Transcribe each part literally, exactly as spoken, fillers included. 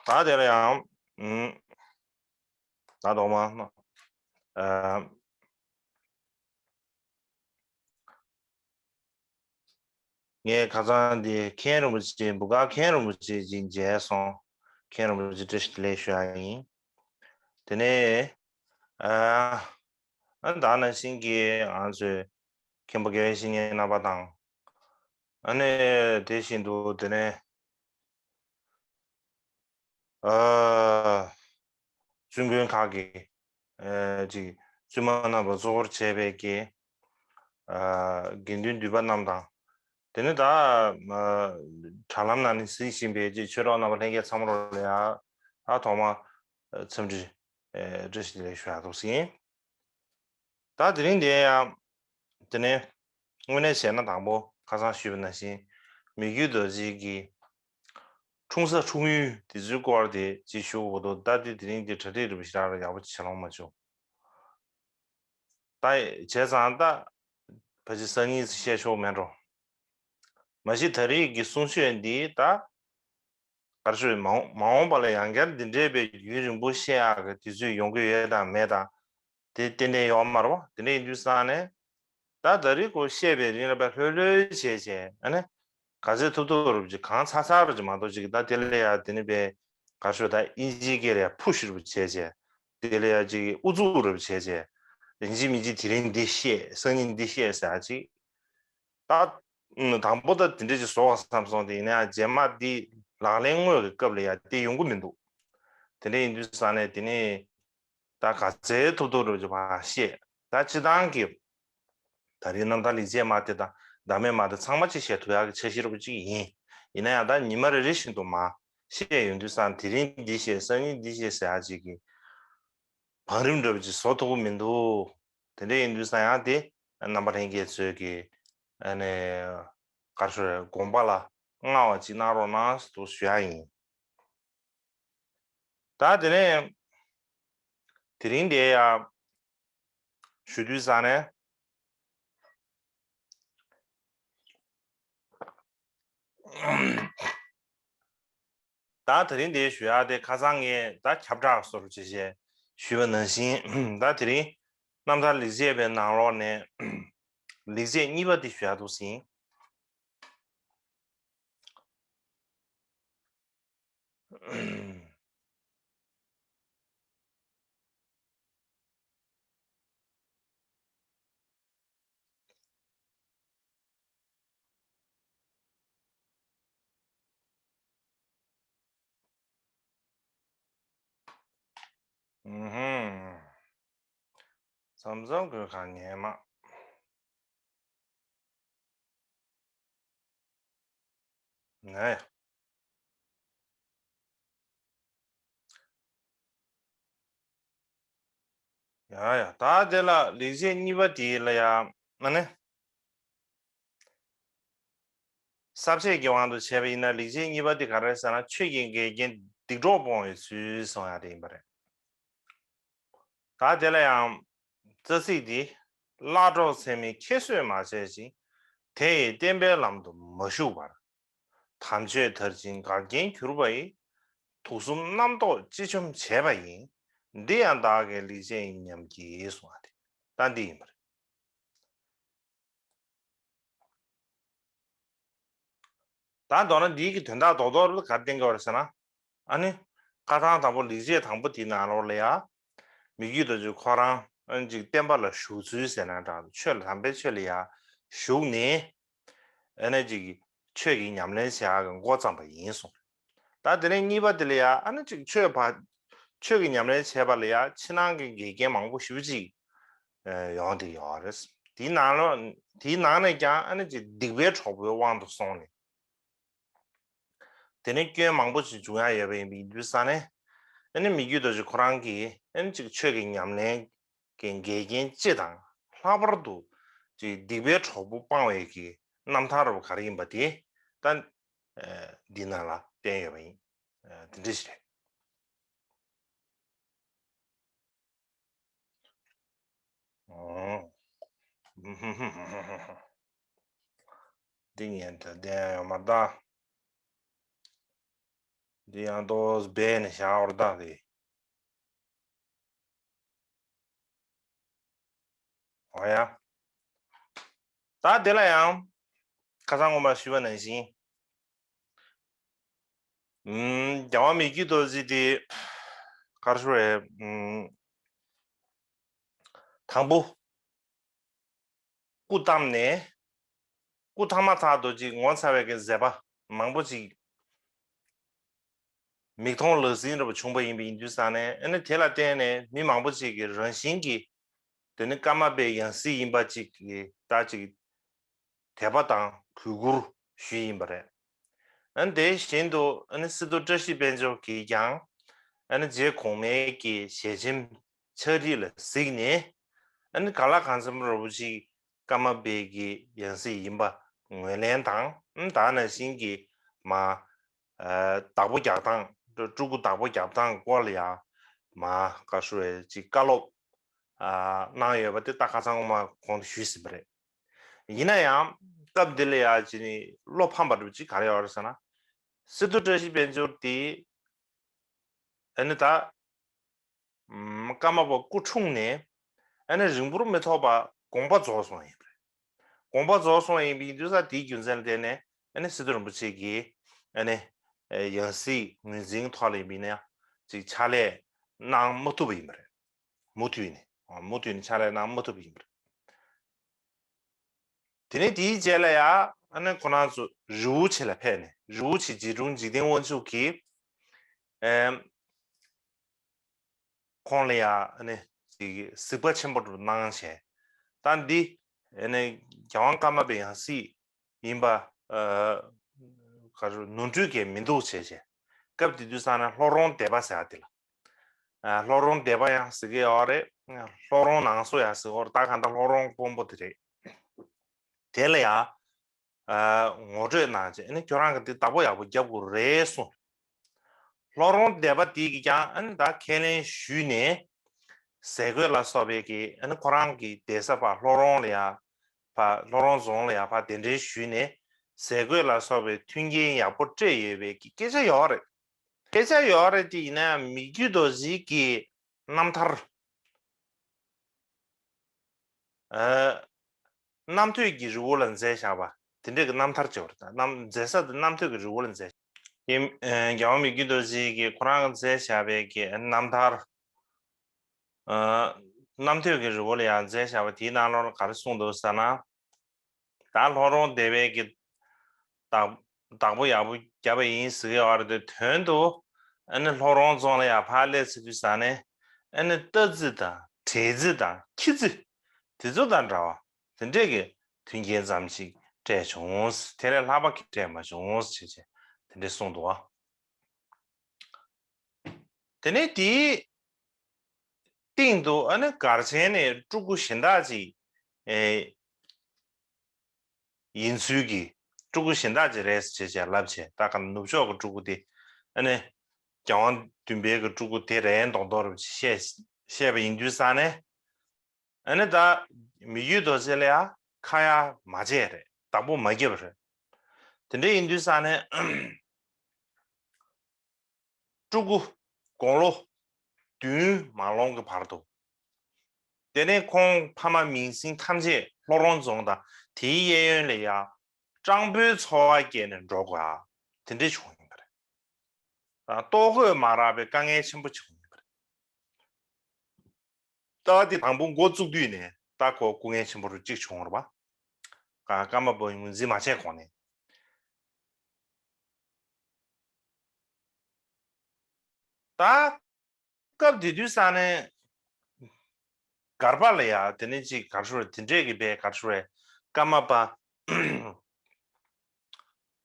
ད་དེ་ལ་ཡང་། ཨུམ། ད་དོག་མ། ཨ། ངས་ཁ་སང་འདི་མཁན་རིན་པོ་ཆེ། འབུ་ག་མཁན་རིན་པོ་ཆེ་ཅིག་མཇལ་སོང་། མཁན་རིན་པོ་ཆེ་བཀྲ་ཤིས་བདེ་ལེགས་ཞུ་ཡ་ཡིན། དེ་ནས། ཨ། ཨ། ད་ནང་བཞིན་གྱི་ང་ཚོའི་མཁན་པོ་དགེ་བའི་བཤེས་གཉེན་རྣམ་པ་དང་། ཨ་ནི་དེ་བཞིན་དུ་དེ་ནས། ཨ། བཙུན་དགོན་ཁག་གི། ཨ། ཅིག་བཙུན་མ་རྣམ་པ་གཙོ་བོར་བྱས་པའི་གི། ཨ། དགེ་འདུན་འདུས་པ་རྣམས་དང་། དེ་ནས་ད། ཨ། དྲ་ལམ་ནང་ནས་གཟིགས་བཞིན་པའི་ཅིག་ཆོས་གྲོགས་རྣམ་པ་ལྷན་རྒྱས་ཚང་མ་ལ་ཡ། ཨ། ཐོག་མ། ཨ། འཚམས་འདྲི། ཨ། བཀྲ་ཤིས་བདེ་ལེགས་ཞུ་ཡ་འདུག་ཟིན། ད་དེ་རིང་འདི་ཡང་། དེ་ནས་དངོས་གནས་བྱས་ན་དང་པོ་ཁ་སང་ཞུས་པ་ནང་བཞིན་མི་བསྐྱོད་རྡོ་རྗེ་གི་འཁྲུངས་ས་འཁྲུངས་ཡུལ་དེ་ཚོའི་སྐོར་དེ་ཅིག་ཞུ་དགོས་འདུག་ད་དེ་དེ་རིང་འདི་གྲ་སྒྲིག་རེ་བ་ཞིག་རག་ལ་ཡག་པོ་ཅིག་བྱེད་ལོང་མ་བྱུང་། ད་བྱས་ཙང་ད་ཕལ་ཆེར་སང་ཉིན་བཤད་ཆོག་མེད་འགྲོ། མ་གཞི་ད་རེས་ཀྱི་གསུང་ཆོས་འདི་ད། ག་རེ་ཞུ། མ་འོངས་མ་འོངས་པ་ལ་ཡང་བསྐྱར་འདི་འདྲའི་པའི་རྒྱུན་རིང་པོ་བཤད་ཡག་གི་དུས་ཚོད་ཡོང་གི་ཡོད་དང་མེད་དང་། དེ་ཏན་ཏན་ཡོད་མ་རེད་པ། དེ་འདྲ་ཡིན་དུས་ཙང་ནས། ད་ད་རེས་ཁོ་བཤད་པའི་རིང་ལ་པའི་ལྷོད་ལྷོད་བྱས་བྱས། ཨ་ནི་ག་ཚོད་ཐུབ་ཐུབ་རུབ་ཅིག་གང་ཚ་ཚ་རུབ་ཅིག་མ་གཏོགས་ཅིག་ད་དེ་ལ་ཡ་དེ་ནི་པའི་ག་རེ་ཞུ། ད་ཨིན་ཇིའི་སྐད་ལ་ཡ་ཕུ་ཤི་རུབ་བྱས་བྱས། དེ་ལ་ཡ་ཅིག་ཨུ་ཚུགས་རུབ་བྱས་བྱས། ཡིན་གཅིག་མིན་གཅིག་དེ་རིང་འདི་བཤད། སང་ཉིན་འདི་བཤད་ཟེར་ཡ་ཅིག་ད། ཨུམ། དང་པོ་ད་དེ་འདྲ་ཅིག་བཟོ་བ་བསམ་སོང་། དེ་ཡིན་ན་ཡང་རྗེས་མ་འདི་ལག་ལེན་དངོས་ཀྱི་སྐབས་ལ་ཡ་དེ་ཡོང་གི་མི་འདུག་དེ་འདྲ་ཡིན་དུས་ཙང་ནས་དེ་ནས་ད་ག་ཚད་ཐུབ་ཐུབ་རུ་ཅིག་ཕར་བཤད། ད་སྤྱི་བཏང་གི་ད་རེས་རྣམ་ཐར་ལེགས་བྱས་མ་དེ་དང་བདག་མེད་མ་དེ་ཚང་མ་ཅིག་བཤད་ཐུབ་ཡག་གི་འཆར་གཞི་རུ་ཅིག་ཡིན། ཡིན་ན་ཡང་ད་ཉི་མ་རེ་རེ་བཞིན་དུ་མར་བཤད་ཡོང་དུས་ཙང་དེ་རིང་འདི་བཤད། སང་ཉིན་འདི་བཤད་ཟེར་ཡག་ཅིག་གི་བང་རིམ་འདྲ་པོ་ཅིག་བཟོ་ཐུབ་ཀྱི་མི་འདུག་དེ་འདྲ་ཡིན་དུས་ཙང་ཡང་དེ་རྣམ་པ་ལྷན་རྒྱས་ཚོས་ཀྱི་ཨ་ནི་ག་རེ་ཞུ་རེད། དགོངས་པ་ལ་མངའ་བ་ཅིག་གནང་རོགས་གནང་ཟེར་ཞུ་ཡ་ཡིན། ད་དེ་ནས་དེ་རིང་དེ་ཡ་ཞུ་དུས་ཙང་ནས། ད་དེ་རིང་འདིར་ཞུ་ཡག་དེ་ཁ་སང་ངས་ད་ཁྱབ་བསྒྲགས་སོར་ཅེས་བྱས་ཞུས་པ་ནང་བཞིན། ད་དེ་རིང་རྣམ་ཐར་ལེགས་བྱས་པའི་ནང་ལོགས་ནས་ལེགས་བྱས་གཉིས་པ་དེ་ཞུ་ཡག་འདུག་ཟིན། ཨུ་ཧུམ། མཚམས་མཚམས་ཁོས་གང་ཉན་མ། ང་ཡ། ཡ་ཡ། ད་དེ་ལ་ལེགས་བྱས་གཉིས་པ་དེ་ལ་ཡ། ཨ་ནི། ས་བཅད་ཀྱི་དབང་དུ་བྱས་པ་ཡིན་ན་ལེགས་བྱས་གཉིས་པ་དེ་ག་རེ་ཟེར་ན། ཆོས་ཀྱི་འགལ་རྐྱེན་སྡིག་གྲོགས་སྤོང་བའི་ཚུལ་གསུང་ཡ་དེ་ཡིན་པ་རེད། ད་དེ་ལ་ཡང་རྩ་ཚིག་འདི། སླར་གྲོགས་ཚད་མས་ཁྱད་གསོད་མ་བྱས་ཤིང་། དེ་ཡིས་བསྟན་པའི་ལམ་དུ་མ་ཞུགས་པར། དམ་ཆོས་དར་ཞིང་འགལ་རྐྱེན་གྱུར་པ་ཡི། དུག་གསུམ་རྣམ་རྟོག་ཅི་བཅོམ་བྱས་པ་ཡིན། འདི་ཡང་བདག་གི་ལེགས་བྱས་ཉམས་ཀྱིས་གསུངས་པ་དེ་ད་འདི་ཡིན་པ་རེད། ད་མདོར་ན་འདིའི་གི་དོན་དག་རྡོག་རྡོག་རུ་ག་རེ་བསྟན་གྱི་ཡོད་རེད་ཟེར་ན། ཨ་ནི་བཀའ་ཐང་དང་པོ་ལེགས་བྱས་དང་པོ་དེའི་ནང་ལོགས་ལ་ཡ། མི་བསྐྱོད་རྡོ་རྗེ་ཁོ་རང་ཨ་ནི་ཅིག་བསྟན་པ་ལ་ཞུགས་ཚུལ་ཟེར་ན་འདྲ། ཆོས་ལ་དམ་པའི་ཆོས་ལ་ཡ་ཞུགས་ནས། ཨ་ནི་ཅིག་ཆོས་ཀྱི་ཉམས་ལེན་བྱེད་ཡག་གི་འགོ་བརྩམས་པ་ཡིན་གསུངས། ད་དེ་ནས་གཉིས་པ་དེ་ལ་ཡ་ཨ་ནི་ཅིག་ཆོས་པ། ཆོས་ཀྱི་ཉམས་ལེན་བྱེད་པ་ལ་ཡ་ཕྱི་ནང་གི་འགལ་རྐྱེན་མང་པོ་ཞེ་པོ་ཅིག་ཡོང་བསྡད་ཡོད་རེད། དེའི་ནང་ལོ། དེའི་ནང་ནས་ཀྱང་ཨ་ནི་ཅིག་སྡིག་པའི་གྲོགས་པོའི་དབང་དུ་སོང་ནས། དེ་ནས་སྐྱོན་མང་པོ་ཞིག་འབྱུང་ཡ་ཡོད་པ་ཡིན་པའི་ཡིན་དུས་ཙང་ནས། ཨ་ནི་མི་བསྐྱོད་རྡོ་རྗེ་ཁོ་རང་གིས་ཨ་ནི་ཅིག་ཆོས་ཀྱི་ཉམས་ལེན་གྱི་འགལ་རྐྱེན་སྤྱི་དང་ལྷག་པར་དུ་ཅིག་སྡིག་པའི་གྲོགས་པོ་སྤང་བའི་གི་རྣམ་ཐར་རུ་ག་རེ་ཡིན་པ་དེ་ད་འདི་ནང་ལ་བསྟན་ཡོད་པ་ཡིན། དེ་འདྲ་ཞིག་རེད། འདི་ངས་ད་བསྟན་ཡོད་མ་ད། འདི་ཡང་ཏོག་སྦས་ནས་བཞག་བར་བཏང་སྟེ། འོ་ཡ། ད་དེ་ལ་ཡང་ཁ་སང་ངོ་མ་ཞུས་པ་ནང་བཞིན། ཨུམ། རྒྱལ་བ་མི་བསྐྱོད་རྡོ་རྗེ་དེ་ག་རེ་ཞུ་རེད། ཨུམ། དང་པོ། སྐུ་བལྟམས་ནས། སྐུ་མཐའ་མ་ཐག་ཏུ་ཅིག་ངོ་མཚར་བའི་གི་མཛད་པ་མང་པོ་ཅིག་མིག་མཐོང་ལག་ཟིན་འདྲ་པོ་བྱུང་པ་ཡིན་པ་ཡིན་དུས་ཙང་ནས། ཨ་ནི་དེ་ལ་བརྟེན་ནས་མི་མང་པོ་ཅིག་གིས་རང་བཞིན་གྱིས་དེ་ནི་ཀརྨ་པའི་ཡང་སྲིད་ཡིན་པ་ཅིག་གི་ད་ཅིག་དད་པ་དང་གུས་བཀུར་ཞུས་ཡིན་པ་རེད། ཨ་ནི་དེ་བཞིན་དུ་ཨ་ནི་སི་ཏུ་བཀྲ་ཤིས་དཔལ་འབྱོར་གྱིས་ཀྱང་ཨ་ནི་རྗེ་གོང་མའི་གི་ཞལ་ཆེམས་ཕྱག་བྲིས་ལ་གཟིགས་ནས། ཨ་ནི་ག་ལ་གང་འཚམ་རོ་བོ་ཅིག་ཀརྨ་པའི་གི་ཡང་སྲིད་ཡིན་པ་ངོས་ལེན་དང་། ཨ་ནི་ད་ནང་བཞིན་གྱི་མ་ཨ་བདག་པོ་རྒྱག་སྟངས། སྤྲུལ་སྐུ་བདག་པོ་རྒྱག་སྟངས་སྐོར་ལ་ཡང་མ་ག་ཞུ་བའི་ཅིག་བཀའ་སློབ་ཨ་གནང་ཡོད་པ་དེ་ད་ཁ་སང་ངོ་མ་གོང་དུ་ཞུས་ཟིན་པ་རེད། ཡིན་ན་ཡང་སྐབས་འདི་ལ་ཡང་ཅི་ནི་བློ་ཕམ་པ་འདྲ་པོ་ཅིག་ག་རེ་ཡོད་རེད་ཟེར་ན། སི་ཏུ་བཀྲ་ཤིས་དཔལ་འབྱོར་དེ་ཨ་ནི་ད་ཀརྨ་པ་སྐུ་འཁྲུངས་ནས་ཨ་ནི་རིང་པོར་མི་ཐོགས་པ་དགོངས་པ་རྫོགས་སོང་ཡིན་པ་རེད། དགོངས་པ་རྫོགས་སོང་ཡིན་པ་ཡིན་དུས་ཙང་དེའི་རྒྱུ་མཚན་ལ་བརྟེན་ནས་ཨ་ནི་སི་ཏུ་རིན་པོ་ཆེ་གིས་ཨ་ནི་ཡང་སྲིད་ངོས་འཛིན་ཐོག་ལ་ཡིན་པ་ཡིན་ན་ཡང་ཅིག་ཕྱག་ལས་གནང་མ་ཐུབ་པ་ཡིན་པ་རེད། མུ་མཐུད་ནས། མུ་མཐུད་ནས་ཕྱག་ལས་གནང་མ་ཐུབ་པ་ཡིན་པ་རེད། དེ་ནས་དེའི་རྗེས་ལ་ཡང་ཨ་ནི་ཁོ་རང་ཚོ་རི་བོ་ཆེ་ལ་ཕེབས་ནས། རི་བོ་ཆེ་རྗེ་དྲུང་འཇིག་རྟེན་དབང་ཕྱུག་གིས་ཨེམ། ཁོང་ལ་ཡང་ཨ་ནི་ཅིག་གཟིགས་པ་ཆེན་པོ་གནང་བྱས། ད་འདི་ཨ་ནི་རྒྱལ་དབང་ཀརྨ་པའི་ཡང་སྲིད་ཡིན་པ་ཨ་ག་རེ་ནོར་འཁྲུལ་གྱི་མི་འདུག་བྱས་བྱས། སྐབས་དེ་དུས་ཙང་ནས་ལྷོ་རོང་སྡེ་པ་ཟེར་བ་དེ་ལ། ཨ་ལྷོ་རོང་སྡེ་པ་ཡང་ཟེར་གི་ཡོད་རེད། ལྷོ་རོང་ནང་སོ་ཡང་ཟེར་གི་ཡོད་རེད། ད་གང་ལྟར་ལྷོ་རོང་དཔོན་པོ་དེ་རེད། དེ་ལ་ཡང་ཨ་ངོ་སྤྲོད་གནང་བྱས། ཨ་ནི་ཁྱོད་རང་གིས་འདི་བདག་པོ་ཡག་པོ་རྒྱབ་དགོས་རེད་གསུངས། ལྷོ་རོང་སྡེ་པ་དེ་གིས་ཀྱང་ཨ་ནི་ད་ཁས་ལེན་ཞུས་ནས། ཟས་གོས་ལ་སོགས་པའི་གི་ཨ་ནི་ཁོ་རང་གི་སྡོད་ས་ཕར་ལྷོ་རོང་ལ་ཡང་ཕར་ལྷོ་རོང་རྫོང་ལ་ཡང་ཕར་གདན་འདྲེན་ཞུས་ནས། ཟས་གོས་ལ་སོགས་པའི་མཐུན་རྐྱེན་ཡག་པོ་སྤྲད་ཡོད་པའི་གི་སྐད་ཆ་ཡོད་རེད། སྐད་ཆ་ཡོད་རེད་དེ། ཡིན་ན་ཡང་མི་བསྐྱོད་རྡོ་རྗེ་གི་རྣམ་ཐར། ཨ་རྣམ་ཐོས་ཀྱི་རི་བོ་ལ་མཛད་བཞག་པ་དེ་འདྲས་ཀྱི་རྣམ་ཐར་བྱས་པ་རེད། ད་རྣམ་མཛད་ས་དེ་རྣམ་ཐོས་ཀྱི་རི་བོ་ལ་མཛད། དེ་ཨ་རྒྱལ་བ་མི་བསྐྱོད་རྡོ་རྗེ་གིས་ཁོ་རང་གིས་མཛད་བཞག་པའི་གི་རྣམ་ཐར། ཨ་རྣམ་ཐོས་ཀྱི་རི་བོ་ལ་ཡང་མཛད་བཞག་པ་དེའི་ནང་ལོགས་ལ་ག་རེ་གསུངས་འདུག་ཟེར་ན། ད་ལྷོ་རོང་སྡེ་པའི་གི་བདག་བདག་པོ་ཡག་པོ་བརྒྱབ་པ་ཡིན་ཟེར་གི་ཡོད་རེད་དེ། དོན་དུ་ཨ་ནི་ལྷོ་རོང་རྫོང་ལ་ཡང་ཕར་སླེབས་ཚར་དུས་ཙང་ནས། ཨ་ནི་རྟ་རྫི་དང་བྲེ་རྫི་དང་ཁྱི་རྫི་དེ་ཚོ་དང་འདྲ་བ་དེ་འདྲས་ཀྱི་མཐུན་རྐྱེན་ཙམ་ཞིག་སྤྲད་བྱུང་། དེ་ལས་ལྷག་པ་གི་སྤྲད་མ་བྱུང་ཞེས་བྱས་དེ་འདྲས་གསུངས་འདུག་བ། དེ་ནས་དེའི་སྟེང་དུ་ཨ་ནི་གར་ཆེན་ནས་སྤྲུལ་སྐུ་གཞན་དག་ཅིག་ཨེ་ཡིན་ཚུལ་གྱི། སྤྲུལ་སྐུ་གཞན་དག་ཅིག་རེད་ཅེས་བྱས་ལབ་བྱས། ད་ག་ནུབ་ཕྱོགས་ཀྱི་སྤྲུལ་སྐུ་དེ་ཨ་ནི་རྒྱལ་དབང་བདུན་པའི་གི་སྤྲུལ་སྐུ་དེ་རེད་མདོག་མདོག་རེད་བྱས་བཤད་པ་ཡིན་དུས་ཙང་ནས། ཨ་ནི་ད་མི་བསྐྱོད་རྡོ་རྗེ་ལ་ཡང་ཁ་ཡ་མ་བྱས་རེད། བདག་པོ་མ་བརྒྱབ་རེད། དེ་འདྲ་ཡིན་དུས་ཙང་ནས་སྤྲུལ་སྐུ་དགུང་ལོ་བདུན་མ་ལོངས་ཀྱི་བར་དུ། དེ་ནས་ཁོང་ཕ་མ་མིང་སྲིང་ཐམས་ཅད་ལྷོ་རོང་རྫོང་དང་དེའི་གཡས་གཡོན་ལ་ཡང་སྤྲང་པོའི་འཚོ་བ་སྐྱེལ་ནས་འགྲོ་དགོས་ཡ་དེ་འདྲ་བྱུང་ཡིན་པ་རེད། ལྟོ་གོས་མ་རག་པའི་དཀའ་ངལ་ཆེན་པོ་བྱུང་ཡོད་པ་རེད། ད་དེ་དང་པོ་འགོ་བཙུགས་དུས་ནས་ད་ཁོ་སྐུ་ངལ་ཆེན་པོ་རུ་གཅིག་བྱུང་བ་རེད་པ། ཀ་ཀརྨ་པ་ངོས་འཛིན་མ་བྱས་གོང་ནས། ད་སྐབས་དེ་དུས་ས་ནས་གར་པ་ལ་ཡ་དེ་ནས་ཅིག་གར་ཤོར་དེ་འདྲས་ཀྱི་པའི་གར་ཤོར་བའི་ཀརྨ་པ་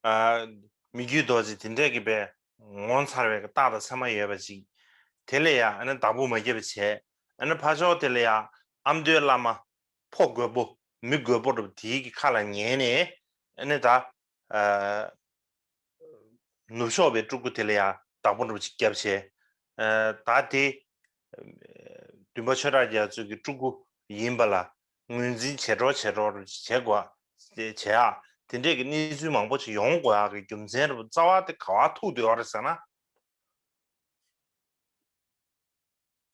ཨ་མི་བསྐྱོད་རྡོ་རྗེ་དེ་འདྲས་ཀྱི་པའི་ངོ་མཚར་བའི་རྟགས་དང་མཚན་མ་ཡོད་པ་ཅིག་དེ་ལ་ཡ་ཨ་ནི་བདག་པོ་མ་བརྒྱབ་པ་བྱས། ཨ་ནི་ཕར་ཕྱོགས་དེ་ལ་ཡ་ཨ་མདོའི་བླ་མ་ཕོ་རྒོད་པོ་མི་རྒོད་པོ་འདྲ་པོ་དེའི་གི་ཁ་ལ་ཉན་ནས། ཨ་ནི་ད་ཨ་ནུབ་ཕྱོགས་པའི་སྤྲུལ་སྐུ་དེ་ལ་ཡང་བདག་པོ་འདྲ་པོ་ཅིག་བརྒྱབ་བྱས། ཨ་ད་དེ་བདུན་པ་ཆོས་གྲགས་རྒྱ་མཚོ་གི་སྤྲུལ་སྐུ་ཡིན་པ་ལ་ངོས་འཛིན་བྱེད་འགྲོ་བྱེད་འགྲོ་བྱེད་དགོས་བྱེད་ཡག་དེ་འདྲས་ཀྱི་གནས་ཚུལ་མང་པོ་ཅིག་ཡོང་དགོས་ཡག་གི་རྒྱུ་མཚན་འདྲ་པོ་རྩ་བ་དེ་ག་བ་ཐུག་བསྡད་ཡོད་རེད་ཟེར་ན།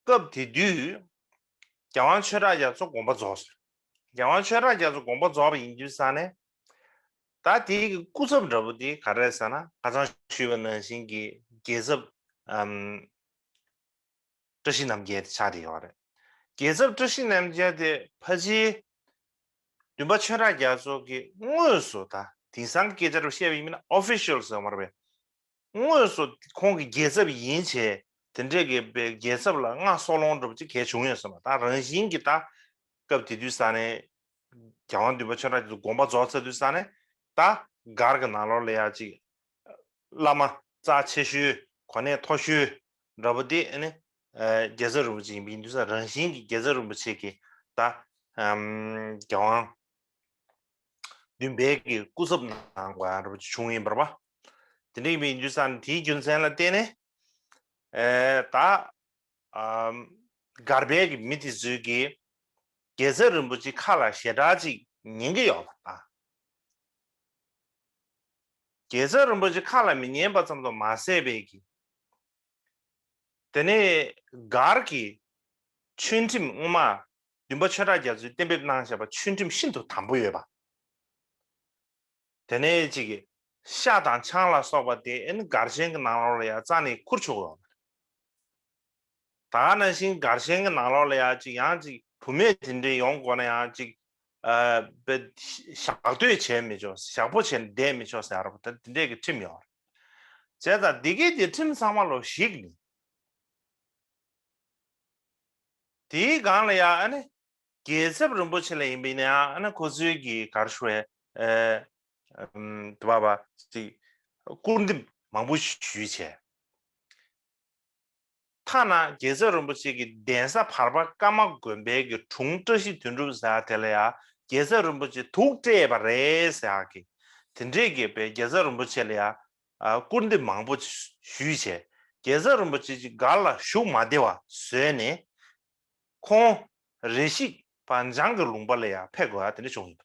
སྐབས་དེ་དུས་རྒྱལ་དབང་ཆོས་གྲགས་རྒྱ་མཚོ་དགོངས་པ་རྫོགས་སོང་། རྒྱལ་དབང་ཆོས་གྲགས་རྒྱ་མཚོ་དགོངས་པ་རྫོགས་པ་ཡིན་དུས་ཙང་ནས། ད་དེའི་གི་སྐུ་ཚབ་འདྲ་པོ་དེ་ག་རེ་རེད་ཟེར་ན། ཁ་སང་ཞུས་པ་ནང་བཞིན་གྱི་རྒྱལ་ཚབ་ཨམ། བཀྲ་ཤིས་རྣམ་རྒྱལ་དེ་ཆགས་བསྡད་ཡོད་རེད། རྒྱལ་ཚབ་བཀྲ་ཤིས་རྣམ་རྒྱལ་དེ་ཕལ་ཆེར་བདུན་པ་ཆོས་གྲགས་རྒྱ་མཚོ་གིས་དངོས་སུ། ད་དེང་སང་གི་སྐད་ཆ་རུ་བཤད་པ་ཡིན་ན་ཨོ་ཕི་ཤལ་ཟེར་བ་རེད་པས། དངོས་སུ་ཁོང་གི་རྒྱལ་ཚབ་ཡིན་བྱས་དེ་འདྲས་ཀྱི་པའི་རྒྱལ་ཚབ་ལ་མངའ་གསོལ་ལོང་འདྲ་པོ་ཅིག་གལ་བྱུང་ཡོད་ས་མ། ད་རང་བཞིན་གྱི་ད་སྐབས་དེ་དུས་ཙང་ནས་རྒྱལ་དབང་བདུན་པ་ཆོས་གྲགས་རྒྱ་མཚོ་དགོངས་པ་རྫོགས་ཚར་དུས་ཙང་ནས། ད་སྒར་གྱི་ནང་ལོགས་ལ་ཡ་ཅིག་བླ་མ་རྩ་ཆེ་ཤོས་གོ་གནས་མཐོ་ཤོས་འདྲ་པོ་དེ་ཨ་ནི་རྒྱལ་ཚབ་རིན་པོ་ཆེ་ཡིན་པ་ཡིན་དུས་ཙང་། རང་བཞིན་གྱི་རྒྱལ་ཚབ་རིན་པོ་ཆེ་གིས་ད་རྒྱལ་དབང་བདུན་པའི་གི་སྐུ་ཚབ་གནང་དགོས་ཡ་འདྲ་པོ་ཅིག་བྱུང་ཡིན་པ་རེད་པ། དེ་འདྲ་ཡིན་པ་ཡིན་དུས་ཙང་ནས་དེའི་རྒྱུ་མཚན་ལ་བརྟེན་ནས་ད་སྒར་པའི་གི་མི་དེ་ཚོས་ཀྱིས་རྒྱལ་ཚབ་རིན་པོ་ཆེ་ཁ་ལ་ཞེ་དྲག་ཅིག་ཉན་གྱི་ཡོད་པ་དང་། རྒྱལ་ཚབ་རིན་པོ་ཆེ་ཁ་ལ་མི་ཉན་པ་ཙམ་དུ་མ་ཟད་པའི་གི། དེ་ནས་སྒར་གྱི་ཆོས་ཁྲིམས་སྔོན་མ་བདུན་པ་ཆོས་གྲགས་རྒྱ་མཚོས་གཏན་འབེབས་གནང་བཞག་པ་ཆོས་ཁྲིམས་ཤིན་ཏུ་དམ་པོ་ཡོད་པ། དེ་ནས་ཅིག་ཤ་དང་ཆང་ལ་སོགས་པ་དེ་ཨ་ནི་སྒར་ཆེན་གྱི་ནང་ལོགས་ལ་ཡང་རྩ་ནས་ཁུར་ཆོག་ཡོད་མ་རེད། ད་ག་ནང་བཞིན་སྒར་ཆེན་གྱི་ནང་ལོགས་ལ་ཡང་ཅིག་ཡང་ཅིག་བུད་མེད་དེ་འདྲས་ཡོང་དགོས་ན་ཡང་ཅིག་ཨ་བེ་ཞག་སྡོད་བྱས་མི་ཆོག། ཞག་པོ་བྱས་ནས་བསྡད་མི་ཆོག་ཟེར་ཡ་ར་པོ་ད་དེ་འདྲས་ཀྱི་ཁྲིམས་ཡོད་རེད། བྱས་ཙང་འདི་གའི་དེ་ཁྲིམས་ཚང་མ་ལོ་ཞིག་ནི། དེའི་སྒང་ལ་ཡང་ཨ་ནི་རྒྱལ་ཚབ་རིན་པོ་ཆེ་ལ་ཡིན་པ་ཡིན་ན་ཡང་ཨ་ནི་ཁོ་ཚོའི་གི་ག་རེ་ཞུ་བའི་ཨེ་ཨམ་དུ་བ་བ་ཅིག་སྐུར་འདེབས་མང་པོ་ཞུས་བྱས། ཐ་ན་རྒྱལ་ཚབ་རིན་པོ་ཆེ་གི་གདན་ས་བར་པ་ཀརྨ་དགོན་པའི་གི་དྲུང་བཀྲ་ཤིས་དོན་གྲུབ་ཟེར་ཡ་དེ་ལ་ཡང་རྒྱལ་ཚབ་རིན་པོ་ཆེ་དུག་སྤྲད་པ་རེད་ཟེར་ཡ་གི་དེ་འདྲས་ཀྱི་པའི་རྒྱལ་ཚབ་རིན་པོ་ཆེ་ལ་ཡང་ཨ་སྐུར་འདེབས་མང་པོ་ཞུས་བྱས། རྒྱལ་ཚབ་རིན་པོ་ཆེ་ཅིག་སྒར་ལ་བཞུགས་མ་བདེ་བ་བཟོས་ནས། ཁོང་རེ་ཞིག་པ་འཇང་གི་ལུང་པ་ལ་ཡང་ཕེབས་དགོས་ཡ་དེ་འདྲ་བྱུང་ཡོད།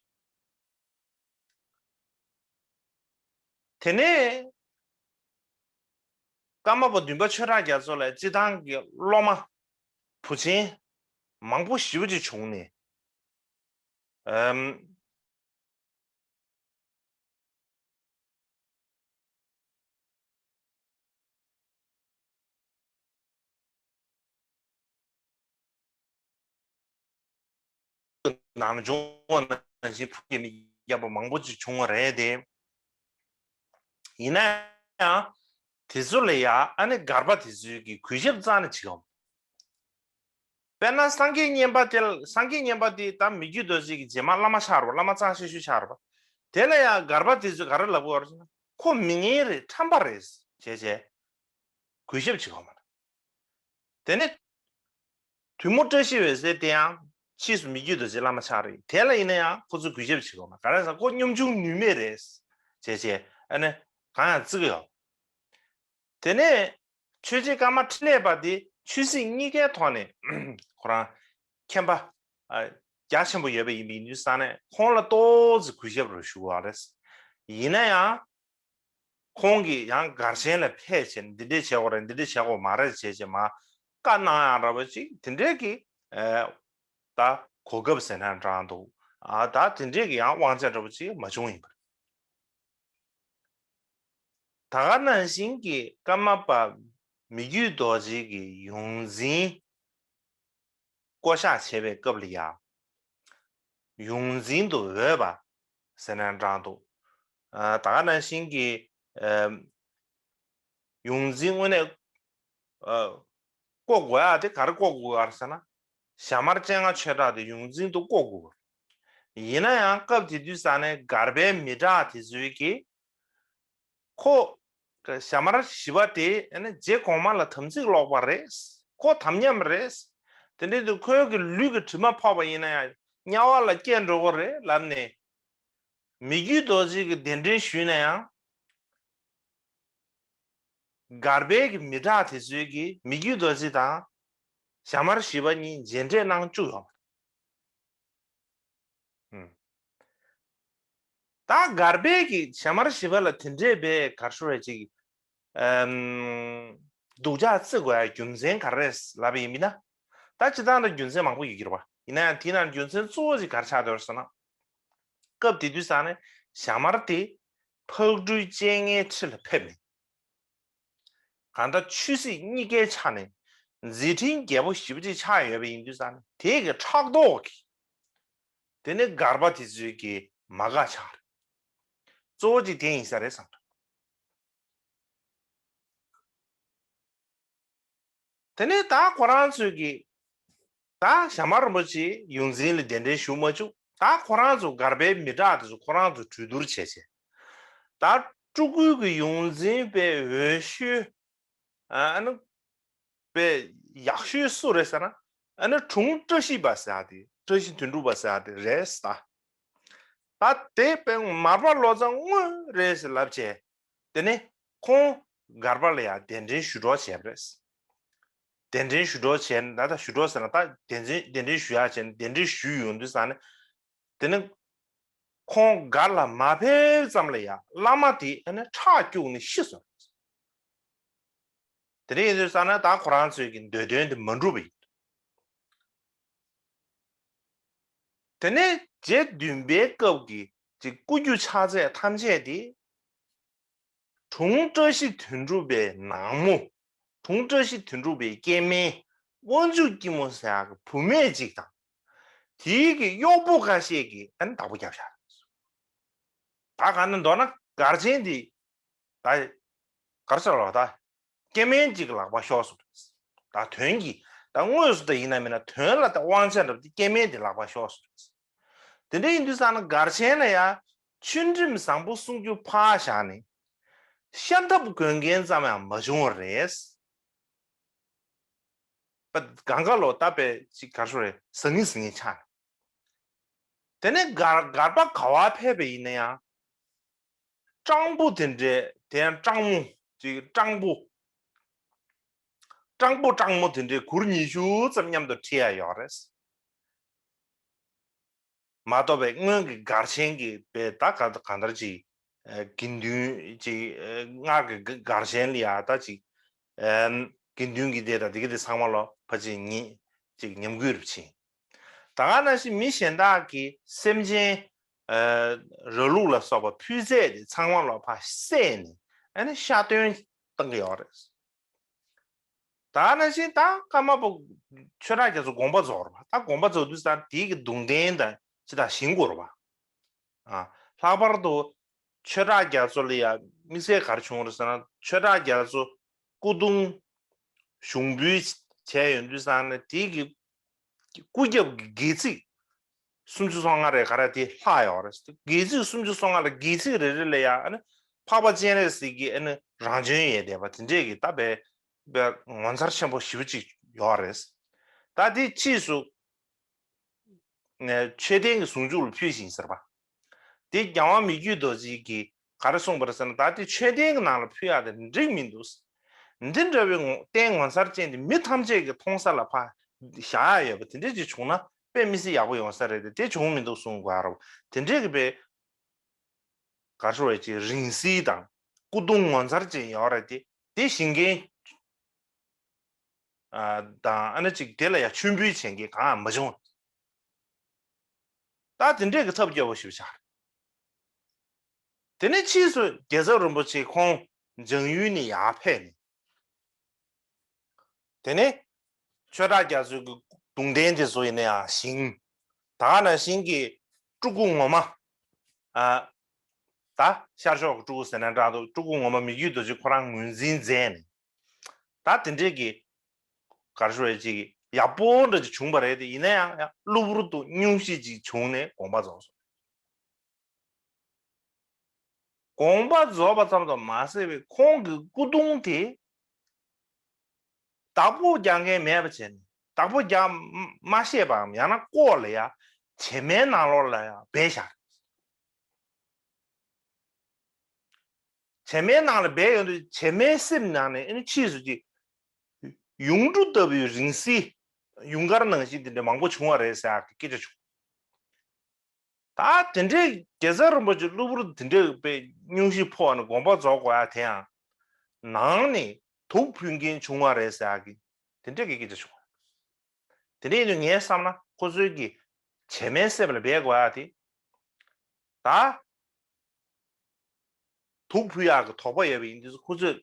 དེ་ནས་ཀརྨ་པ་བདུན་པ་ཆོས་གྲགས་རྒྱ་མཚོ་ལ་སྤྱི་བཏང་གི་སློབ་མ་བུ་ཆེན་མང་པོ་ཞེ་པོ་ཅིག་བྱུང་ནས། ཨམ། ནང་སྦྱོང་བ་ནང་བཞིན་ཕུགས་ཀྱི་མི་རྒྱག་པ་མང་པོ་ཅིག་བྱུང་བ་རེད་དེ། ཡིན་ན་ཡང་དེ་ཚོ་ལ་ཡ་ཨ་ནི་སྒར་པ་དེ་ཚོའི་གི་གུས་ཞབས་རྩ་ནས་བྱེད་ཀྱི་ཡོད། དཔེར་ན་སངས་རྒྱས་བསྙེན་པ་དེ་ལ། སངས་རྒྱས་བསྙེན་པ་དེ་ད་མི་བརྒྱུད་རྡོ་རྗེ་གི་རྗེས་མ་བླ་མ་ཆགས་རེད་པ། བླ་མ་རྩ་ཆེ་ཤོས་ཆགས་རེད་པ། དེ་ལ་ཡང་སྒར་པ་དེ་ཚོས་ག་རེ་ལབ་ཀྱི་ཡོད་རེད་ཟེར་ན། ཁོ་མི་ངན་རེད། ཁྲམ་པ་རེད་ཅེས་བྱས་གུས་ཞབས་བྱེད་ཀྱི་ཡོད་མ་རེད། དེ་ནས་དུས་མོ་བཀྲ་ཤིས་འོད་ཟེར་དེ་ཡང་ཕྱིས་སུ་མི་བརྒྱུད་རྡོ་རྗེ་བླ་མ་ཆགས་རེད། དེ་ལ་ཡིན་ན་ཡང་ཁོ་ཚོས་གུས་ཞབས་བྱེད་ཀྱི་ཡོད་མ་རེད། ག་རེ་ཟེར་ན་ཁོ་སྙོམ་ཆུང་ནུས་མེད་རེད་ཅེས་བྱས་ཨ་ནི་གང་ཡང་བརྩི་གི་ཡོད། དེ་ནས་ཆོས་རྗེ་ཀརྨ་འཕྲིན་ལས་པ་དེ་ཆོས་སྲིད་གཉིས་ཀའི་ཐོག་ནས་ཁོ་རང་མཁྱེན་པ་ཨ་རྒྱ་ཆེན་པོ་ཡོད་པ་ཡིན་པ་ཡིན་དུས་ཙང་ནས་ཁོང་ལ་ཏོག་ཙམ་གུས་ཞབས་རེ་ཞུ་བ་རེད། ཡིན་ན་ཡང་ཁོང་གིས་ཡང་སྒར་ཆེན་ལ་ཕེབས་བྱས་ནས་འདི་འདྲས་བྱེད་དགོས་རེད། འདི་འདྲས་བྱེད་དགོས་མ་རེད་ཅེས་བྱས་མར་བཀའ་གནང་ཡག་འདྲ་པོ་ཅིག་དེ་འདྲས་ཀྱི་ཨ་ད་གོ་སྐབས་ཟེར་ན་འདྲ་འདུག་ཨ་ད་དེ་འདྲས་ཀྱི་ཡང་དབང་ཆ་འདྲ་པོ་ཅིག་མ་བྱུང་ཡིན་པ་རེད། ད་ག་ནང་བཞིན་གྱི་ཀརྨ་པ་མི་བརྒྱུད་རྡོ་རྗེ་གི་ཡོངས་འཛིན་བསྐོ་གཞག་བྱས་པའི་སྐབས་ལ་ཡང་ཡོངས་འཛིན་དུ་འོས་པ་ཟེར་ན་འདྲ་འདུག་ཨ་ད་ག་ནང་བཞིན་གྱི་ཨ་ཡོངས་འཛིན་དངོས་གནས་ཨ་བསྐོ་དགོས་ཡག་དེ་ག་རེ་བསྐོ་དགོས་ཡག་ཟེར་ན། ཞྭ་དམར་སྤྱན་སྔ་ཆོས་གྲགས་དེ་ཡོངས་འཛིན་དུ་བསྐོ་དགོས། ཡིན་ན་ཡང་སྐབས་དེ་དུས་ཙང་ནས་སྒར་པའི་མི་དྲག་དེ་ཚོས་ཀྱིས་ཁོ་ཞྭ་དམར་བཞི་པ་དེ་ཨ་ནི་རྗེ་གོང་མ་ལ་དམ་ཚིག་ལོག་པ་རེད། ཁོ་དམ་ཉམས་རེད། དེ་འདྲའི་དུས་ཁོའི་གི་ལུས་ཀྱི་དྲི་མ་ཕོག་པ་ཡིན་ན་ཡང་དམྱལ་བ་ལ་སྐྱེ་འགྲོ་གི་རེད་ལབ་ནས། མི་བརྒྱུད་རྡོ་རྗེ་གི་གདན་འདྲེན་ཞུས་ན་ཡང་སྒར་པའི་གི་མི་དྲག་དེ་ཚོས་ཀྱིས་མི་བརྒྱུད་རྡོ་རྗེ་དང་ཞྭ་དམར་བཞི་པ་གཉིས་མཇལ་འཕྲད་གནང་བཅུག་ཡོད། ཨུམ། ད་སྒར་པའི་གི་ཞྭ་དམར་བཞི་པ་ལ་དེ་འདྲའི་པའི་གར་ཤོར་བའི་ཅིག་ཨམ་སྡུག་ཅག་བརྩི་དགོས་ཡ་རྒྱུ་མཚན་ག་རེ་རེད་ལབ་པ་ཡིན་ན། ད་སྤྱིར་བཏང་ལ་རྒྱུ་མཚན་མང་པོ་ཡོད་ཀྱི་རེད་བ། ཡིན་ན་ཡང་དེའི་ནང་རྒྱུ་མཚན་གཙོ་བོ་ཅིག་ག་རེ་ཆགས་བསྡད་ཡོད་ཟེར་ན། སྐབས་དེ་དུས་ཙང་ནས་ཞྭ་དམར་དེ་ཕག་གྲུའི་སྤྱན་སྔའི་ཁྲི་ལ་ཕེབས་མེད། གང་ལྟར་ཆོས་སྲིད་གཉིས་ཀའི་ཆ་ནས་མཛད་འཕྲིན་རྒྱས་པོ་ཞེ་པོ་ཅིག་ཆགས་ཡོད་པ་ཡིན་དུས་ཙང་ནས་དེ་གི་ཕྲག་དོག་གིས། དེ་ནས་སྒར་པ་དེ་ཚོས་ཀྱིས་མ་དགའ་ཆགས་རེད། གཙོ་བོ་ཅིག་དེ་ཡིན་ས་རེད་བསམ་འདུག་དེ་ནས་ད་ཁོ་རང་ཚོས་ཀྱིས་ད་ཞྭ་དམར་རིན་པོ་ཆེ་ཡོངས་འཛིན་ལ་གདན་འདྲེན་ཞུ་མ་བཅུག་ད་ཁོ་རང་ཚོ་སྒར་པའི་མི་དྲག་དེ་ཚོ་ཁོ་རང་ཚོ་གྲོས་བསྡུར་བྱས་བྱས། ད་སྤྲུལ་སྐུའི་གི་ཡོངས་འཛིན་པའི་འོས་ཤོས་ཨ་ནི་པའི་ཡག་ཤོས་སུ་རེད་ཟེར་ན། ཨ་ནི་དྲུང་བཀྲ་ཤིས་པ་ཟེར་ཡ་དེ། བཀྲ་ཤིས་དོན་གྲུབ་པ་ཟེར་ཡ་དེ་རེད་ཟེར། ད་དེ་པའི་མར་པ་ལོ་ཙཱ་དངོས་རེད་ཟེར་ལབ་བྱས། དེ་ནས་ཁོང་སྒར་པ་ལ་ཡང་གདན་འདྲེན་ཞུ་གྲོགས་བྱས་པ་རེད། གདན་འདྲེན་ཞུ་གྲོགས་བྱས་ན་ད་ཞུ་གྲོགས་ཟེར་ན་ད་གདན་འདྲེན་གདན་འདྲེན་ཞུ་ཡག་བྱས་ན་གདན་འདྲེན་ཞུས་ཡོང་དུས་ཙང་ནས། དེ་ནས་ཁོང་སྒར་ལ་མ་ཕེབས་ཙམ་ལ་ཡང་བླ་མ་དེ་ཨ་ནི་ཁྲག་སྐྱུགས་ནས་ཤི་སོང་། དེ་འདྲ་ཡིན་དུས་ཙང་ནས་ད་ཁོ་རང་ཚོའི་གི་འདོད་དོན་དེ་མ་འགྲུབ་པ་ཡིན། དེ་ནས་རྗེ་བདུན་པའི་སྐབས་ཀྱི་ཅིག་སྐུ་རྒྱུ་ཕྱག་རྫས་ཐམས་ཅད་དེ། དྲུང་བཀྲ་ཤིས་དོན་གྲུབ་པའི་ནག་མོ། དྲུང་བཀྲ་ཤིས་དོན་གྲུབ་པའི་སྐྱེ་དམན། དབང་ཕྱུག་སྐྱིད་མོ་ཟེར་ཡག་གི་བུད་མེད་ཅིག་དང་། དེའི་གི་གཡོག་པོ་ཁ་ཤས་ཀྱིས་ཨ་ནི་བདག་པོ་བརྒྱབ་བཞག་ད་ག་ནས་མདོར་ན་སྒར་ཆེན་འདི་ད་གར་ཆགས་ལ་ད་སྐྱེ་དམན་གཅིག་གི་ལག་པར་ཤོར་སོང་རེད། ད་དོན་གྱིས་ད་དངོས་སུ་ད་ཡིན་ན་མིན་ན་དོན་ལ་ད་དབང་ཆ་འདྲ་པོ་དེ་སྐྱེ་དམན་དེ་ལག་པར་ཤོར་སོང་རེད། དེ་འདྲ་ཡིན་དུས་ཙང་ན་སྒར་ཆེན་ལ་ཡང་ཆོས་ཁྲིམས་བཟང་པོ་སྲུང་རྒྱུ་ཕར་བཞག་ནས་ཤ་འཐབ་དགོས་མཁན་ཙམ་ཡང་མ་བྱུང་བ་རེད། པ་གང་ག་ལོ་ད་པའི་ཅིག་གར་ཤོར་རེད་ཟང་ངེ་ཟིང་ངེ་ཆགས་ནས། དེ་ནས་སྒར་སྒར་པ་ག་བ་ཕེབས་པ་ཡིན་ན་ཡང་། སྤྲང་པོ་དེ་འདྲའི་དེ་ཡང་སྤྲང་མོ་ཅིག་སྤྲང་པོ། སྤྲང་པོ་སྤྲང་མོ་དེ་འདྲའི་གུར་ཉི་ཤུ་ཙམ་མཉམ་དུ་ཁྲིད་ཡ་ཡོད་རེད། མ་གཏོགས་པའི་སྔོན་གྱི་སྒར་ཆེན་གྱི་པའི་ད་ག་གང་ལྟར་ཅིག་དགེ་འདུན་ཅིག་སྔར་གྱི་སྒར་ཆེན་ལ་ཡ་ད་ཅིག་དགེ་འདུན་གྱི་སྡེ་དང་དེ་ག་དེ་ཚང་མ་ལོ་ཕ་ཅིག་ཉིད་ཅིག་ཉམས་རྒུད་རུ་ཕྱིན། ད་ག་ནང་བཞིན་མི་གཞན་དག་གིས་སེམས་ཅན་ར་ལུག་ལ་སོགས་པ་ཕུལ་ཚད་དེ་ཚང་མ་ལོ་ཕར་བསད་ནས་ཨ་ནི་ཤ་སྟོན་བཏང་གི་ཡོད་རེད། ད་ནང་བཞིན་ད་ཀརྨ་པ་ཆོས་གྲགས་རྒྱ་མཚོ་དགོངས་པ་རྫོགས་རེད་པ། ད་དགོངས་པ་རྫོགས་དུས་ཙང་དེའི་གི་གདུང་རྟེན་དང་ཅི་དང་བཞེངས་དགོས་རེད་པ། ཨ། ལྷག་པར་དུ་ཆོས་གྲགས་རྒྱ་མཚོ་ལ་ཡང་དམིགས་བསལ་ག་རེ་བྱུང་རེད་ཟེར་ན་ཆོས་གྲགས་རྒྱ་མཚོ་སྐུ་གདུང་ཞུགས་འབུལ་བྱས་ཡོང་དུས་ཙང་ནས་དེའི་གི་སྐུ་རྒྱབ་ཀྱི་སྒལ་ཚིགས་སུམ་ཅུ་སོ་ལྔ་རེ་ག་རེ་དེ་ལྷག་ཡོད་རེད། སྒལ་ཚིགས་སུམ་ཅུ་སོ་ལྔ་ལ་སྒལ་ཚིགས་རེ་རེ་ལ་ཡང་ཨ་ནི་འཕགས་པ་སྤྱན་རས་གཟིགས་ཀྱི་ཨ་ནི་རང་བྱོན་ཡས་བསྡད་པ་དེ་འདྲས་ཀྱི་ད་དཔེ་དཔེ་ངོ་མཚར་ཆེན་པོ་ཞེ་པོ་ཅིག་ཡོད་རེད། ད་དེ་ཕྱིས་སུ་མཆོད་རྟེན་གྱི་ཟུང་འཇུག་ལ་ཕུལ་ཞིང་ཟེར་བ། དེ་རྒྱལ་དབང་མི་བསྐྱོད་རྡོ་རྗེ་གིས་ག་རེ་གསུངས་པ་རེད་ཟེར་ན་ད་དེ་མཆོད་རྟེན་གྱི་ནང་ལ་ཕུལ་ཡག་དེ་འགྲིག་མི་འདུག་འདི་འདྲ་བའི་ངོ་རྟེན་ངོ་མཚར་ཅན་དེ་མི་ཐམས་ཅད་ཀྱིས་མཐོང་ས་ལ་ཕར་བཞག་ཡག་ཡོད་པ་དེ་འདྲས་ཅིག་བྱུང་ན་དཔེ་མི་སྲིད་ཡག་པོ་ཡོང་ས་རེད་དེ་དེ་བྱུང་མི་འདུག་གསུང་དགོས་རེད། དེ་འདྲས་ཀྱི་དཔེ་ག་རེ་ཟེར་བའི་ཅིག་རིང་བསྲེལ་དང་སྐུ་གདུང་ངོ་མཚར་ཅན་ཡོད་རེད་དེ་དེ་བཞེངས་མཁན་དང་ཨ་ནི་ཅིག་དེ་ལ་ཡང་མཆོད་འབུལ་བྱེད་མཁན་གང་ཡང་མ་བྱུང་། ད་དེ་འདྲས་ཀྱི་ཐབས་སྐྱོ་བོ་ཞིག་ཆགས་རེད། དེ་ནས་ཕྱིས་སུ་རྒྱལ་ཚབ་རིན་པོ་ཆེ་ཁོང་འཇང་ཡུལ་ནས་ཡར་ཕེབས་ནས། དེ་ནས་ཆོས་གྲགས་རྒྱ་མཚོའི་གདུང་རྟེན་དེ་ཚོ་ཡིན་ན་ཡང་བཞེངས། ད་ག་ནང་བཞིན་གྱི་སྤྲུལ་སྐུ་ངོ་མ། ཨ། ད་ཤར་ཕྱོགས་ཀྱི་སྤྲུལ་སྐུ་ཟེར་ན་འདྲ་འདུག་སྤྲུལ་སྐུ་ངོ་མ་མི་བསྐྱོད་རྡོ་རྗེ་ཁོ་རང་ངོས་འཛིན་མཛད་ནས། ད་དེ་འདྲས་ཀྱི་ག་རེ་ཞུ་བའི་ཅིག་ཡག་པོ་འདྲ་ཅིག་བྱུང་བ་རེད་དེ་ཡིན་ན་ཡང་ཡང་གློ་བུར་དུ་སྙུང་གཞི་ཅིག་བྱུང་ནས་དགོངས་པ་རྫོགས་སོང་། དགོངས་པ་རྫོགས་པ་ཙམ་དུ་མ་ཟད་པའི་ཁོང་གི་སྐུ་གདུང་དེ་བདག་པོ་རྒྱག་མཁན་མེད་པ་བྱས་ནས་བདག་པོ་རྒྱག་མ་ཤེས་པའམ་ཡང་ན་ལྐོག་ལ་ཡ་བྱེ་མའི་ནང་ལོགས་ལ་ཡ་སྦས་བཞག་བྱེ་མའི་ནང་ལ་སྦས་ཡོང་དུས་བྱེ་མའི་གསེབ་ནང་ནས་ཨ་ནི་ཕྱིས་སུ་ཅིག་ཡུངས་འབྲུ་ལྟ་བུའི་རིང་བསྲེལ་ཡུངས་དཀར་ནང་བཞིན་དེ་འདྲ་མང་པོ་བྱུང་བ་རེད་ཟེར་ཡག་གི་སྐད་ཆ་བྱུང་། ད་དེ་འདྲའི་རྒྱལ་ཚབ་རིན་པོ་ཆེ་གློ་བུར་དེ་འདྲའི་དཔེ་སྙུང་གཞི་ཕོག་ནས་དགོངས་པ་རྫོགས་དགོས་ཡ་དེ་ཡང་ནང་ནས་དུག་ཕུལ་མཁན་བྱུང་བ་རེད་ཟེར་ཡག་གི་དེ་འདྲའི་གི་སྐད་ཆ་བྱུང་བ། དེ་འདྲ་ཡིན་དུས་ངས་བསམ་ན་ཁོ་ཚོའི་གི་བྱེ་མའི་གསེབ་ལ་སྦས་དགོས་ཡ་དེ། ད་དུག་ཕུལ་ཡག་གི་དོགས་པ་ཡོད་པ་ཡིན་དུས་ཁོ་ཚོས་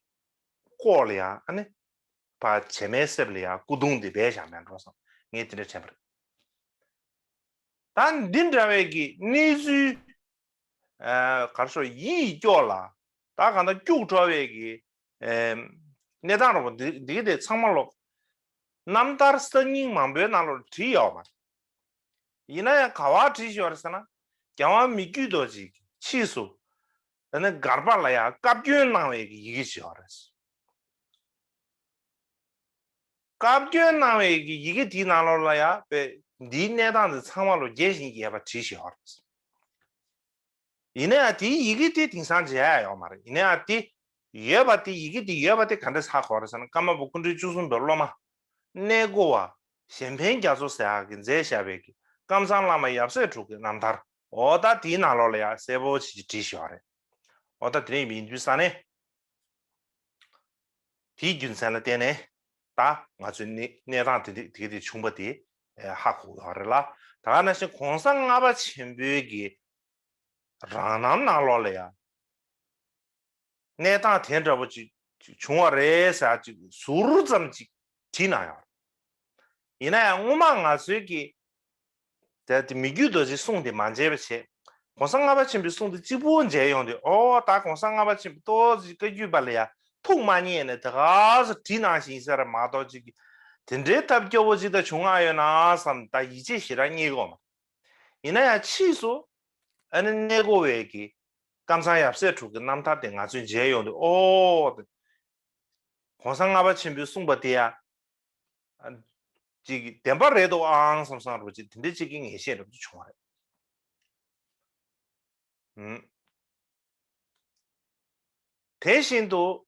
ལྐོག་ལ་ཡ་ཨ་ནི་ཕར་བྱེ་མའི་གསེབ་ལ་ཡ་སྐུ་གདུང་དེ་སྦས་བཞག་མེད་འགྲོ་བསམ། ངས་དེ་འདྲ་དྲན་པ་རེད། ད་འདི་འདྲ་བའི་གི་གནས་ཚུལ་ཨ་གར་ཤོར་ཡིད་སྐྱོ་ལ། ད་གང་ལྟར་སྐྱུག་བྲོ་བའི་གི་ཨེ་གནས་སྟངས་རོ་འདི་འདི་གི་དེ་ཚང་མ་ལོག་རྣམ་ཐར་གསར་རྙིང་མང་པོའི་ནང་ལོག་བྲིས་ཡོད་མ་རེད། ཡིན་ན་ཡང་ག་བ་བྲིས་ཡོད་རེད་ཟེར་ན། རྒྱལ་དབང་མི་བསྐྱོད་རྡོ་རྗེ་གི་ཕྱིས་སུ་ད་ནི་སྒར་པ་ལ་ཡང་བཀའ་བཀྱོན་གནང་བའི་གི་ཡི་གེ་ཅིག་ཡོད་རེད། བཀའ་བཀྱོན་གནང་བའི་གི་ཡི་གེ་དེའི་ནང་ལོགས་ལ་ཡང་པས་འདིའི་གནས་སྟངས་དེ་ཚང་མ་ལོ་རྒྱས་ཤིང་རྒྱས་པ་བྲིས་ཤིག་ཡོད་རེད། ཡིན་ན་ཡང་དེའི་ཡི་གེ་དེ་དེང་སང་མཇལ་ཡ་ཡོད་མ་རེད། ཡིན་ན་ཡང་དེ་ཡོད་པ་དེ་ཡི་གེ་དེ་ཡོད་པ་དེ་ག་འདྲས་ཧ་གོ་རེད་ཟེར་ན། ཀརྨ་པ་སྐུ་ཕྲེང་བཅུ་གསུམ་པའི་སློབ་མ་གནས་སྒོ་བ་གཞན་ཕན་རྒྱ་མཚོ་ཟེར་ཡག་གི་མཛད་བཞག་པའི་གི་ཀམ་ཚང་བླ་མ་ཡབ་སྲས་དྲུག་གི་རྣམ་ཐར། འོ་ད་དེའི་ནང་ལོགས་ལ་ཡང་གསལ་པོ་ཞིག་བྲིས་ཤིག་ཡོད་རེད། འོ་ད་དེ་རིང་ཡིན་དུས་ས་ནས། དེའི་རྒྱུ་མཚན་ལ་བརྟེན་ནས་ད་ང་ཚོའི་གནས་གནས་སྟངས་དེ་དེ་དེ་བྱུང་བ་དེ་ཧ་གོ་ཡོད་རེད་ལ། ད་ག་ནང་བཞིན་གོང་ས་ལྔ་པ་ཆེན་པོའི་གི་རང་རྣམ་ནང་ལོགས་ལ་ཡང་གནས་སྟངས་དེ་འདྲ་པོ་ཅིག་བྱུང་བ་རེད་ཟེར་ཅིག་ཟུར་ཙམ་ཅིག་བྲིས་གནང་ཡོད་རེད། ཡིན་ན་ཡང་སྔོན་མ་ང་ཚོའི་གི་དེ་དེ་མི་བསྐྱོད་རྡོ་རྗེའི་གསུང་དེ་མ་མཇལ་བ་བྱས། གོང་ས་ལྔ་པ་ཆེན་པོའི་གསུང་དེ་གཅིག་པུ་མཇལ་ཡོང་དུས། ཨོ་ད་གོང་ས་ལྔ་པ་ཆེན་པོ་ཏོག་ཙམ་བཀའ་བརྒྱུད་པ་ལ་ཡ་ཐུགས་མ་མཉེས་ནས་དེ་ག་ཚོད་བྲིས་གནང་བཞིན་ཟེར་མ་གཏོགས་ཅིག་དེ་འདྲའི་ཐབས་སྐྱོ་བོ་ཅིག་ད་བྱུང་ང་ཡོད་ན་བསམ། ད་ཡིད་ཆེས་ཞེ་དྲག་རྙེད་གོ་མ། ཡིན་ན་ཡང་ཕྱིས་སུ་ཨ་ནི་གནས་སྒོ་བའི་གི་ཀམ་ཚང་ཡབ་སྲས་དྲུག་གི་རྣམ་ཐར་དེ་ང་ཚོས་མཇལ་ཡོང་དུས། ཨོ་གོང་ས་ལྔ་པ་ཆེན་པོས་གསུངས་པ་དེ་ཡ། ཅིག་བདེན་པ་རེད་འདུག་ཨང་བསམ་བསམ་འདྲ་པོ་ཅིག་དེ་འདྲ་ཅིག་གི་ངེས་ཤེས་འདྲ་པོ་ཅིག་བྱུང་བ་རེད། ཨུམ། དེ་བཞིན་དུ་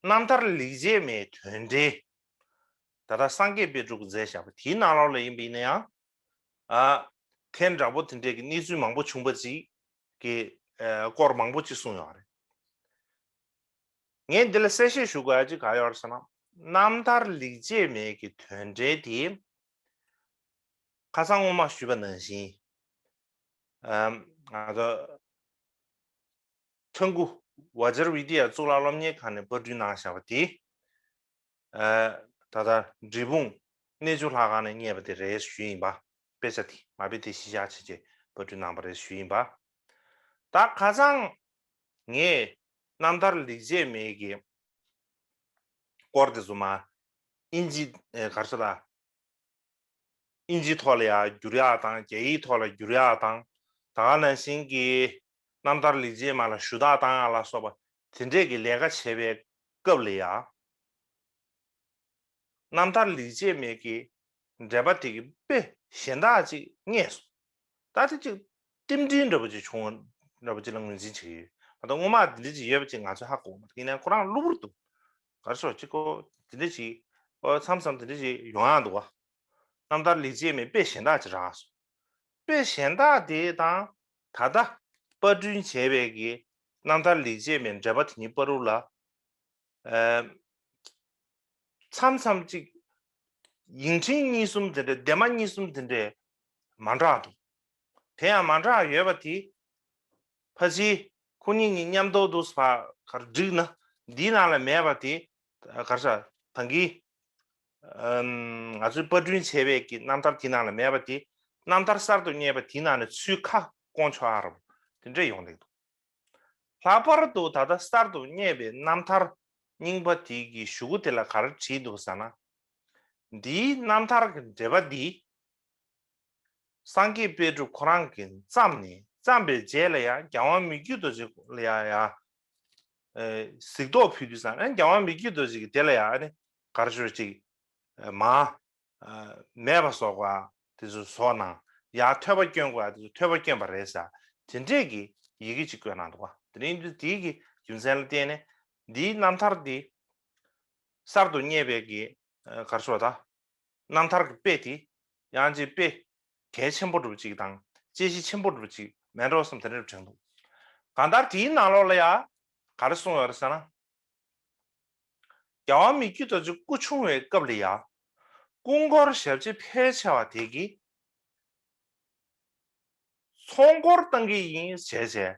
རྣམ་ཐར་ལེགས་བྱས་མའི་དོན་འགྲེལ། ད་ལྟ་སངས་རྒྱས་དཔལ་སྤྲུལ་གྱིས་མཛད་བཞག་པ་དེའི་ནང་ལོགས་ལ་ཡིན་པ་ཡིན་ན་ཡང་། ཨ། དེ་འདྲ་པོ་དེ་འདྲའི་གི་གནས་ཚུལ་མང་པོ་བྱུང་བ་ཅིག་གི་ཨ་སྐོར་མང་པོ་ཅིག་གསུངས་ཡོད་རེད། ངས་འདི་ལ་གསལ་བཤད་ཞུ་དགོས་ཡ་ཅིག་ག་ཡོད་རེད་ཟེར་ན། རྣམ་ཐར་ལེགས་བྱས་མའི་གི་དོན་འགྲེལ་དེ་ཁ་སང་སྔོན་མ་ཞུས་པ་ནང་བཞིན། ཨ་ང་ཚོ་ཁྲ་འགུ་ཝ་ཇར་ཝི་དི་ཡ་གཙུག་ལག་སློབ་གཉེར་ཁང་ནས་པར་སྐྲུན་གནང་བཞག་པ་དེ། ཨ་ད་ལྟ་འབྲས་སྤུངས་གནས་ཆུང་ལྷ་ཁང་ནས་རྙེད་པ་དེ་རེད་ཞུས་ཡིན་པ། དཔེ་ཆ་དེ་མ་དཔེ་དེ་གཞི་བཞག་བྱས་རྗེས་པར་སྐྲུན་གནང་པ་རེད་ཞུས་ཡིན་པ། ད་ཁ་སང་ངས་རྣམ་ཐར་ལེགས་བྱས་མའི་གི་སྐོར་དེ་ཚོ་མ་ཨིན་ཇི་ཨེ་གར་ཤོ་ད། ཨིན་ཇིའི་ཐོག་ལ་ཡང་བསྒྱུར་ཡག་དང་། རྒྱ་ཡིག་ཐོག་ལ་བསྒྱུར་ཡག་དང་། ད་ག་ནང་བཞིན་གྱི་རྣམ་ཐར་ལེགས་བྱས་མ་ལ་ཞུ་དག་བཏང་ཡག་ལ་སོགས་པ་དེ་འདྲས་ཀྱི་ལས་ཀ་བྱེད་པའི་སྐབས་ལ་ཡང་། རྣམ་ཐར་ལེགས་བྱས་མའི་གི་འགྲེལ་པ་དེ་གི་དཔེ་གཞན་དག་ཅིག་རྙེད་སོང་། ད་དེ་ཅིག་རྟེན་འབྲེལ་འདྲ་པོ་ཅིག་བྱུང་བ་འདྲ་པོ་ཅིག་ལ་ངོས་འཛིན་བྱེད་ཀྱི་ཡོད། ད་ལྟ་སྔོན་མ་དེ་འདྲ་ཅིག་ཡོད་པ་ཅིག་ང་ཚོས་ཧ་གོ་མ་ཐུབ། ཡིན་ནའང་ཁོ་རང་གློ་བུར་དུ་ག་རེ་ཟེར་ཅིག་གོ་དེ་འདྲ་ཅིག་ཨོ་མཚམས་མཚམས་དེ་འདྲ་ཅིག་ཡོང་ཡག་འདུག་བ། རྣམ་ཐར་ལེགས་བྱས་མའི་དཔེ་གཞན་དག་ཅིག་རག་སོང་། དཔེ་གཞན་དག་དེ་དང་ད་ལྟ་པར་སྐྲུན་བྱས་པའི་གི་རྣམ་ཐར་ལེགས་བྱས་མའི་འགྲེལ་པ་དེ་གཉིས་བར་དུ་ལ། ཨ་མཚམས་མཚམས་ཅིག་ཡིག་ཕྲེང་གཉིས་གསུམ་དེ་འདྲ། ལྡེབ་མ་གཉིས་གསུམ་དེ་འདྲ་མ་འདྲ་འདུག། དེ་ཡང་མ་འདྲ་ཡོད་པ་དེ། ཕལ་ཆེར་ཁོ་གཉིས་གཉིས་མཉམ་དུ་འདུག་ཟེར་བ་གར་བསྒྲིགས་ན་འདིའི་ནང་ལ་མེད་པ་དེ། གར་ས་ད་གིན་ང་ཚོས་པར་སྐྲུན་བྱས་པའི་གི་རྣམ་ཐར་དེའི་ནང་ལ་མེད་པ་དེ། རྣམ་ཐར་གསར་དུ་རྙེད་པ་དེའི་ནང་ནས་ཚུར་ཁ་སྐོང་ཆོག་ཨ་རོ་དེ་འདྲ་ཡོང་བསྡད་འདུག། ལྷག་པར་དུ་ད་ལྟ་གསར་དུ་རྙེད་པའི་རྣམ་ཐར་རྙིང་པ་དེ་གི་གཞུག་གུ་དེ་ལ་ག་རེ་བྲིས་འདུག་ཟེར་ན། འདིའི་རྣམ་ཐར་གྱི་འགྲེལ་པ་འདི་སངས་རྒྱས་དཔལ་སྤྲུལ་ཁོ་རང་གིས་བརྩམས་ནས། བརྩམས་པའི་རྗེས་ལ་ཡང་རྒྱལ་དབང་མི་བསྐྱོད་རྡོ་རྗེ་ལ་ཡང་ཡང་ཨེ་གཟིགས་རྟོག་ཕུལ་དུས་ཙང་། ཨེ་རྒྱལ་དབང་མི་བསྐྱོད་རྡོ་རྗེ་གིས་དེ་ལ་ཡང་ཨ་ནི་ག་རེ་ཞུ་ཅིག་མ་ཨ་མེད་པ་བཟོ་དགོས་དེ་ཚོ་བཟོ་གནང་། ཡང་ཐོས་པ་སྐྱོན་དགོས་དེ་ཚོ་ཐོས་པ་སྐྱོན་པ་རེད་ཟེར། དེ་འདྲས་ཀྱི་ཡི་གེ་ཅིག་བཀོད་གནང་འདུག་བ། དེ་རིང་དུས་དེའི་གི་རྒྱུ་མཚན་ལ་བརྟེན་ནས་འདིའི་རྣམ་ཐར་འདི་གསར་དུ་རྙེད་པའི་གི་ཨ་ག་རེ་ཞུ་བ་ད། རྣམ་ཐར་གྱི་དཔེ་དེ་ཡང་ཅིག་དཔེ་གལ་ཆེན་པོ་འདྲ་པོ་ཅིག་དང་དཔྱད་གཞི་ཆེན་པོ་འདྲ་པོ་ཅིག་མེད་འགྲོ་བསམ་དེ་འདྲ་དྲན་འདུག། གང་ལྟར་དེའི་ནང་ལོགས་ལ་ཡང་ག་རེ་གསུངས་ཡོད་རེད་ཟེར་ན། རྒྱལ་དབང་མི་བསྐྱོད་རྡོ་རྗེ་སྐུ་ཆུང་བའི་སྐབས་ལ་ཡང་ སྐུ་འཁོར་ཞབས་ཕྱི་ཕལ་ཆེ་བ་དེ་གིས་ཚོགས་འཁོར་བཏང་གི་ཡིན་བྱས་བྱས།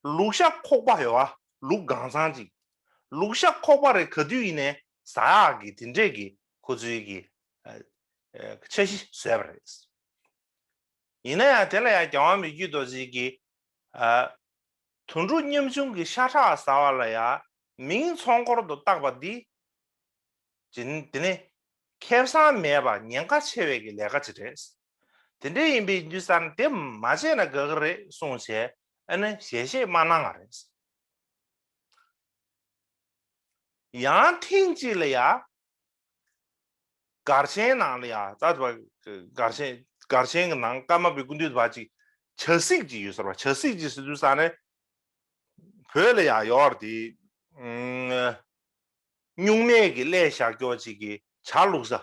ལུག་ཤ་ཁོག་པ་ཡོད་བ། ལུག་གང་ཚང་ཅིག་ལུག་ཤ་ཁོག་པ་རེ་ག་དུས་ཡིན་ནའི་ཟ་ཡག་གི་དེ་འདྲས་ཀྱི་ཁོ་ཚོའི་གི་ཨ་ཨ་འཆར་གཞི་བཟོས་པ་རེད། ཡིན་ན་ཡང་དེ་ལ་ཡང་རྒྱལ་དབང་མི་བསྐྱོད་རྡོ་རྗེ་གིས་ཨ་དོན་གྲུབ་ཉམ་ཆུང་གི་ཤ་ཁྲག་ཟ་བ་ལ་ཡང་མིང་ཚོགས་འཁོར་དུ་བཏགས་པ་འདི། དེ་ནི་དེ་ནི་ཁེ་བཟང་མེད་པ་ཉེན་ཁ་ཆེ་བའི་གི་ལས་ཀ་ཅིག་རེད། དེ་འདྲ་ཡིན་པའི་དུས་ཙམ་དེ་མ་བྱས་ན་དགའ་གི་རེད་གསུངས་བྱས་ཨ་ནི་ཞལ་བཞེས་མ་གནང་བ་རེད། ཡང་ཐེངས་གཅིག་ལ་ཡ། སྒར་ཆེན་ནང་ལ་ཡ་ད་སྒར་ཆེན་སྒར་ཆེན་གྱི་ནང་ཀརྨ་པའི་སྐུ་མདུན་བ་ཅིག་བྱ་སྲེག་ཅིག་ཡོད་ཟེར་བ། བྱ་སྲེག་ཅིག་ཟེར་དུས་ཙང་ནས་བོད་ལ་ཡ་ཡོད་རེད་དེ། སྨྱུག་མས་ཀྱི་ཀླད་བཞག་ཀྱོག་ཅིག་གི་བྱ་བླུགས་ས།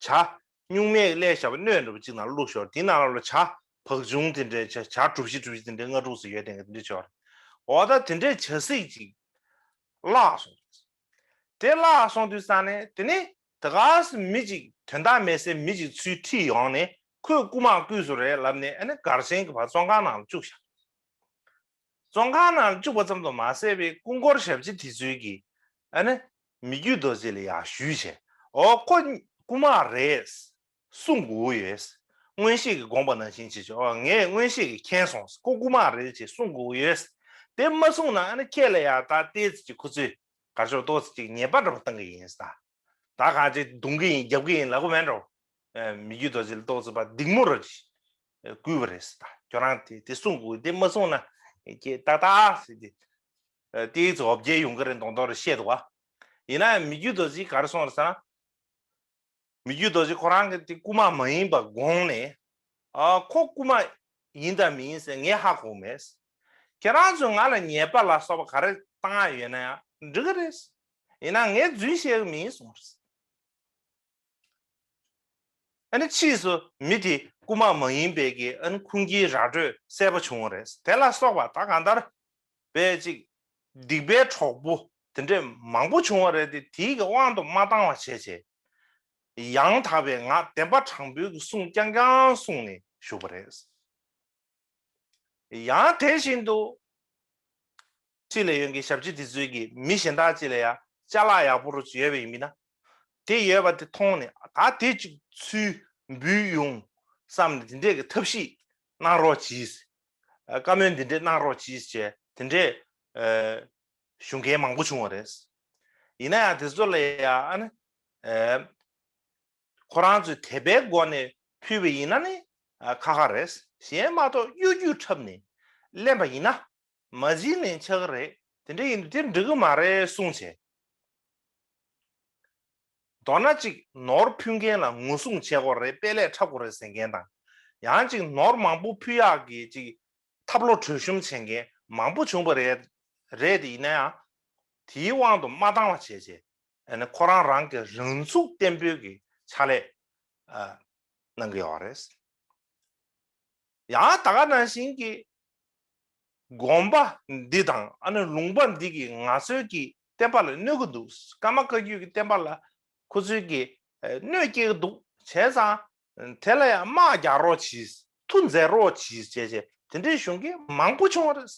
བྱ། སྨྱུག་མས་ཀྱི་ཀླད་བཞག་པའི་སྣོད་འདྲ་པོ་ཅིག་ནང་བླུགས་ཞོར་དེ་ནང་ལ་བྱ་བག་ཆུང་དེ་འདྲའི་བྱ་བྱ་གྲུ་བཞི་གྲུ་བཞི་དེ་འདྲའི་ལྔ་དྲུག་ཙམ་ཡོད་དེ་འདྲ་ཅིག་ཡོད་རེད། འོ་ད་དེ་འདྲའི་བྱ་སྲེག་ཅིག་བརླགས་སོང་། དེ་བརླགས་སོང་དུས་ཙང་ནས་དེ་ནས་ད་ག་སེ་མི་གཅིག་དོན་དག་མེད་སའི་མི་གཅིག་ཚུར་ཁྲིད་ཡོང་ནས་ཁོས་རྐུ་མ་རྐུས་སོང་རེད་ལབ་ནས་ཨ་ནི་སྒར་ཆེན་གྱི་བར་བཙོན་ཁང་ནང་ལ་བཅུག་བཞག་བཙོན་ཁང་ནང་ལ་བཅུག་པ་ཙམ་དུ་མ་ཟད་པའི་སྐུ་འཁོར་ཞབས་ཕྱི་དེ་ཚོས་ཀྱིས་ཨ་ནི་མི་བསྐྱོད་རྡོ་རྗེ་ལ་ཡར་ཞུས་བྱས། འོ་ཁོ་རྐུ་མ་རེད། གསུང་དགོས་ཡོད། མངོན་ཤེས་ཀྱིས་དགོངས་པ་ནང་བཞིན་བྱེད་ཆོག་ཨ་ངས་མངོན་ཤེས་ཀྱིས་མཁྱེན་སོང་། ཁོ་རྐུ་མ་རེད་ཅེས་གསུང་དགོས་ཡོད། དེ་མ་གསུངས་ན་ཨ་ནི་ཁྱེད་ལ་ཡང་ད་ལྟའི་ཅིག་ཁོ་ཚོས་གར་ཤོར་ཏོག་ཙམ་ཅིག་ཉེས་པ་འདྲ་པོ་བཏང་གི་ཡིན་ཟེར། ད་གང་ཅིག་རྡུང་གི་ཡིན་རྒྱབ་ཀྱི་ཡིན་ལབ་གི་མེད་འགྲོ། མི་རྒྱུད་རྡོ་རྗེ་ལ་ཏོག་ཙམ་པ་སྡིགས་མོ་ར་ཅིག་བསྐུལ་བ་རེད་ཟེར། ད་ཁྱོད་རང་དེ་དེ་གསུང་དགོས། དེ་མ་གསུངས་ན་ཁྱེད་ཏག་ཏག་ཟེར་ཏེ་ཏོག་ཙམ་འོ་བརྒྱལ་ཡོང་གི་རེད་མདོག་མདོག་རེ་བཤད་འདུག་བ། ཡིན་ན་ཡང་མི་རྒྱུད་རྡོ་རྗེ་ག་རེ་གསུངས་རེད་ཟེར་ན། མི་རྒྱུད་རྡོ་རྗེ་ཁོ་རང་གིས་དེ་རྐུ་མ་མ་ཡིན་པ་དགོངས་ནས། ཨ་ཁོ་རྐུ་མ་ཡིན་དང་མིན་ཟེར་ངས་ཧ་གོ་མེད། ཁྱེད་རང་ཚོས་ང་ལ་ཉེས་པ་ལ་སོགས་པ་ག་རེ་བཏང་ཡ་ཡོད་ན་ཡང་འགྲིག་གི་རེད། ཡིན་ན་ངས་རྫུན་བཤད་གི་མིན་གསུངས་རེད། ཨ་ནི་ཕྱིས་སུ་མི་དེ་རྐུ་མ་མ་ཡིན་པའི་གི་ཨ་ནི་ཁུངས་སྐྱེལ་ར་སྤྲོད་གསལ་པོ་བྱུང་བ་རེད། དེ་ལ་སོགས་པ་ད་གང་ལྟར། པའི་ཅིག་སྡིག་པའི་གྲོགས་པོ་དེ་འདྲས་མང་པོ་བྱུང་བ་རེད་དེ། དེའི་གི་དབང་དུ་མ་བཏང་བ་བྱས་བྱས། ཡང་དག་པའི་ངག་བདེན་པ་དྲང་པོའི་གི་གསུང་རྐྱང་རྐྱང་གསུངས་ནས་བཞུགས་པ་རེད། ཡང་དེ་བཞིན་དུ་ཕྱི་ལ་ཡོད་མཁན་ཞབས་ཕྱི་དེ་ཚོའི་གི་མི་གཞན་དག་ཅིག་ལ་ཡང་ཅ་ལག་ཡག་པོ་རུ་ཡོད་པ་ཡིན་མིན་ན། དེ་ཡོད་པ་དེ་མཐོང་ནས་ད་དེ་ཅིག་ཚུར་འབུལ་ཡོང་བསམ་ནས་དེ་འདྲས་ཀྱི་ཐབས་ཤེས་གནང་རོགས་གྱིས། བཀའ་མོལ་འདི་འདྲས་གནང་རོགས་གྱིས་ཞེས་དེ་འདྲས་ཞུ་མཁན་མང་པོ་བྱུང་བ་རེད། ཡིན་ན་ཡང་དེ་ཚོ་ལ་ཡང་ཨ་ནི་ཁོ་རང་ཚོས་དད་པའི་སྒོ་ནས་ཕུལ་བ་ཡིན་ན་ནི་ཁག་ཁག་རེད། གཞན་མ་གཏོགས་གཡོ་སྒྱུ་འཁྲབ་ནས་ལེན་པ་ཡིན་ན། མ་བྱིན་ལེན་ཆགས་ཀྱི་རེད། དེ་འདྲ་ཡིན་དུས་དེ་འགྲིག་གི་མ་རེད་གསུངས་བྱས། མདོར་ན་གཅིག་ནོར་ཕུལ་མཁན་ལ་ངོ་སྲུང་བྱེད་དགོས་རེད། དཔེ་ལས་འཁྲབ་དགོས་རེད་ཟེར་མཁན་དང་། ཡང་གཅིག་ནོར་མང་པོ་ཕུལ་ཡག་གི་གཅིག་ཐབས་བློ་གྲོས་གཤོམ་བྱེད་མཁན་མང་པོ་བྱུང་བ་རེད། རེད་དེ་ཡིན་ན་ཡང་། དེའི་དབང་དུ་མ་བཏང་བ་བྱས་བྱས། ཨ་ནི་ཁོ་རང་རང་གི་རང་ཚུགས་བརྟན་པོའི་གི་ཕྱག་ལས་གནང་གི་ཡོད་རེད། ཡང་ད་ག་ནང་བཞིན་གྱི་དགོན་པ་འདི་དང་ཨ་ནི་ལུང་པ་འདི་གི་ང་ཚོའི་གི་བསྟན་པ་ལ་གནོད་ཀྱི་འདུག་ཀརྨ་བཀའ་བརྒྱུད་ཀྱི་བསྟན་པ་ལ་ཁོ་ཚོའི་གི་གནོད་སྐྱེལ་གྱི་འདུག་བྱས་ཙང་དེ་ལ་ཡང་དམག་རྒྱག་རོགས་གྱིས། མཐུ་མཛད་རོགས་གྱིས་བྱས་བྱས་དེ་འདྲའི་གཞུང་གི་མང་པོ་བྱུང་བ་རེད།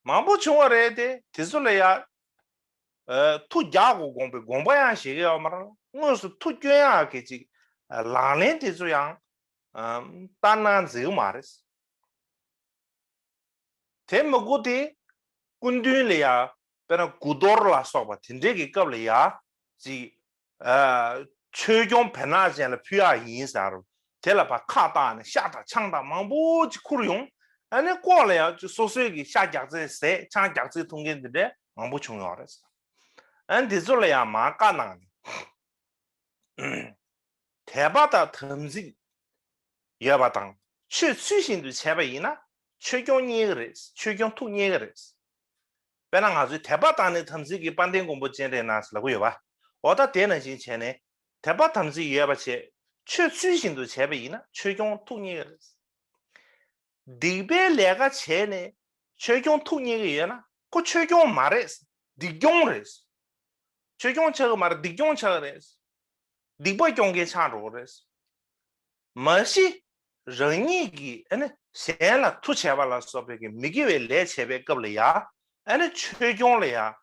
མང་པོ་བྱུང་བ་རེད་དེ། དེ་ཚོ་ལ་ཡང་མཐུ་རྒྱག་དགོས་དགོངས་པའི་དགོངས་པ་ཡང་བཞེས་ཀྱི་ཡོད་མ་རེད། དངོས་སུ་མཐུ་སྐྱོན་ཡག་གི་ཅིག་ལག་ལེན་དེ་ཚོ་ཡང་བསྟར་གནང་མཛད་ཀྱི་མ་རེད། དེ་མི་དགོས་ཏེ་སྐུ་མདུན་ལ་ཡང་དཔེར་ན་དགུ་གཏོར་ལ་སོགས་པ་དེ་འདྲས་ཀྱི་སྐབས་ལ་ཡང་ཅིག་ཆོས་སྐྱོང་བེར་ནག་ཅན་ལ་ཕུལ་ཡག་ཡིན་ཟེར། དེ་ལ་ཕར་ཁ་བཏགས་ནས་ཤ་དང་ཆང་དང་མང་པོ་ཅིག་ཁུར་ཡོང་། ཨ་ནི་ལྐོག་ལ་ཡང་ཅིག་སོ་སོའི་གི་ཤ་རྒྱགས་ཚད་ཟས་ཆང་རྒྱགས་ཚད་འཐུང་མཁན་འདི་འདྲས་མང་པོ་བྱུང་ཡོད་རེད། ཨ་ནི་འདི་ཚོ་ལ་ཡང་མར་བཀའ་གནང་ནས། དད་པ་དང་དམ་ཚིག་ཡོད་པ་དང་ཆོས་ཚུལ་བཞིན་དུ་བྱས་པ་ཡིན་ན་ཆོས་སྐྱོང་རྙེད་ཀྱི་རེད། ཆོས་སྐྱོང་ཐུགས་རྙེད་ཀྱི་རེད། དཔེར་ན་ང་ཚོའི་དད་པ་དང་ནི་དམ་ཚིག་གིས་དཔལ་ལྡན་མགོན་པོ་སྤྱན་རས་གནང་ཟེར་ལབ་ཀྱི་ཡོད་པ། འོ་ད་དེ་ནང་བཞིན་བྱས་ནས་དད་པ་དམ་ཚིག་ཡོད་པ་བྱས་ཆོས་ཚུལ་བཞིན་དུ་བྱས་པ་ཡིན་ན་ཆོས་སྐྱོང་ཐུགས་རྙེད་ཀྱི་རེད། སྡིག་པའི་ལས་ཀ་བྱས་ནས་ཆོས་སྐྱོང་ཐུགས་རྙེད་ཀྱི་ཡོད་ན་ཁོ་ཆོས་སྐྱོང་མ་རེད། སྡིག་སྐྱོང་རེད། ཆོས་སྐྱོང་ཆགས་ཀྱི་མ་རེད། སྡིག་སྐྱོང་ཆགས་ཀྱི་རེད། སྡིག་པ་སྐྱོང་མཁན་ཆགས་འགྲོ་གི་རེད། མ་གཞི་རང་ཉིད་ཀྱིས་ཨ་ནི་གཞན་ལ་མཐུ་བྱས་པ་ལ་སོགས་པའི་གི་མི་དགེ་བའི་ལས་བྱས་པའི་སྐབས་ལ་ཡ། ཨ་ནི་ཆོས་སྐྱོང་ལ་ཡ།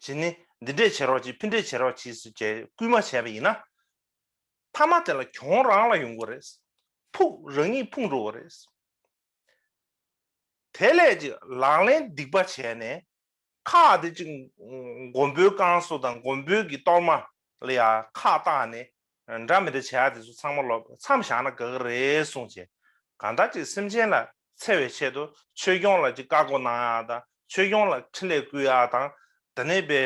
ཇི་ནི་འདི་འདྲས་བྱེད་རོགས་གྱིས། ཕི་འདྲས་བྱེད་རོགས་གྱིས་ཟེར་བྱས་སྐུལ་མ་བྱས་པ་ཡིན་ན། མཐའ་མ་དེ་ལ་གྱོང་རང་ལ་ཡོང་གི་རེད། ཕུགས་རང་ཉིད་ཕུང་འགྲོ་གི་རེད། དེ་ལས་ཀྱི་ལག་ལེན་སྡིག་པ་བྱས་ནས། ཁག་དེ་གཅིག་མགོན་པོའི་བསྐང་གསོ་དང་མགོན་པོའི་གི་གཏོར་མ་ལ་ཡང་ཁག་བཏགས་ནས་འདྲ་མི་འདྲ་བྱེད་ཡ་དེ་ཚོ་ཚང་མ་ལོབས་མཚམས་བཞག་ན་དགའ་གི་རེད་གསུངས་བྱས། གང་ལྟར་ཅིག་སེམས་ཅན་ལ་འཚེ་བའི་ཆེད་དུ་ཆོས་སྐྱོང་ལ་ཅིག་བཀའ་བསྒོ་གནང་ཡ་དང་། ཆོས་སྐྱོང་ལ་ཕྲིན་ལས་བསྐུལ་ཡ་དང་། དེ་ནས་པའི་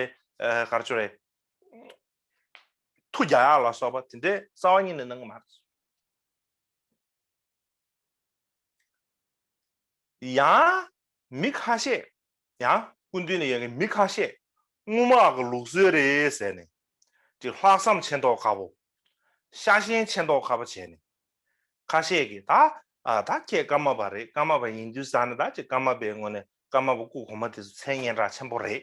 ག་རེ་ཅོ་རེད། མཐུ་རྒྱག་ཡ་ལ་སོགས་པ་དེ་འདྲའི་རྩ་བ་ཉིད་ནས་གནང་གི་མ་རེད། ཡང་མི་ཁ་ཤས། ཡང་སྐུ་མདུན་ནས་ཡོང་མཁན་མི་ཁ་ཤས་དངུལ་སྨར་གྱི་ལུགས་སྲོལ་རེད་ཟེར་ནས། ཅིག་ལྷག་བསམ་ཆེ་མདོག་ཁ་པོ། ཤ་ཞེན་ཆེ་མདོག་ཁ་པོ་བྱས་ནས། ཁ་ཤས་ཀྱིས་ད། ཨ། ད་ཁྱེད་ཀརྨ་པ་རེད། ཀརྨ་པ་ཡིན་དུས་ཙང་ནས་ད་ཅིག་ཀརྨ་པའི་ངོས་ནས་ཀརྨ་པ་སྐུ་གོང་མ་དེ་ཚོ་མཚན་སྙན་གྲགས་ཆེན་པོ་རེད།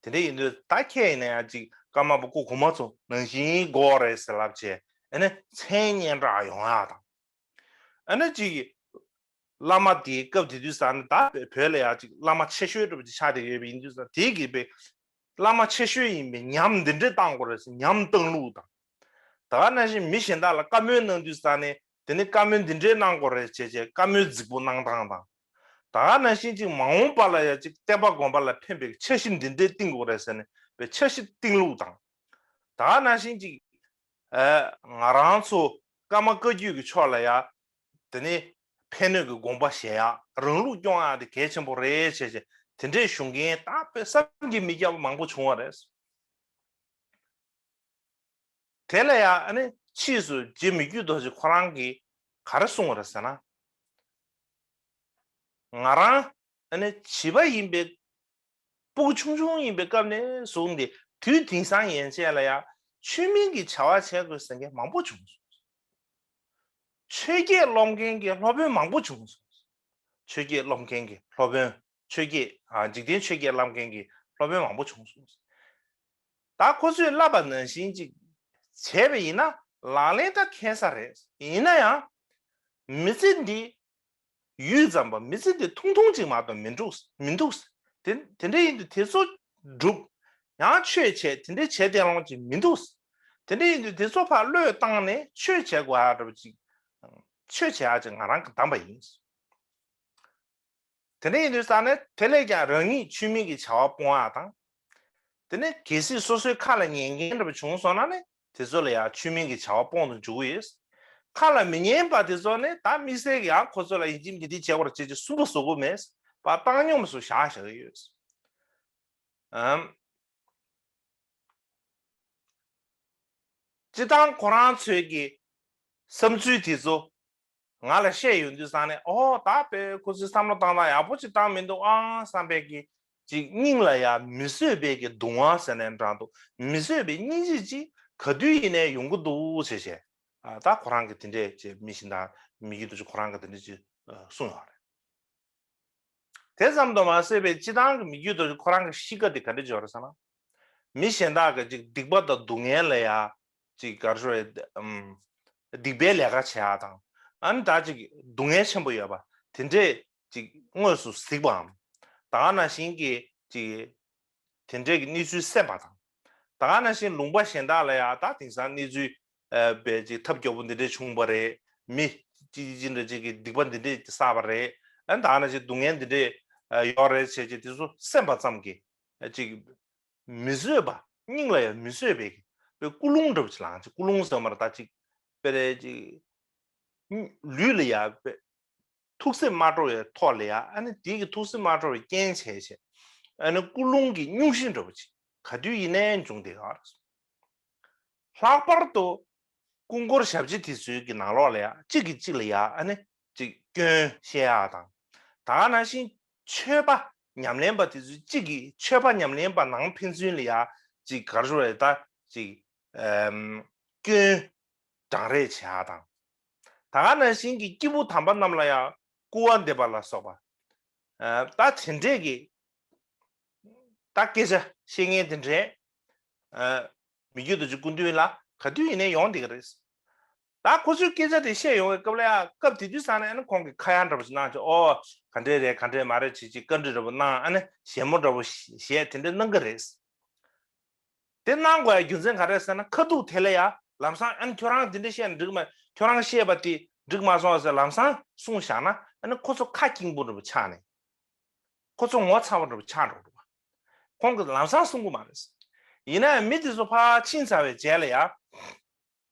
དེ་འདྲ་ཡིན་དུས་ད་ཁྱེད་ཡིན་ན་ཡང་ཅིག་ཀརྨ་པ་སྐུ་གོང་མ་ཚོ་ནང་བཞིན་དགོས་རེད་ཟེར་ལབ་བྱས། ཨ་ནི་མཚན་སྙན་གྲགས་ཡོང་ཡ་དང་། ཨ་ནི་ཅིག་བླ་མ་དེའི་སྐབས་དེ་དུས་ཙང་ནས་ད་བོད་ལ་ཡ་ཅིག་བླ་མ་ཆེ་ཤོས་འདྲ་པོ་ཅིག་ཆགས་བསྡད་ཡོད་པ་ཡིན་དུས་ཙང་། དེ་གིས་པའི་བླ་མ་ཆེ་ཤོས་ཡིན་པའི་ཉམས་འདི་འདྲས་བཏང་དགོས་རེད་ཟེར་ཉམས་བཏང་ལུགས་དང་། ད་ག་ནང་བཞིན་མི་གཞན་དག་ལ་བཀའ་མོལ་གནང་དུས་ཙང་ནས་དེ་ནི་བཀའ་མོལ་འདི་འདྲས་གནང་དགོས་རེད་བྱས་བྱས་བཀའ་མོལ་རྫིག་པོ་གནང་སྟངས་དང་། ད་ག་ནང་བཞིན་ཅིག་མ་འོངས་པ་ལ་ཡ་ཅིག་བསྟན་པ་སྒོམ་པ་ལ་ཕན་པའི་འཆར་གཞི་འདི་འདྲས་བཏིང་དགོས་རེད་ཟེར་ནས་པའི་འཆར་གཞི་བཏིང་ལུགས་དང་། ད་ག་ནང་བཞིན་ཅིག་ཨ། ང་རང་ཚོ་ཀརྨ་བཀའ་བརྒྱུད་ཀྱི་ཕྱོགས་ལ་ཡ། དེ་ནི་ཕན་གནོད་ཀྱི་དགོངས་པ་བཞེས་ཡ། རང་ལུགས་སྐྱོང་ཡ་དེ་གལ་ཆེན་པོ་རེད་བྱས་བྱས་དེ་འདྲས་ཞུ་མཁན་ད་དཔེ་བསམ་གྱིས་མི་ཁྱབ་པ་མང་པོ་བྱུང་བ་རེད། དེ་ལ་ཡ་ཨ་ནི་ཕྱིས་སུ་རྗེ་མི་བསྐྱོད་རྡོ་རྗེ་ཁོ་རང་གིས་ག་རེ་གསུངས་པ་རེད་ཟེར་ན། ང་རང་ཨ་ནི་བྱིས་པ་ཡིན་པའི། སྤུ་གུ་ཆུང་ཆུང་ཡིན་པའི་སྐབས་ནས་བཟུང་སྟེ་དུས་དེང་སང་ཡན་ཆད་ལ་ཡང་ཆོས་མིན་གྱི་བྱ་བ་བྱེད་དགོས་ཟེར་མཁན་མང་པོ་བྱུང་སོང་། ཆོས་བརྒྱད་སློབ་མཁན་གྱི་སློབ་དཔོན་མང་པོ་བྱུང་སོང་། ཆོས་བརྒྱད་སློབ་མཁན་གྱི་སློབ་དཔོན། ཆོས་བརྒྱད། ཨ། འཇིག་རྟེན་ཆོས་བརྒྱད་སློབ་མཁན་གྱི་སློབ་དཔོན་མང་པོ་བྱུང་སོང་། ད་ཁོ་ཚོས་བསླབ་པ་ནང་བཞིན་ཅིག་བྱས་པ་ཡིན་ན་ལག་ལེན་ད་འཁེལ་ས་རེད། ཡིན་ན་ཡང་མི་ཚེ་འདི་ཡུད་ཙམ་པ་མི་ཚེ་འདི་ཐུང་ཐུང་ཅིག་མ་གཏོགས་མི་འགྲུབ་མི་འདུག། དེ་དེ་འདྲ་ཡིན་དུས་དེ་ཚོ་སྒྲུབ། ཡང་ཆོས་བྱས་དེ་འདྲ་བྱས་བསྡད་ཡོང་ཅིག་མི་འདུག། དེ་འདྲ་ཡིན་དུས་དེ་ཚོ་ཕར་བློས་བཏང་ནས་ཆོས་བྱེད་དགོས་ཡ་འདྲ་པོ་ཅིག། ཆོས་བྱེད་ཡ་ཅིག་ང་རང་གིས་བདམས་པ་ཡིན། དེ་འདྲ་ཡིན་དུས་ཙང་ནས་དེ་ལས་ཀྱང་རང་ཉིད་ཆོས་མིན་གྱི་བྱ་བ་སྤོང་ཡ་དང་། དེ་ནས་གལ་སྲིད་སོ་སོའི་ཁ་ལ་ཉན་མཁན་འདྲ་པོ་བྱུང་སོང་ན་ནི་དེ་ཚོ་ལ་ཡང་ཆོས་མིན་གྱི་བྱ་བ་སྤོང་དུ་འཇུག་གི་ཡོད། ཁ་ལ་མི་ཉན་པ་དེ་ཚོ་ནི་ད་དམིགས་བསལ་གྱི་ཡང་ཁོ་ཚོ་ལ་ཡིན་གཅིག་མིན་གཅིག་འདི་བྱེད་དགོས་རེད་ཅེས་ཀྱི་སུན་པོ་བཟོ་གི་མེད་པ། བཏང་སྙོམས་སུ་བཞག་བཞག་གི་ཡོད། ཨམ། སྤྱིར་བཏང་ཁོ་རང་ཚོའི་གི་བསམ་ཚུལ་དེ་ཚོ་ང་ལ་བཤད་ཡོང་དུས་ཙང་ནས། ཨོ། ད་དཔེ་ཁོ་ཚོའི་བསམ་བློ་བཏང་སྟངས་ཡག་པོ་ཅིག་བཏང་མི་འདུག་ཨང་བསམ་པའི་གི་ཅིག་སྙིང་ལ་ཡ་མི་བཟོད་པའི་གི་གདུང་བ་ཟེར་ནའི་འདྲ་འདུག། མི་བཟོད་པའི་སྙིང་རྗེ་ཅིག་ག་དུས་ཡིན་ནའི་ཡོང་གི་འདུག་ཟེར་བྱས། ཨ། ད་ཁོ་རང་གི་དེ་འདྲས་ཅིག་མི་གཞན་དང་མི་རྒྱུད་དུ་ཅིག་ཁོ་རང་གི་དེ་འདྲས་ཅིག་གསུངས་ཡོད་རེད། དེ་ཙམ་དུ་མ་ཟད་པའི་སྤྱིར་བཏང་གི་མི་རྒྱུད་དུ་ཁོ་རང་གི་གཤིས་ཀ་དེ་ག་འདྲ་ཅིག་ཡོད་རེད་ཟེར་ན། མི་གཞན་དག་གི་ཅིག་སྡིག་པ་དང་སྡུག་བསྔལ་ལ་ཡ་ཅིག་ག་རེ་ཞུ་དགོས་རེད། ཨམ། སྡིག་པའི་ལས་ཀ་བྱེད་ཡ་དང་། ཨ་ནི་ད་ཅིག་སྡུག་བསྔལ་ཆེན་པོ་ཡོད་པ་དེ་འདྲས་ཅིག་དངོས་སུ་གཟིགས་པའམ། ད་ག་ནང་བཞིན་གྱི་ཅིག་དེ་འདྲས་ཀྱི་གནས་ཚུལ་གསན་པ་དང་། ད་ག་ནང་བཞིན་ལུང་པ་གཞན་དག་ལ་ཡང་ད་དེང་སང་གནས་ཚུལ་ཨ་དཔེ་ཅིག་ཐབས་སྐྱོ་པོ་འདི་འདྲས་བྱུང་བ་རེད། མི་ཅི་ཅི་ཅི་འདྲ་ཅིག་གིས་སྡིག་པ་འདི་འདྲས་བསགས་པ་རེད། ཨ་ནི་ད་ག་ནང་བཞིན་སྡུག་བསྔལ་འདི་འདྲས་ཨ་ཡོད་རེད་བྱས་བྱས་དེ་ཚོ་གསན་པ་ཙམ་གྱིས་ཨ་ཅིག་མི་བཟོད་པ། སྙིང་ལ་ཡང་མི་བཟོད་པའི་དཔེ་ཀུན་སློང་འདྲ་པོ་ཅིག་ལངས་ཅིག། ཀུན་སློང་ཟེར་བ་མ་རེད། ད་ཅིག་དཔེ་རེད་ཅིག་ལུས་ལ་ཡང་དཔེ་ཐུགས་སེམས་མ་སྤྲོ་བའི་ཐོག་ལ་ཡ། ཨ་ནི་དེ་གི་ཐུགས་སེམས་མ་སྤྲོ་བའི་རྐྱེན་བྱས་བྱས། ཨ་ནི་ཀུན་སློང་གི་སྙུང་གཞི་འདྲ་པོ་ཅིག་ག་དུས་ཡིན་ནའི་འབྱུང་བསྡད་ཡོད་རེད། ལྷག་པར་དུ་སྐུ་འཁོར་ཞབས་ཕྱི་དེ་ཚོའི་གི་ནང་ལོགས་ལ་ཡ་གཅིག་གིས་གཅིག་ལ་ཡ་ཨ་ནི་ཅིག་སྐྱོན་བཤད་ཡ་དང་། ད་ག་ནང་བཞིན་ཆོས་པ་ཉམས་ལེན་པ་དེ་ཚོས་གཅིག་གིས་ཆོས་པ་ཉམས་ལེན་པ་ནང་ཕན་ཚུན་ལ་ཡ་ཅིག་ག་རེ་ཞུ་དགོས་རེད། ད་ཅིག་ཨམ། སྐྱོན་བགྲང་རེས་བྱེད་ཡ་དང་། ད་ག་ནང་བཞིན་གྱི་སྐྱེས་བུ་དམ་པ་རྣམས་ལ་ཡང་སྐུར་བ་འདེབས་པ་ལ་སོགས་པ། ཨ། ད་དེ་འདྲས་ཀྱི་ད་སྐད་ཆ་བཤད་མཁན་དེ་འདྲས། ཨ། མི་བསྐྱོད་རྡོ་རྗེ་སྐུ་མདུན་ལ་ག་དུས་ཡིན་ནའི་ཡོང་བསྡད་ཀྱི་རེད། ད་ཁོ་ཚོས་སྐད་ཆ་དེ་བཤད་ཡོང་བའི་སྐབས་ལ་ཡ། སྐབས་དེ་དུས་ཙང་ནས་ཨ་ནི་ཁོང་གིས་ཁ་ཡ་འདྲ་པོ་ཞིག་གནང་བྱས། ཨོ། ག་འདྲས་རེད། ག་འདྲས་མ་རེད། བྱས་ཅིག་བཀའ་འདྲི་འདྲ་པོ་གནང་། ཨ་ནི་བཞད་མོ་འདྲ་པོ་བཞད། དེ་འདྲས་གནང་གི་རེད། དེ་གནང་དགོས་ཡ་རྒྱུ་མཚན་ག་རེ་ཟེར་ན། ཁ་ཐུག་དེ་ལ་ཡ་ལམ་སང་ཨ་ནི་ཁྱོད་རང་དེ་འདྲས་བཤད་ན་འགྲིག་མ། ཁྱོད་རང་བཤད་པ་དེ་འགྲིག་མ་སོང་ཟེར་ལམ་སང་གསུངས་བཞག་ན། ཨ་ནི་ཁོ་ཚོ་ཁ་སྐྱེངས་པོ་འདྲ་པོ་ཆགས་ནས། ཁོ་ཚོ་ངོ་ཚ་བོ་འདྲ་པོ་ཆགས་འགྲོ་འདུག་བ། ཁོང་གིས་ལམ་སང་གསུང་གི་མ་རེད། ཡིན་ན་ཡང་མི་དེ་ཚོ་ཕར་ཕྱིན་ཚར་བའི་རྗེས་ལ་ཡ།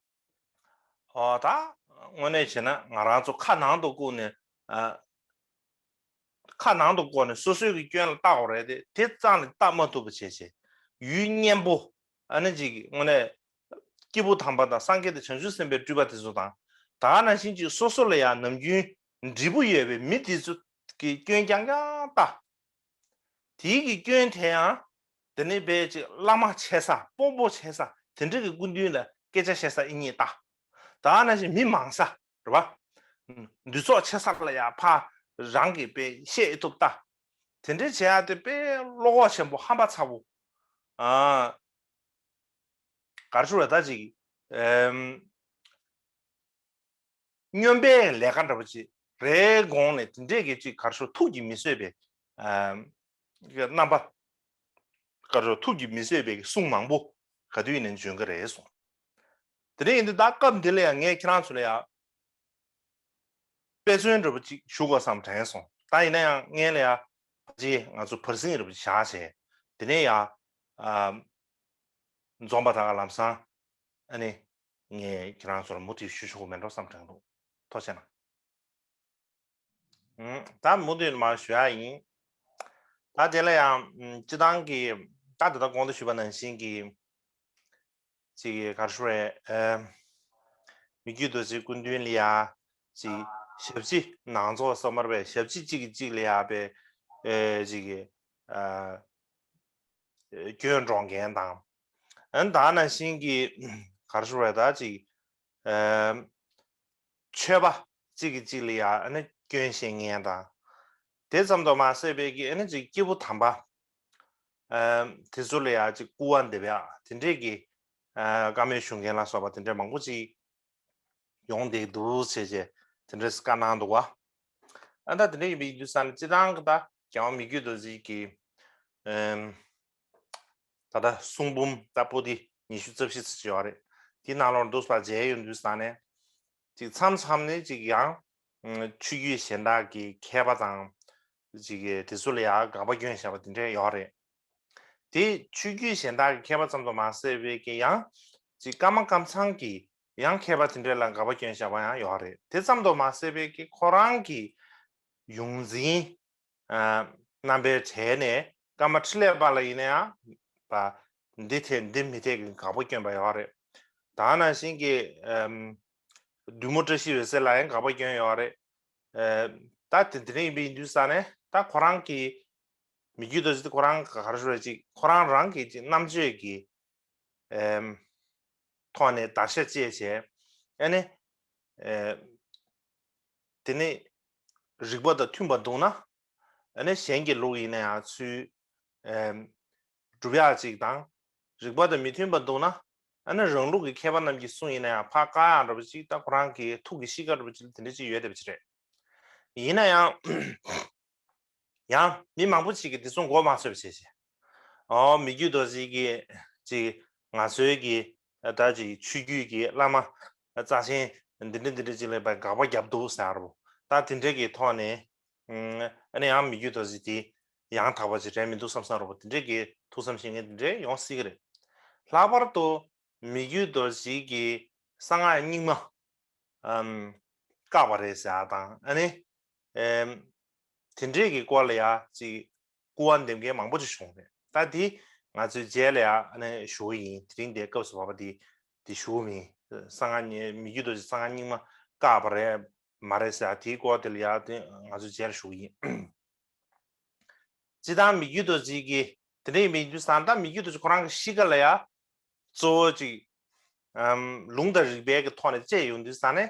ཨོ། ད་དངོས་གནས་བྱས་ན་ང་རང་ཚོ་ཁ་ནང་དུ་བཀུག་ནས། ཨ། ཁ་ནང་དུ་བཀུག་ནས་སོ་སོའི་གི་སྐྱོན་ལ་བལྟ་དགོས་རེད་དེ། དེ་ཙམ་ལ་བལྟ་མ་ཐུབ་པ་བྱས་བྱས། ཡུལ་གཉན་པོ། ཨ་ནི་ཅིག་དངོས་གནས་སྐྱེས་བུ་དམ་པ་དང་སངས་རྒྱས་དང་བྱང་ཆུབ་སེམས་དཔའི་སྤྲུལ་པ་དེ་ཚོ་དང་། ད་ག་ནང་བཞིན་ཅིག་སོ་སོ་ལ་ཡང་ནམ་རྒྱུན་འབྲས་བུ་ཡོད་པའི་མི་དེ་ཚོ་གི་སྐྱོན་རྐྱང་རྐྱང་བལྟ། དེའི་གི་སྐྱོན་དེ་ཡང་དེ་ནི་དཔེ་ཅིག་བླ་མ་ཆེ་ས། དཔོན་པོ་ཆེ་ས། དེ་འདྲ་གི་སྐུ་མདུན་ལ་སྐད་ཆ་བཤད་ས་ཨེ་རྙེད་ལྟ། ད་ག་ནང་བཞིན་མི་མང་ས་རེད་པ། འདུས་ཚོགས་ཆེ་ས་ལ་ཡ་ཕར་རང་གིས་དཔེ་བཤད་ཐུབ་ལྟ། དེ་འདྲ་བྱེད་ཡ་དེ་དཔེ་བློ་ཁོག་ཆེན་པོ། ཧམ་པ་ཚ་པོ། ཨ། ག་རེ་ཞུ་དགོས་རེད། ད་ཅིག་ཨེམ། སྨྱོན་པའི་ལས་ཀ་འདྲ་པོ་ཅིག་རེད་དགོངས་ནས། དེ་འདྲས་ཀྱི་ཅིག་ག་རེ་ཞུ། ཐུགས་ཀྱིས་མི་བཟོད་པའི། ཨ། རྣམ་པ། ག་རེ་ཞུ། ཐུགས་ཀྱིས་མི་བཟོད་པའི་གསུང་མང་པོ་ག་དུས་ཡིན་ནའི་འབྱོན་གྱི་རེད་གསུངས། དེ་འདྲ་ཡིན་དུས་ད་སྐབས་འདི་ལ་ཡང་ངས་ཁྱེད་རང་ཚོ་ལ་ཡང་དཔེ་མཚོན་འདྲ་པོ་ཅིག་ཞུ་དགོས་བསམ་དྲན་སོང་། ད་ཡིན་ན་ཡང་སྔོན་ལ་ཡང་ཕལ་ཆེར་ང་ཚོ་བར་གསེང་འདྲ་པོ་ཅིག་བཞག་བྱས། དེ་ནས་ཡང་། ཨ། འཛོམས་པ་དག་ག་ལམ་སང་ཨ་ནི། ངས་ཁྱེད་རང་ཚོར་མུ་མཐུད་ཞུ་ཆོག་གི་མེད་འགྲོ་བསམ་དྲན་འདུག། ཐུགས་རྗེ་གནང་། ཨུམ། ད་མུ་མཐུད་མར་ཞུ་ཡ་ཡིན། ད་དེ་ལ་ཡང་། ཨུམ། སྤྱི་བཏང་གི། ད་དེ་ལྟར་གོང་དུ་ཞུས་པ་ནང་བཞིན་གྱི། ཅིག་ག་རེ་ཞུ་རེད། ཨེ། མི་བསྐྱོད་རྡོ་རྗེ་སྐུ་མདུན་ལ་ཡ། ཅིག་ཞབས་ཕྱི་ནང་ཚོགས་སོ་མར་བས་ཞབས་ཕྱི་གཅིག་གིས་གཅིག་ལ་ཡ་བས། ཨེ། ཅིག་ཨ། སྐྱོན་སྒྲོག་མཁན་དང་། ཨ་ནི་ད་ག་ནང་བཞིན་གྱི་ག་རེ་ཞུ་རེད། ད་ཅིག་ཨ། ཆོས་པ་གཅིག་གིས་གཅིག་ལ་ཡ་ཨ་ནི་སྐྱོན་བཤད་མཁན་དང་། དེ་ཙམ་དུ་མ་ཟད་པའི་གི་ཨ་ནི་ཅིག་སྐྱེས་བུ་དམ་པ། ཨ། དེ་ཚོ་ལ་ཡ་ཅིག་སྐུར་བ་འདེབས་ཡ་དེ་འདྲས་ཀྱི། ཨ། བཀའ་མོལ་ཞུ་མཁན་ལ་སོགས་པ་དེ་འདྲས་མང་པོ་ཅིག་ཡོང་བསྡད་འདུག་ཟེར་བྱས་དེ་འདྲས་བཀའ་གནང་འདུག་བ། ཨ། ད་དེ་འདྲ་ཡིན་པའི་དུས་ཙང་ནས་སྤྱི་བཏང་གི་ད་རྒྱལ་དབང་མི་བསྐྱོད་རྡོ་རྗེ་གི། ཨམ། ད་ལྟ་གསུང་འབུམ་ད་པོ་ཏི་ཉི་ཤུ་རྩ་བཞི་ཙམ་ཅིག་ཡོད་རེད། དེའི་ནང་ལོགས་འདུག་པ་མཇལ་ཡོང་དུས་ཙང་ནས། ཅིག་མཚམས་མཚམས་ནས་ཅིག་ཡང་། ཨམ། ཆོས་བརྒྱུད་གཞན་དག་གི་མཁས་པ་དང་། ཅིག་གིས་དེ་ཚོ་ལ་ཡང་དགག་པ་སྐྱོན་བཞག་པ་དེ་འདྲ་ཡོད་རེད། དེ་ཆོས་བརྒྱུད་གཞན་དག་གི་མཁས་པ་ཙམ་དུ་མ་ཟད་པའི་གི་ཡང་ཅིག་ཀརྨ་ཀམ་ཚང་གི་ཡང་མཁས་པ་དེ་འདྲ་ལ་དགག་པ་སྐྱོན་བཞག་པ་ཡང་ཡོད་རེད། དེ་ཙམ་དུ་མ་ཟད་པའི་གི་ཁོ་རང་གི་ཡོངས་འཛིན། ཨ། རྣམ་པའི་གྲས་ནས་ཀརྨ་འཕྲིན་ལས་པ་ལ་ཡིན་ན་ཡང་། པ། འདི་འཐད་འདི་མི་འཐད་ཀྱི་དགག་པ་སྐྱོན་པ་ཡོད་རེད། ད་ག་ནང་བཞིན་གྱི། ཨམ། བདུད་མོ་བཀྲ་ཤིས་འོད་ཟེར་ལ་ཡང་དགག་པ་སྐྱོན་ཡོད་རེད། ཨ། ད་དེ་དེ་འདྲ་ཡིན་པ་ཡིན་དུས་ཙང་ནས་ད་ཁོ་རང་གི་མི་བསྐྱོད་རྡོ་རྗེ་དེ་ཁོ་རང་ག་རེ་ཞུ་རེད། ཅིག་ཁོ་རང་རང་གི་ཅིག་རྣམ་དཔྱོད་ཀྱི། ཨམ། ཐོག་ནས་བརྡར་ཤ་བཅད་བྱས། ཨ་ནི། ཨེ། དེ་ནི་རིགས་པ་དང་མཐུན་པ་འདུག་ན། ཨ་ནི་གཞན་གྱི་ལུགས་ཡིན་ན་ཡང་ཚུར། ཨེམ། སྒྲུབ་ཡག་ཅིག་དང་། རིགས་པ་དང་མི་མཐུན་པ་འདུག་ན། ཨ་ནི་རང་ལུགས་ཀྱི་མཁས་པ་རྣམས་ཀྱི་གསུང་ཡིན་ན་ཡང་ཕར་བཀག་ཡག་འདྲ་པོ་ཅིག་ད་ཁོ་རང་གི་ཐུགས་ཀྱི་གཤིས་ཀ་འདྲ་པོ་ཅིག་དེ་འདྲ་ཅིག་ཡོད་བསྡད་པ་ཅིག་རེད། ཡིན་ན་ཡང་། ཡང་མི་མང་པོ་ཅིག་གིས་དེ་ཚོ་མགོ་མ་ཚོས་པ་བྱས་བྱས། ཨོ། མི་བསྐྱོད་རྡོ་རྗེ་གིས་ཅིག་ང་ཚོའི་གི་ད་ཅིག་ཆོས་བརྒྱུད་ཀྱི་བླ་མ་རྩ་ཆེན་འདི་འདྲ་འདི་འདྲ་ཅིག་ལ་ཕར་དགག་པ་བརྒྱབ་འདུག་ཟེར་བ། ད་དེ་འདྲ་གི་ཐོག་ནས། ཨ་ནི་ཡང་མི་བསྐྱོད་རྡོ་རྗེ་དེ་ཡང་དག་པ་ཅིག་རེད་མི་འདུག་བསམ་བསམ་འདྲ་པོ་དེ་འདྲ་གི་ཐུགས་བསམ་བཞེས་མཁན་དེ་འདྲ་ཡོང་སྲིད་ཀྱི་རེད། ལྷག་པར་དུ་མི་བསྐྱོད་རྡོ་རྗེ་གིས་གསང་སྔགས་རྙིང་མ། ཨམ། བཀག་པ་རེད་ཟེར་ཡག་དང་། ཨ་ནི། ཨེམ། དེ་འདྲས་ཀྱི་སྐོར་ལ་ཡ་ཅིག་སྐུར་བ་འདེབས་མཁན་མང་པོ་ཅིག་བྱུང་རེད། ད་དེ་ང་ཚོའི་རྗེས་ལ་ཡ་ཨ་ནི་ཞུ་གི་ཡིན། དེ་རིང་དེ་སྐབས་སུ་བབས་པ་དེ་དེ་ཞུ་གི་མིན། གསང་སྔགས་རྙིང་། མི་བསྐྱོད་རྡོ་རྗེ་གསང་སྔགས་རྙིང་མ་བཀག་པ་རེད་མ་རེད་ཟེར་ཡག་དེའི་སྐོར་དེ་ལ་ཡ་དེ་ང་ཚོའི་རྗེས་ལ་ཞུ་གི་ཡིན། སྤྱིར་བཏང་མི་བསྐྱོད་རྡོ་རྗེ་གི་དེ་འདྲ་ཡིན་པའི་དུས་ཙང་ད་མི་བསྐྱོད་རྡོ་རྗེ་ཁོ་རང་གི་གཤིས་ཀ་ལ་ཡ། གཙོ་བོ་ཅིག་ཨམ། ལུང་དང་རིགས་པའི་གི་ཐོག་ནས་དཔྱད་ཡོང་དུས་ཙང་ནས།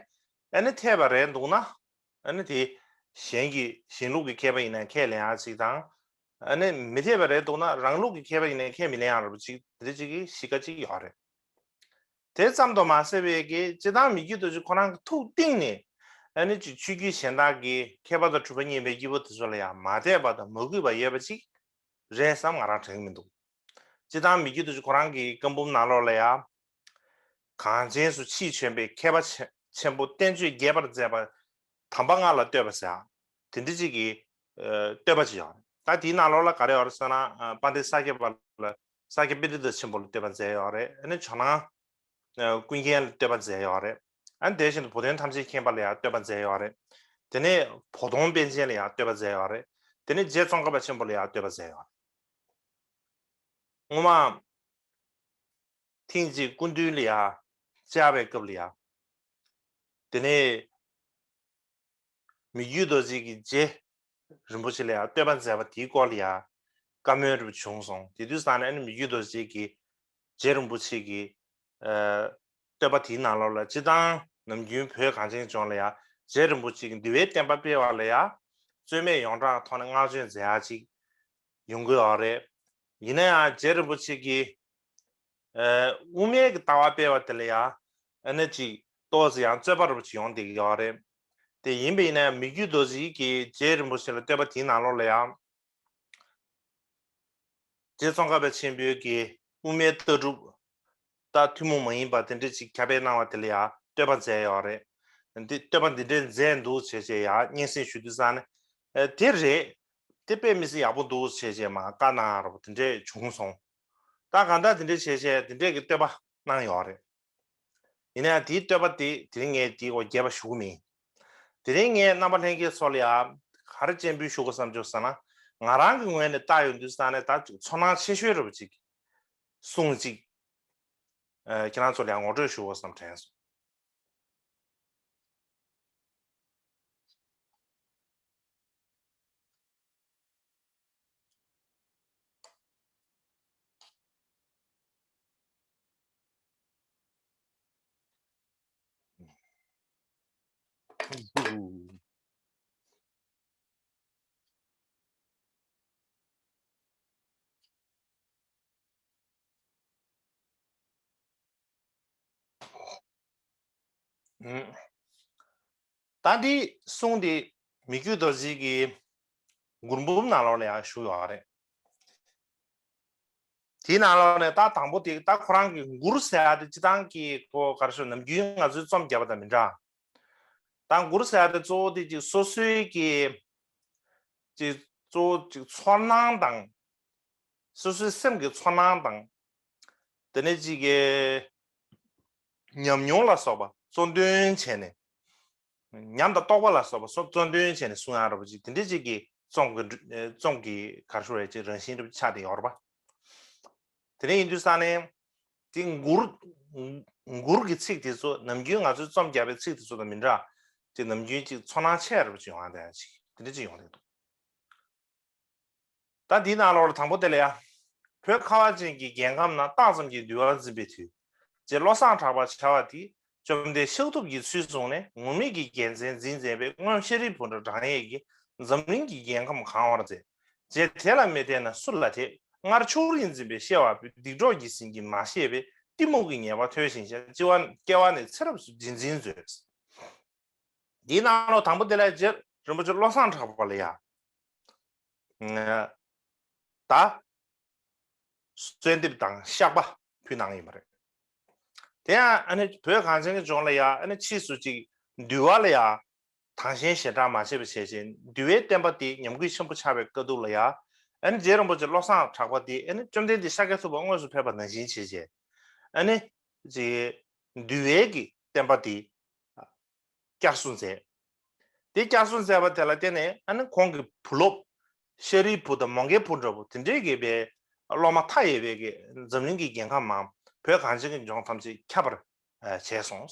ཨ་ནི་འཐད་པ་རེད་འདུག་ན། ཨ་ནི་དེ་གཞན་གྱི་གཞན་ལུགས་ཀྱི་མཁས་པ་ཡིན་ན་ཁས་ལེན་ཡག་ཅིག་དང་། ཨ་ནི་མི་འཐད་པ་རེད་འདུག་ན་རང་ལུགས་ཀྱི་མཁས་པ་ཡིན་ན་ཁས་མི་ལེན་ཡག་འདྲ་པོ་ཅིག་དེ་འདྲ་ཅིག་གི་གཤིས་ཀ་ཅིག་ཡོད་རེད། དེ་ཙམ་དུ་མ་ཟད་པའི་གི་སྤྱིར་བཏང་མི་བསྐྱོད་རྡོ་རྗེ་ཁོ་རང་གི་ཐུགས་གཏིང་ནས་ཨ་ནི་ཅིག་ཆོས་བརྒྱུད་གཞན་དག་གི་མཁས་པ་དང་གྲུབ་པ་མཉེས་པའི་སྐྱེས་བུ་དེ་ཚོ་ལ་ཡང་མ་དད་པ་དང་མ་གུས་པ་ཡོད་པ་ཅིག་རེད་བསམ་ང་རང་དྲན་གྱི་མི་འདུག་སྤྱིར་བཏང་མི་བསྐྱོད་རྡོ་རྗེ་ཁོ་རང་གི་བཀའ་འབུམ་ནང་ལོགས་ལ་ཡང་། གངས་ཅན་སུ་ཕྱིས་བྱོན་པའི་མཁས་པ་ཆེ་ཆེན་པོ་བསྟན་བཅོས་རྒྱས་པར་མཛད་པ། དམ་པ་ལྔ་ལ་བསྟོད་པ་ཟེར། དེ་འདྲ་ཅིག་གི་ཨ་བསྟོད་པ་ཅིག་ཡོད་རེད། ད་དེའི་ནང་ལོགས་ལ་ག་རེ་ཡོད་རེད་ཟེར་ན། ཨ་དཔལ་ལྡན་ས་སྐྱ་པ་ལ་ས་སྐྱ་པཎྜི་ཏ་ཆེན་པོ་ལ་བསྟོད་པ་མཛད་ཡོད་རེད། ཨ་ནི་ཇོ་ནང་ཨ་ཀུན་མཁྱེན་ལ་བསྟོད་པ་མཛད་ཡོད་རེད། ཨ་ནི་དེ་བཞིན་དུ་བུ་སྟོན་ཐམས་ཅད་མཁྱེན་པ་ལ་ཡང་བསྟོད་པ་མཛད་ཡོད་རེད། དེ་ནས་བོ་དོང་པཎ་ཆེན་ལ་ཡང་བསྟོད་པ་མཛད་ཡོད་རེད། དེ་ནས་རྗེ་ཙོང་ཁ་པ་ཆེན་པོ་ལ་ཡང་བསྟོད་པ་མཛད་ཡོད་རེད། སྔོན་མ། ཐེངས་གཅིག་སྐུ་མདུན་ལ་ཡ་བཅར་བའི་སྐབས་ལ་ཡ། དེ་ནས་མི་བསྐྱོད་རྡོ་རྗེ་གིས་རྗེ་རིན་པོ་ཆེ་ལ་ཡ་བསྟོད་པ་མཛད་པ་དེའི་སྐོར་ལ་ཡ་བཀའ་མོལ་རེ་བྱུང་སོང་། དེ་དུས་ཙང་ནས་ཨ་ནི་མི་བསྐྱོད་རྡོ་རྗེ་གིས་རྗེ་རིན་པོ་ཆེ་གིས་ཨ་བསྟོད་པ་དེའི་ནང་ལོགས་ལ་སྤྱིར་བཏང་ནམ་རྒྱུན་བོད་གངས་ཅན་ལྗོངས་ལ་ཡ་རྗེ་རིན་པོ་ཆེ་གིས་འདུལ་བའི་བསྟན་པ་སྤེལ་བ་ལ་ཡ་རྩོད་མེད་ཡོངས་གྲགས་ཐོག་ནས་བསྔགས་བརྗོད་མཛད་ཡ་ཅིག་ཡོང་གི་ཡོད་རེད། ཡིན་ན་ཡང་རྗེ་རིན་པོ་ཆེ་གིས་ཨ་དབུ་མའི་གི་ལྟ་བ་སྤེལ་བ་དེ་ལ་ཡང་ཨ་ནི་ཅིག་ཏོག་ཙམ་ཡང་རྩོད་པ་རུ་ཅིག་ཡོང་བསྡད་ཀྱི་ཡོད་རེད། དེ་ཡིན་པ་ཡིན་ན་ཡང་མི་བསྐྱོད་རྡོ་རྗེ་གིས་རྗེ་རིན་པོ་ཆེ་ལ་བསྟོད་པ་དེའི་ནང་ལོགས་ལ་ཡང་རྗེ་ཙོང་ཁ་པ་ཆེན་པོའི་གི་དབུ་མའི་ལྟ་གྲུབ་ད་ཐུན་མོང་མ་ཡིན་པ་དེ་འདྲ་ཅིག་ཁྱབ་སྤེལ་གནང་བ་དེ་ལ་ཡང་བསྟོད་པ་མཛད་ཡོད་རེད། འདི་བསྟོད་པ་འདི་འདྲ་མཛད་འདུག་བྱས་བྱས་ཡང་སྙན་སེང་ཞུ་དུས་ཙང་ནས་ཨ་དེ་རེད། དེ་དཔེ་མི་སྲིད་ཡག་པོ་འདུག་བྱས་བྱས་མ་བཀའ་གནང་རོགས་དེ་འདྲས་བྱུང་སོང་། ད་གང་ལྟར་དེ་འདྲས་བྱས་བྱས་དེ་འདྲས་ཀྱི་བསྟོད་པ་གནང་ཡོད་རེད། ཡིན་ན་ཡང་དེའི་བསྟོད་པ་དེ་དེ་རིང་ངས་དེའི་འོག་རྒྱས་པ་ཞུ་གི་མིན། དེ་རིང་ངས་རྣམ་པ་ལྷན་རྒྱས་ཚོ་ལ་ཡང་ག་རེ་སྤྱན་འབུལ་ཞུ་དགོས་བསམ་བྱུང་ཟེར་ན། ང་རང་གི་ངོས་ནས་བལྟ་ཡོང་དུས་ཙང་ནས་ད་ཚོར་སྣང་ཆེ་ཤོས་རེད་པ་ཅིག་གསུང་ཅིག་ཨ་ཁྱེད་རང་ཚོ་ལ་ཡང་ངོ་སྤྲོད་ཞུ་དགོས་བསམ་དྲན་སོང་། ད་འདི་གསུང་འདི་མི་བསྐྱོད་རྡོ་རྗེ་གི་མགུར་འབུམ་ནང་ལོགས་ལ་ཡང་བཞུགས་ཡོད་རེད། དེའི་ནང་ལོགས་ནས་ད་དང་པོ་དེ་ད་ཁོ་རང་གི་མགུར་ཟེར་ཡ་དེ་སྤྱིར་བཏང་གི་ཁོ་ག་རེ་ཞུ་ནམ་རྒྱུན་ང་ཚོས་རྩོམ་བརྒྱབ་པ་དང་མི་འདྲ། ད་མགུར་ཟེར་ཡ་དེ་གཙོ་བོ་དེ་ཅིག་སོ་སོའི་གི་ཅིག་གཙོ་བོ་ཅིག་ཚོར་སྣང་དང་། སོ་སོའི་སེམས་ཀྱི་ཚོར་སྣང་དང་། དེ་ནས་ཅིག་གི་ཉམས་མྱོང་ལ་སོགས་པ་གཙོ་འདོན་བྱས་ནས། ཉམས་དང་རྟོགས་པ་ལ་སོགས་པ་སོགས་གཙོ་འདོན་བྱས་ནས་གསུང་ཡག་འདྲ་པོ་ཅིག་དེ་འདྲ་ཅིག་གི་རྩོམ་གྱི་རྩོམ་གྱི་ག་རེ་ཞུ་རེད་ཅིག་རང་བཞིན་འདྲ་པོ་ཆགས་བསྡད་ཡོད་རེད་པ། དེ་འདྲ་ཡིན་དུས་ཙང་ནས་དེ་མགུར་མགུར་གྱི་ཚིག་དེ་ཚོ་ནམ་རྒྱུན་ང་ཚོས་རྩོམ་བརྒྱབ་པའི་ཚིག་དེ་ཚོ་དང་མི་འདྲ། ཅིག་ནམ་རྒྱུན་ཅིག་ཚོར་སྣང་ཆེ་རུ་ཅིག་ཡོང་ཡག་དེ་ཅིག་དེ་འདྲ་ཅིག་ཡོང་བསྡད་འདུག་ད་འདིའི་ནང་ལོགས་ལ་དང་པོ་དེ་ལ་ཡ། བོད་ཁ་བ་ཅན་གྱི་རྒྱལ་ཁམས་ན་རྟགས་ཙམ་གྱིས་འདུལ་བ་འཛིན་པའི་མཐུས། རྗེ་བློ་བཟང་གྲགས་པ་བྱ་བ་དེས་བཅོམ་ལྡན་ཤཱཀ་ཐུབ་ཀྱི་ཚུལ་བཟུང་ནས་ངུར་སྨྲིག་གི་རྒྱལ་མཚན་འཛིན་མཛད་པའི་སྔོན་ཤཱ་རིའི་བུ་འདྲ་བགྲང་ཡས་ཀྱིས་འཛམ་གླིང་གི་རྒྱལ་ཁམས་གང་བར་མཛད། རྗེ་དེ་ལ་མི་བརྟེན་ན་སུ་ལ་བརྟེན། སྔར་ཕྱོགས་རིས་འཛིན་པའི་ཤེས་པ་པོས། སྡིག་གྲོགས་ཀྱིས་ཟིན་གྱིས་མ་ཤེས་པས། གཏི་མུག་གི་ཉེས་པ་མཐོལ་ཞིང་བཤགས། སྐྱེ་བ་སྐྱེ་བ་ནས་ཚེ་རབས་སུ་རྗེས་འཛིན་མཛོད། འདིའི་ནང་ལོགས་དང་པོ་དེ་ལ་རྗེ་རིན་པོ་ཆེ་བློ་བཟང་གྲགས་པ་ལ་ཡ། ད་གསོལ་འདེབས་དང་བཤགས་པ་ཕུལ་གནང་ཡིན་པ་རེད། དེ་ཡང་ཨ་ནི་བོད་གངས་ཅན་གྱི་ལྗོངས་ལ་ཡ་ཨ་ནི་ཕྱིས་སུ་ཅིག་འདུལ་བ་ལ་ཡ་དང་ཞེན་ཞེ་དྲག་མ་བྱས་པ་བྱས་བྱས་འདུལ་བའི་བསྟན་པ་དེ་ཉམས་རྒུད་ཆེན་པོ་ཆགས་པའི་དཀའ་སྡུག་ལ་ཡ་ཨ་ནི་རྗེ་རིན་པོ་ཆེ་བློ་བཟང་གྲགས་པ་དེ་ཨ་ནི་བཅོམ་ལྡན་འདས་ཤཱཀྱ་ཐུབ་པ་དངོས་སུ་ཕེབས་པ་ནང་བཞིན་བྱས་བྱས་ཨ་ནི་ཅིག་འདུལ་བའི་གི་བསྟན་པ་དེ། བསྐྱར་གསོ་མཛད། དེ་བསྐྱར་གསོ་མཛད་པ་དེ་ལ་བརྟེན་ནས་ཨ་ནི་ཁོང་གི་བུ་སློབ་ཤཱ་རིའི་བུ་དང་མོའུ་འགལ་བུ་འདྲ་བོ་དེ་འདྲའི་གི་བའི་སློབ་མ་མཐའ་ཡས་པའི་གི་འཛམ་གླིང་གི་རྒྱལ་ཁམས་མང་བོད་གངས་ཅན་གྱི་ལྗོངས་ཐམས་ཅད་ཁྱབ་པར་བྱས་སོང་།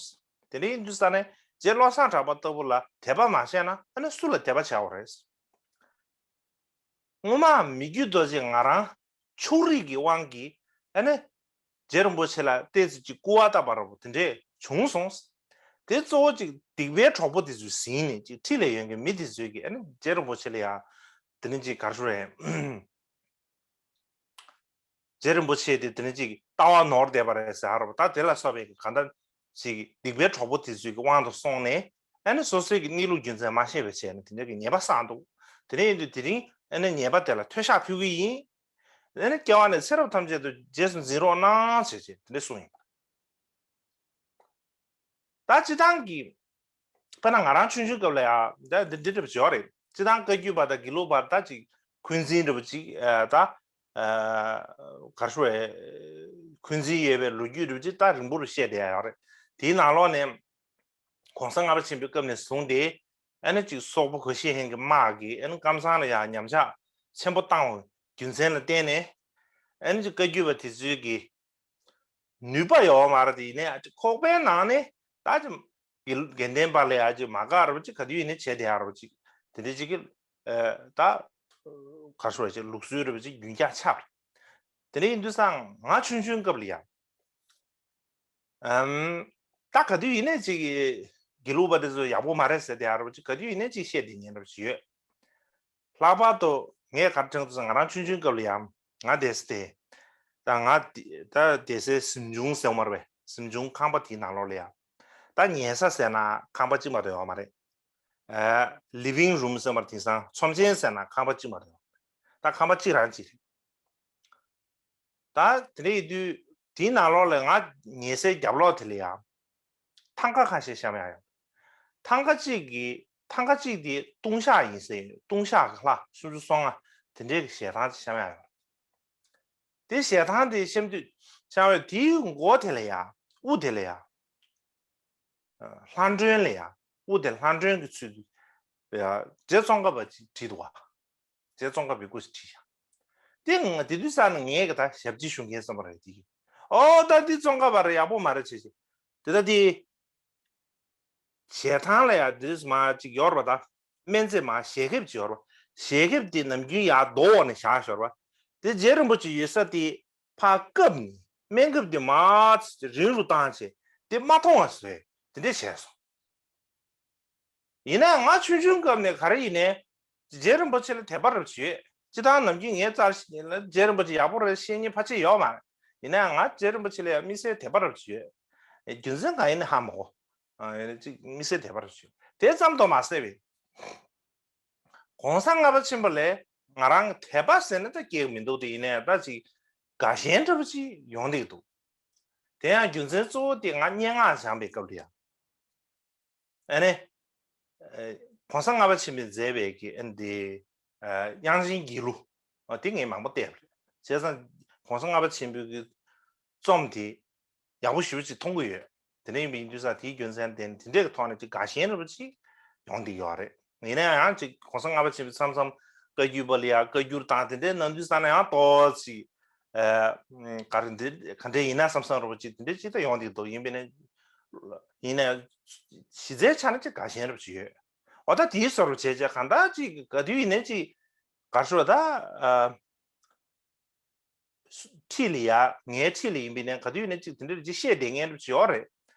དེ་འདྲ་ཡིན་དུས་ཙང་ནས་རྗེ་བློ་བཟང་གྲགས་པ་ལྟ་བུ་ལ་དད་པ་མ་བྱས་ན་ཨ་ནི་སུ་ལ་དད་པ་བྱ་བ་རེད། སྔོན་མ་མི་བསྐྱོད་རྡོ་རྗེ་ང་རང་ཕྱོགས་རིས་ཀྱི་དབང་གིས་ཨ་ནི་རྗེ་རིན་པོ་ཆེ་ལ་ཏོག་ཙམ་ཅིག་སྐུར་བ་བཏབ་པ་འདྲ་པོ་དེ་འདྲས་བྱུང་སོང་། དེ་གཙོ་བོ་ཅིག་སྡིག་པའི་གྲོགས་པོ་དེ་ཚོས་ཟིན་ནས་ཅིག་འཁྲིས་ལ་ཡོད་མཁན་མི་དེ་ཚོས་ཀྱིས་ཨ་ནི་རྗེ་རིན་པོ་ཆེ་ལ་ཡང་དེ་ནི་ཅིག་ག་རེ་ཞུ་རེད། རྗེ་རིན་པོ་ཆེ་དེ་དེ་ནས་ཅིག་ལྟ་བ་ནོར་བསྡད་པ་རེད་ཟེར་རོ། ད་དེ་ལ་སོགས་པའི་གང་ལྟར་ཅིག་སྡིག་པའི་གྲོགས་པོ་དེ་ཚོའི་གི་དབང་དུ་སོང་ནས། ཨ་ནི་སོ་སོའི་གི་གནས་ལུགས་རྒྱུ་མཚན་མ་ཤེས་པའི་ཆེད་ནས་དེ་འདྲ་གི་ཉེས་པ་བསགས་འདུག། དེ་འདྲ་ཡིན་དུས་དེ་རིང་ཨ་ནི་ཉེས་པ་དེ་ལ་མཐོལ་བཤགས་ཕུལ་གི་ཡིན། ཨ་ནི་སྐྱེ་བ་ནས་ཚེ་རབས་ཐམས་ཅད་དུ་རྗེས་སུ་འཛིན་རོགས་གནང་ཞེས་བྱས་དེ་འདྲ་གསུངས་ཡིན་པ། ད་སྤྱི་བཏང་གི་དཔེར་ན་ང་རང་ཆུང་ཆུང་སྐབས་ལ་ཡང་ད་འདི་འདི་འདྲ་བྱས་ཡོད་རེད། སྤྱི་བཏང་བཀའ་བརྒྱུད་པ་དང་དགེ་ལུགས་པ་ད་ཅིག་འཁོན་འཛིན་འདྲ་བོ་ཅིག་ཨ་ད་ཨ་ག་རེ་ཞུ་དགོས་རེད། འཁོན་འཛིན་ཡོད་པའི་ལོ་རྒྱུས་འདྲ་བོ་ཅིག་ད་རིང་པོ་རུ་བཤད་བསྡད་ཡོད་རེད། དེའི་ནང་ལོགས་ནས་གོང་ས་ལྔ་པ་ཆེན་པོའི་སྐབས་ནས་བཟུང་སྟེ་ཨ་ནི་ཅིག་སོག་པོ་གོ་ཤེས་ཧན་གྱི་དམག་གིས་ཨ་ནི་ཀམ་ཚང་ལ་ཡང་ཉམས་ཆག་ཆེན་པོ་བཏང་བའི་རྒྱུ་མཚན་ལ་བརྟེན་ནས་ཨ་ནི་ཅིག་བཀའ་བརྒྱུད་པ་དེ་ཚོའི་གི་ནུས་པ་ཡོད་མ་རེད་དེ། ཡིན་ནའི་ཁོག་པའི་ནང་ནས་ད་ཅི་དགེ་དགེ་ལྡན་པ་ལ་ཡ་ཅིག་མ་དགའ་ར་བ་ཅིག་ག་དུས་ཡིན་ནའི་བྱས་བསྡད་ཡ་ར་བ་ཅིག་དེ་འདྲ་ཅིག་གི་ད་ག་རེ་ཞུ་བ་ཅིག་ལུགས་སྲོལ་ར་བ་ཅིག་རྒྱུན་འཁྱག་ཆགས་རེད། དེ་འདྲ་ཡིན་དུས་སང་ང་ཆུང་ཆུང་སྐབས་ལ་ཡ་ཨམ་ད་ག་དུས་ཡིན་ནའི་ཅིག་དགེ་ལུགས་པ་དེ་ཚོ་ཡག་པོ་མ་རེད་ཟེར་བསྡད་ཡ་ར་བ་ཅིག་ག་དུས་ཡིན་ནའི་ཅིག་བཤད་བསྡད་མཁན་ར་བ་ཅིག་ཡོད། ལྷག་པར་དུ་ངས་ག་རེ་དྲན་འདུག་ཟེར་ན་ང་རང་ཆུང་ཆུང་སྐབས་ལ་ཡང་ང་བསྡད་ས་དེ་ད་ང་ད་བསྡད་སའི་གཟིམ་ཆུང་ཟེར་བ་མ་རེད་པས། གཟིམ་ཆུང་ཁང་པ་དེའི་ནང་ལོགས་ལ་ཡང་ད་ཉལ་ས་ཟེར་ན་ཁང་པ་གཅིག་མ་གཏོགས་ཡོད་མ་རེད། ཨ་ལི་ཝིང་རུམ་ཟེར་བ་དེང་སང་ཚོམས་ཆེན་ཟེར་ན་ཁང་པ་གཅིག་མ་གཏོགས་ཡོད་མ་རེད། ད་ཁང་པ་གཅིག་རང་གཅིག་རེད། ད་དེ་འདྲ་ཡིན་དུས་དེའི་ནང་ལོགས་ལ་ང་ཉལ་སའི་རྒྱབ་ལོགས་དེ་ལ་ཡང་ཐང་ཀ་ཁ་ཤས་བཤམས་ཡ་ཡོད། ཐང་ཀ་གཅིག་གི་ཐང་ཀ་གཅིག་དེ་ལྟུང་བཤགས་ཡིན་ཟེར་ཡོད། ལྟུང་བཤགས་ཀྱི་ལྷ་སུམ་ཅུ་སོ་ལྔ་དེ་འདྲའི་གི་ཞལ་ཐང་ཅིག་བཤམས་ཡ་ཡོད། དེ་ཞལ་ཐང་དེ་བཤམས་དུས་བཤམས་ཡོད། དེའི་མགོ་དེ་ལ་ཡང་དབུ་དེ་ལ་ཡང་ལྷ་མགྲོན་ལ་ཡང་དབུ་དེ་ལྷ་མགྲོན་གྱི་ཚུལ་དུ་ཡང་རྗེ་ཙོང་ཁ་པ་ཅིག་བྲིས་འདུག་བ། རྗེ་ཙོང་ཁ་པའི་སྐུ་ཞིག་བྲིས་ཤག་དེ་ང་དེ་དུས་ས་ནས་ངས་གི་ད་ཞབས་ཕྱི་ཞུ་མཁན་བསམ་པ་རེད་དེ། ཨོ་ད་འདི་ཙོང་ཁ་པ་རེད། ཡག་པོ་མ་རེད་བྱས་བྱས། དེ་ད་དེ་ཞལ་ཐང་ལ་ཡང་འདི་མ་ཅིག་ཡོད་རེད་པ། ད་སྨན་རྫས་མ་ཞལ་ཁེབས་ཅིག་ཡོད་རེད་པ། ཞལ་ཁེབས་དེ་ནམ་རྒྱུན་ཡར་རྡོ་འོག་ནས་བཞག་ཞོར་བ། དེ་རྗེ་རིན་པོ་ཆེ་ཡོད་ས་དེ་ཕར་བཀབ་ནས་སྨན་ཁབ་དེ་མར་རིང་རུ་བཏང་བྱས་དེ་མ་མཐོང་བ་བཟོས་དེ་འདྲས་བྱས་སོང་། ཡིན་ནའང་ང་ཆུང་ཆུང་སྐབས་ནས་ག་རེ་ཡིན་ནའི་རྗེ་རིན་པོ་ཆེ་ལ་དད་པ་རབ་ཅིག་ཡོད། སྤྱིར་བཏང་ནམ་རྒྱུན་ངའི་རྩར་ཞིག་ཡིན་ལ་རྗེ་རིན་པོ་ཆེ་ཡག་པོ་རེད་བཤད་མཁན་ཕལ་ཆེར་ཡོད་མ་རེད། ཡིན་ནའང་ང་རྗེ་རིན་པོ་ཆེ་ལ་ཡང་དམིགས་བསལ་དད་པ་རབ་ཅིག་ཡོད། རྒྱུ་མཚན་གང་ཡིན་ནི་ཧ་མ་གོ། ཨ་ཡིན་ན་ཅིག་དམིགས་བསལ་དད་པ་རབ་ཅིག་ཡོད། དེ་ཙམ་དུ་མ་ཟད་པའི་གོང་ས་ལྔ་པ་ཆེན་པོ་ལ་ང་རང་དད་པ་ཟེར་ན་ད་སྐྱེ་གི་མི་འདུག་དེ་ཡིན་ནའི་ད་ཅིག་དགའ་ཞེན་འདྲ་པོ་ཅིག་ཡོང་བསྡད་ཀྱི་འདུག་དེ་ཡང་རྒྱུ་མཚན་གཙོ་བོ་དེ་ང་སྙན་ངག་སྦྱངས་པའི་སྐབས་ལ་ཡང་། ཨ་ནི། ཨ་གོང་ས་ལྔ་པ་ཆེན་པོས་མཛད་པའི་གི་ཨ་ནི་དེ། ཨ་དབྱངས་ཅན་དགེ་ལུགས། ཨ་དེ་ངས་མང་པོ་བལྟས་པ་རེད། བྱས་ཙང་གོང་ས་ལྔ་པ་ཆེན་པོའི་གི་རྩོམ་དེ་ཡག་པོ་ཞེ་པོ་ཅིག་མཐོང་གི་ཡོད། དེ་འདྲ་ཡིན་པ་ཡིན་དུས་ཙང་དེའི་རྒྱུ་མཚན་དེ་དེ་འདྲའི་གི་ཐོག་ནས་ཅིག་དགའ་ཞེན་འདྲ་པོ་ཅིག་ཡོང་བསྡད་ཡོད་རེད། ཡིན་ན་ཡང་ཅིག་གོང་ས་ལྔ་པ་ཆེན་པོས་མཚམས་མཚམས་བཀའ་བརྒྱུད་པ་ལ་ཡང་བཀའ་བསྒྱུར་དང་དེ་འདྲའི་གནང་དུས་ཙང་ན་ཡང་ཏོག་ཙམ། ཨ་ག་རེ་འདི་ག་འདྲ་ཡིན་ན་བསམ་བསམ་འདྲ་པོ་ཅིག་དེ་འདྲ་ཅིག་ད་ཡོང་བསྡད་འདུག་ཡིན་པས་ན། ཡིན་ན་ཡང་གཞི་རྩའི་ཆ་ནས་ཅིག་དགའ་ཞེན་འདྲ་པོ་ཅིག་ཡོད། འོ་ད་དེའི་བཟོ་འདྲ་བྱས་བྱས་གང་ལྟར་ཅིག་ག་དུས་ཡིན་ནའི་ཅིག་ག་རེ་ཞུ་བ་ད། ཨ་འཁྲིས་ལ་ཡ་ངའི་འཁྲིས་ལ་ཡིན་པས་ན་ག་དུས་ཡིན་ནའི་ཅིག་དེ་འདྲ་ཅིག་བཤད་བསྡད་མཁན་འདྲ་པོ་ཅིག་ཡོད་རེད།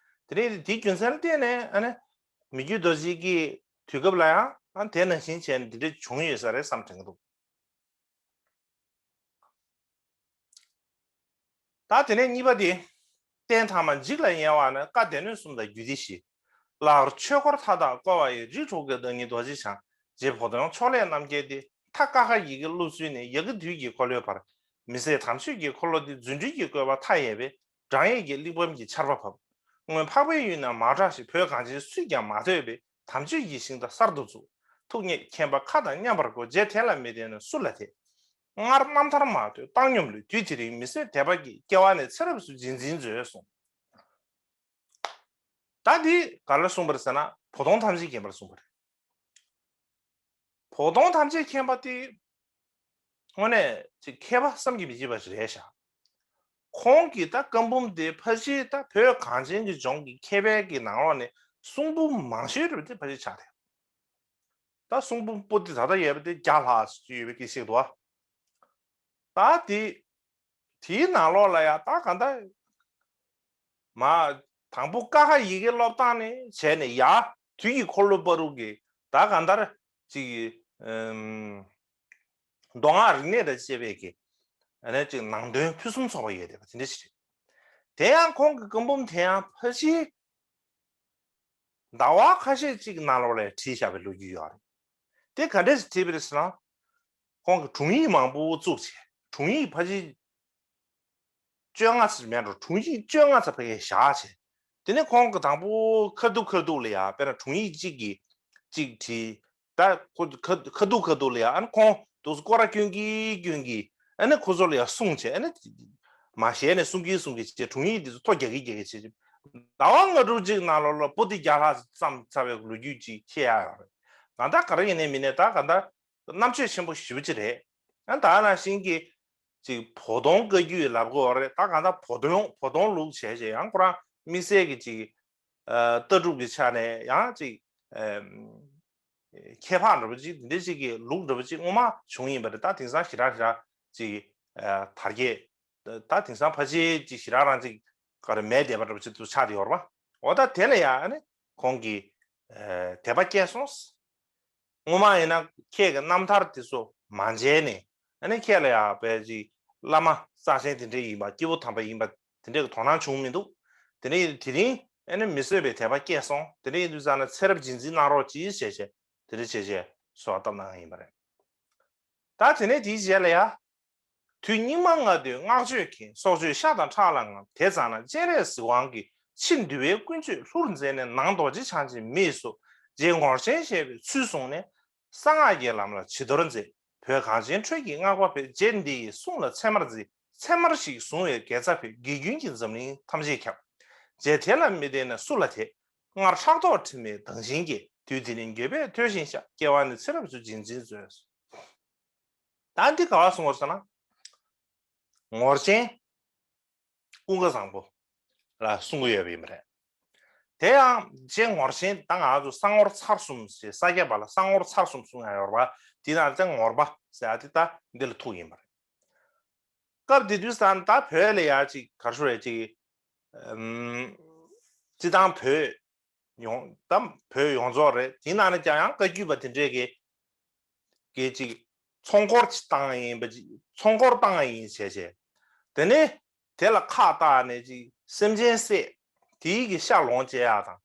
དེ་འདྲ་དེའི་རྒྱུ་མཚན་ལ་བརྟེན་ནས་ཨ་ནི་མི་བསྐྱོད་རྡོ་རྗེ་གི་དུས་སྐབས་ལ་ཡང་ཨ་དེ་ནང་བཞིན་བྱས་ནས་འདི་འདྲ་བྱུང་ཡོད་ས་རེད་བསམ་དྲན་གྱི་འདུག་ད་དེ་ནས་གཉིས་པ་དེ། རྟེན་དང་པ་འཇིག་ལ་ཉེ་བ་ནི། བཀའ་སྡེ་སྣོད་གསུམ་དང་རྒྱུད་སྡེ་བཞི། བླ་མར་ཆོས་འཁོར་མཐའ་དག་བསྐོར་བ་ཡི། རིགས་དྲུག་གི་བདག་ཉིད་རྡོ་རྗེ་འཆང་། རྗེ་བོ་དོན་ཕྱོགས་ལས་རྣམ་རྒྱལ་ཏེ། མཐའ་ཀ་ཁ་ཡི་གེ་སློབ་ཚུལ་ནས། ཡ་གི་དུས་ཀྱི་འཁོར་ལོའི་བར། མི་ཟད་དམ་ཆོས་ཀྱི་འཁོར་ལོ་འདི། རྫུ་འཕྲུལ་གྱི་བཀོད་པ་མཐའ་ཡས་པའི། བགྲང་ཡས་ཀྱི་གླེགས་བམ་གྱི་ཆར་པ་ཕབ། སྔོན་འཕགས་པའི་ཡུལ་ན་མ་གྲགས་ཤིང་། བོད་གངས་ཅན་སུས་ཀྱང་མ་ཐོས་པའི། དམ་ཆོས་ཀྱི་ཞིང་དང་གསར་དུ་བཙུགས། ཐུགས་མཉེས་མཁྱེན་པ་མཁའ་དང་མཉམ་པར་བསྐོར། རྗེ་དེ་ལ་མི་བརྟེན་ན་སུ་ལ་དད། སྔར་རྣམ་ཐར་མ་ཐོས་བཏང་སྙོམས་ལུས། དུས་དེ་རིང་མི་ཟད་དད་པ་གྱིས། སྐྱེ་བ་ནས་ཚེ་རབས་སུ་རྗེས་འཛིན་མཛོད་གསུངས། ད་འདི་ག་ལ་གསུངས་པ་རེད་ཟེར་ན་བོ་དོང་ཐམས་ཅད་མཁྱེན་པར་གསུངས་པ་རེད། བོ་དོང་ཐམས་ཅད་མཁྱེན་པ་དེ་དངོས་གནས་ཅིག་མཁས་པ་བསམ་གྱིས་མི་ཁྱབ་པ་ཞིག་རེད་ཤག་ཁོང་གིས་ད་བཀའ་འབུམ་དེ་ཕལ་ཆེར་ད་བོད་གངས་ཅན་གྱི་ལྗོངས་ཀྱི་མཁས་པའི་གི་ནང་ལོགས་ནས་གསུང་འབུམ་མང་ཤོས་རེད་པ་དེ་ཕལ་ཆེར་ཆགས་རེད། ད་གསུང་འབུམ་པོ་ཏི་ད་ལྟ་ཡོད་པ་དེ་བརྒྱ་ལྷག་ཙམ་ཡོད་པའི་སྐད་ཆ་ཞིག་འདུག་ཨ། ད་དེ་དེའི་ནང་ལོགས་ལ་ཡང་ད་ག་འདྲ་མ་དང་པོ་ཀ་ཁ་ཡི་གེ་སློབ་སྟངས་ནས་བྱས་ནས་ཡར་དུས་ཀྱི་འཁོར་ལོ་བར་དུ་གི་ད་ག་འདྲ་ཅིག་གི་ཨམ། མདོ་སྔགས་རིག་གནས་དང་བཅས་པའི་གི་ ཨ་ནི་ཅིག་ནང་དོན་ཕུན་སུམ་ཚོགས་པ་ཡོད་བསྡད་པ་དེ་འདྲ་ཞིག་རེད། དེ་ཡང་ཁོང་གི་བཀའ་འབུམ་དེ་ཡང་ཕལ་ཆེར་ཟླ་བ་ཁ་ཤས་ཅིག་ནང་ལོགས་ལ་བྲིས་བཞག་པའི་ལོ་རྒྱུས་ཡོད་རེད། དེ་ག་འདྲས་བྲིས་པ་རེད་ཟེར་ན། ཁོང་གིས་དྲུང་ཡིག་མང་པོ་བཙུགས་བྱས། དྲུང་ཡིག་ཕལ་ཆེར་བཅོ་ལྔ་ཙམ་མེད་འགྲོ། དྲུང་ཡིག་བཅོ་ལྔ་ཙམ་ཕ་གིར་བཞག་བྱས། དེ་ནས་ཁོང་གིས་དང་པོ་ཁ་ཐུག་ཁ་ཐུག་ལ་ཡ་དཔེར་ན་དྲུང་ཡིག་གཅིག་གིས་གཅིག་བྲིས། ད་ཁོ་ཁ་ཁ་ཐུག་ཁ་ཐུག་ལ་ཡ་ཨ་ནི་ཁོང་དུས་སུ་སྐོར་ར་སྐྱོན་གྱིན་སྐྱོན་གྱིན་ཨ་ནི་ཁོ་ཚོ་ལ་ཡ་གསུངས་བྱས། ཨ་ནི་མ་ཞལ་ནས་གསུང་གིན་གསུང་གིན་བྱས། དྲུང་ཡིག་དེ་ཚོ་ཐོ་རྒྱག་གིན་རྒྱག་གིན་བྱས། ཟླ་བ་ལྔ་དྲུག་ཅིག་ནང་ལོགས་ལ་པོ་ཏི་བརྒྱ་ལྷག་བརྩམས་ཚར་བའི་ལོ་རྒྱུས་ཅིག་བཤད་ཡ་ཡོད་རེད། གང་ལྟར་ག་རེ་ཡིན་ནའི་མིན་ནའི་ད་གང་ལྟར་རྣམ་དཔྱོད་ཆེན་པོ་ཞེ་པོ་ཅིག་རེད། ཡང་ད་ནང་བཞིན་གྱི་ཅིག་བོ་དོང་བཀའ་བརྒྱུད་ལབ་དགོས་རེད། ད་གང་ལྟར་བོ་དོང་བོ་དོང་ལུགས་བྱས་བྱས་ཡང་ཁོ་རང་དམིགས་བསལ་གྱི་ཅིག་ཨ་ལྟ་གྲུབ་ཀྱི་ཆ་ནས་ཡང་ཅིག་ཨ་ཁྱད་འཕགས་འདྲ་པོ་ཅིག་འདི་ཅིག་གི་ལུགས་འདྲ་པོ་ཅིག་སྔོན་མ་བྱུང་ཡིན་པ་རེད། ད་དེང་སང་ཞེ་དྲག་ཞེ་དྲག་ཅིག་ཨ་དར་རྒྱས། ད་དེང་སང་ཕལ་ཆེར་ཅིག་ཞེ་དྲག་རང་ཅིག་ག་རེ་མེད་བསྡད་པ་འདྲ་པོ་ཅིག་ཏུ་ཆགས་བསྡད་ཡོད་རེད་པ། འོ་ད་དེ་ལ་ཡང་ཨ་ནི་ཁོང་གིས་ཨ་དད་པ་སྐྱེས་སོང་། སྔོན་མ་ཡིན་ན་ཁྱེད་ཀྱི་རྣམ་ཐར་དེ་ཚོ་མ་མཇལ་ནས་ཨ་ནི་ཁྱེད་ལ་ཡང་དཔེ་ཅིག་བླ་མ་རྩ་ཆེན་དེ་འདྲས་ཡིན་པ། སྐྱེས་བུ་དམ་པ་ཡིན་པ་དེ་འདྲས་ཀྱི་དོ་སྣང་བྱུང་མི་འདུག། དེ་ནས་དེ་རིང་ཨ་ནི་མི་བཟོད་པའི་དད་པ་སྐྱེས་སོང་། དེ་འདྲས་ཡིན་དུས་ཙང་ན་ཚེ་རབས་རྗེས་འཛིན་གནང་རོགས་གྱིས་ཞེས་བྱས་དེ་འདྲས་བྱས་བྱས་གསོལ་བ་བཏབ་གནང་ཡིན་པ་རེད། ད་དེ་ནས་དེའི་རྗེས་ལ་ཡ། དུས་སྙིགས་མ་ལྔ་བདོའི་བསྔགས་བརྗོད་ཀྱིས། སྲོག་གཅོད་ཤ་དང་ཁྲག་ལ་རྔམ། དེ་ཙམ་ན་སྤྱན་རས་གཟིགས་དབང་གིས། ཕྱིར་འདུལ་བའི་ཀུན་སྤྱོད་ལྷུར་མཛད་ནས། ནང་རྡོ་རྗེ་འཆང་ཆེན་མི་ཡི་གཟུགས། རྗེ་ངོར་ཆེན་ཞེས་པའི་ཚུལ་བཟུང་ནས། གསང་སྔགས་ཀྱི་ལམ་ལ་བྱི་དོར་མཛད། བོད་གངས་ཅན་ཁྲོད་ཀྱི་བསྔགས་པ་འཕེལ། རྗེ་འདི་ཡི་གསུང་ལ་ཚད་མར་འཛིན། ཚད་མར་ཞིག་བཟུང་བའི་དགེ་རྩ་འཕེལ། དགེ་རྒྱུན་གྱིས་འཛམ་གླིང་ཐམས་ཅད་ཁྱབ། རྗེ་དེ་ལ་མི་བརྟེན་ན་སུ་ལ་དད། སྔར་ཕྲག་དོག་དྲི་མས་སྡང་ཞིང་བརྒྱན། དུས་འདི་ནི་འགྱོད་པས་མཐོལ་ཞིང་བཤགས། སྐྱེ་བ་ནི་ཚེ་རབས་སུ་རྗེས་འཛིན་མཛོད། ད་འདི་ག་བ་གསུངས་པ་ཟེར་ན། ངོར་ཆེན་ཀུན་དགའ་བཟང་པོ་ལ་གསུང་གི་ཡོད་པ་ཡིན་པ་རེད། དེ་ཡང་རྗེ་ངོར་ཆེན་ད་ང་ཚོ་གསང་ངོར་ཚར་གསུམ་ཞེས་ས་སྐྱ་པ་ལ་གསང་ངོར་ཚར་གསུམ་གསུང་ཡ་ཡོད་རེད་པ། དེ་ན་ད་ངོར་པ་ཟེར་ཡ་དེ་ད་འདི་ལ་ཐུག་ཡིན་པ་རེད། སྐབས་དེ་དུས་ཙང་ད་བོད་ལ་ཡ་ཅིག་ག་རེ་ཞུ་རེད་ཅིག་ཨམ་སྤྱི་བཏང་བོད་ཡོངས་ད་བོད་ཡོངས་རྫོགས་རེད། དེ་ནང་ནས་ཀྱང་ཡང་བཀའ་བརྒྱུད་པ་དེ་འདྲས་ཀྱི་གི་ཅིག་ཚོགས་འཁོར་ཅིག་བཏང་ཡིན་པ་ཅིག་ཚོགས་འཁོར་བཏང་ཡིན་བྱས་བྱས། དེ་ནས་དེ་ལ་ཁག་བཏགས་ནས་ཅིག་སེམས་ཅན་བསད། དེའི་གི་ཤ་ལོངས་སྤྱད་ཡག་དང་།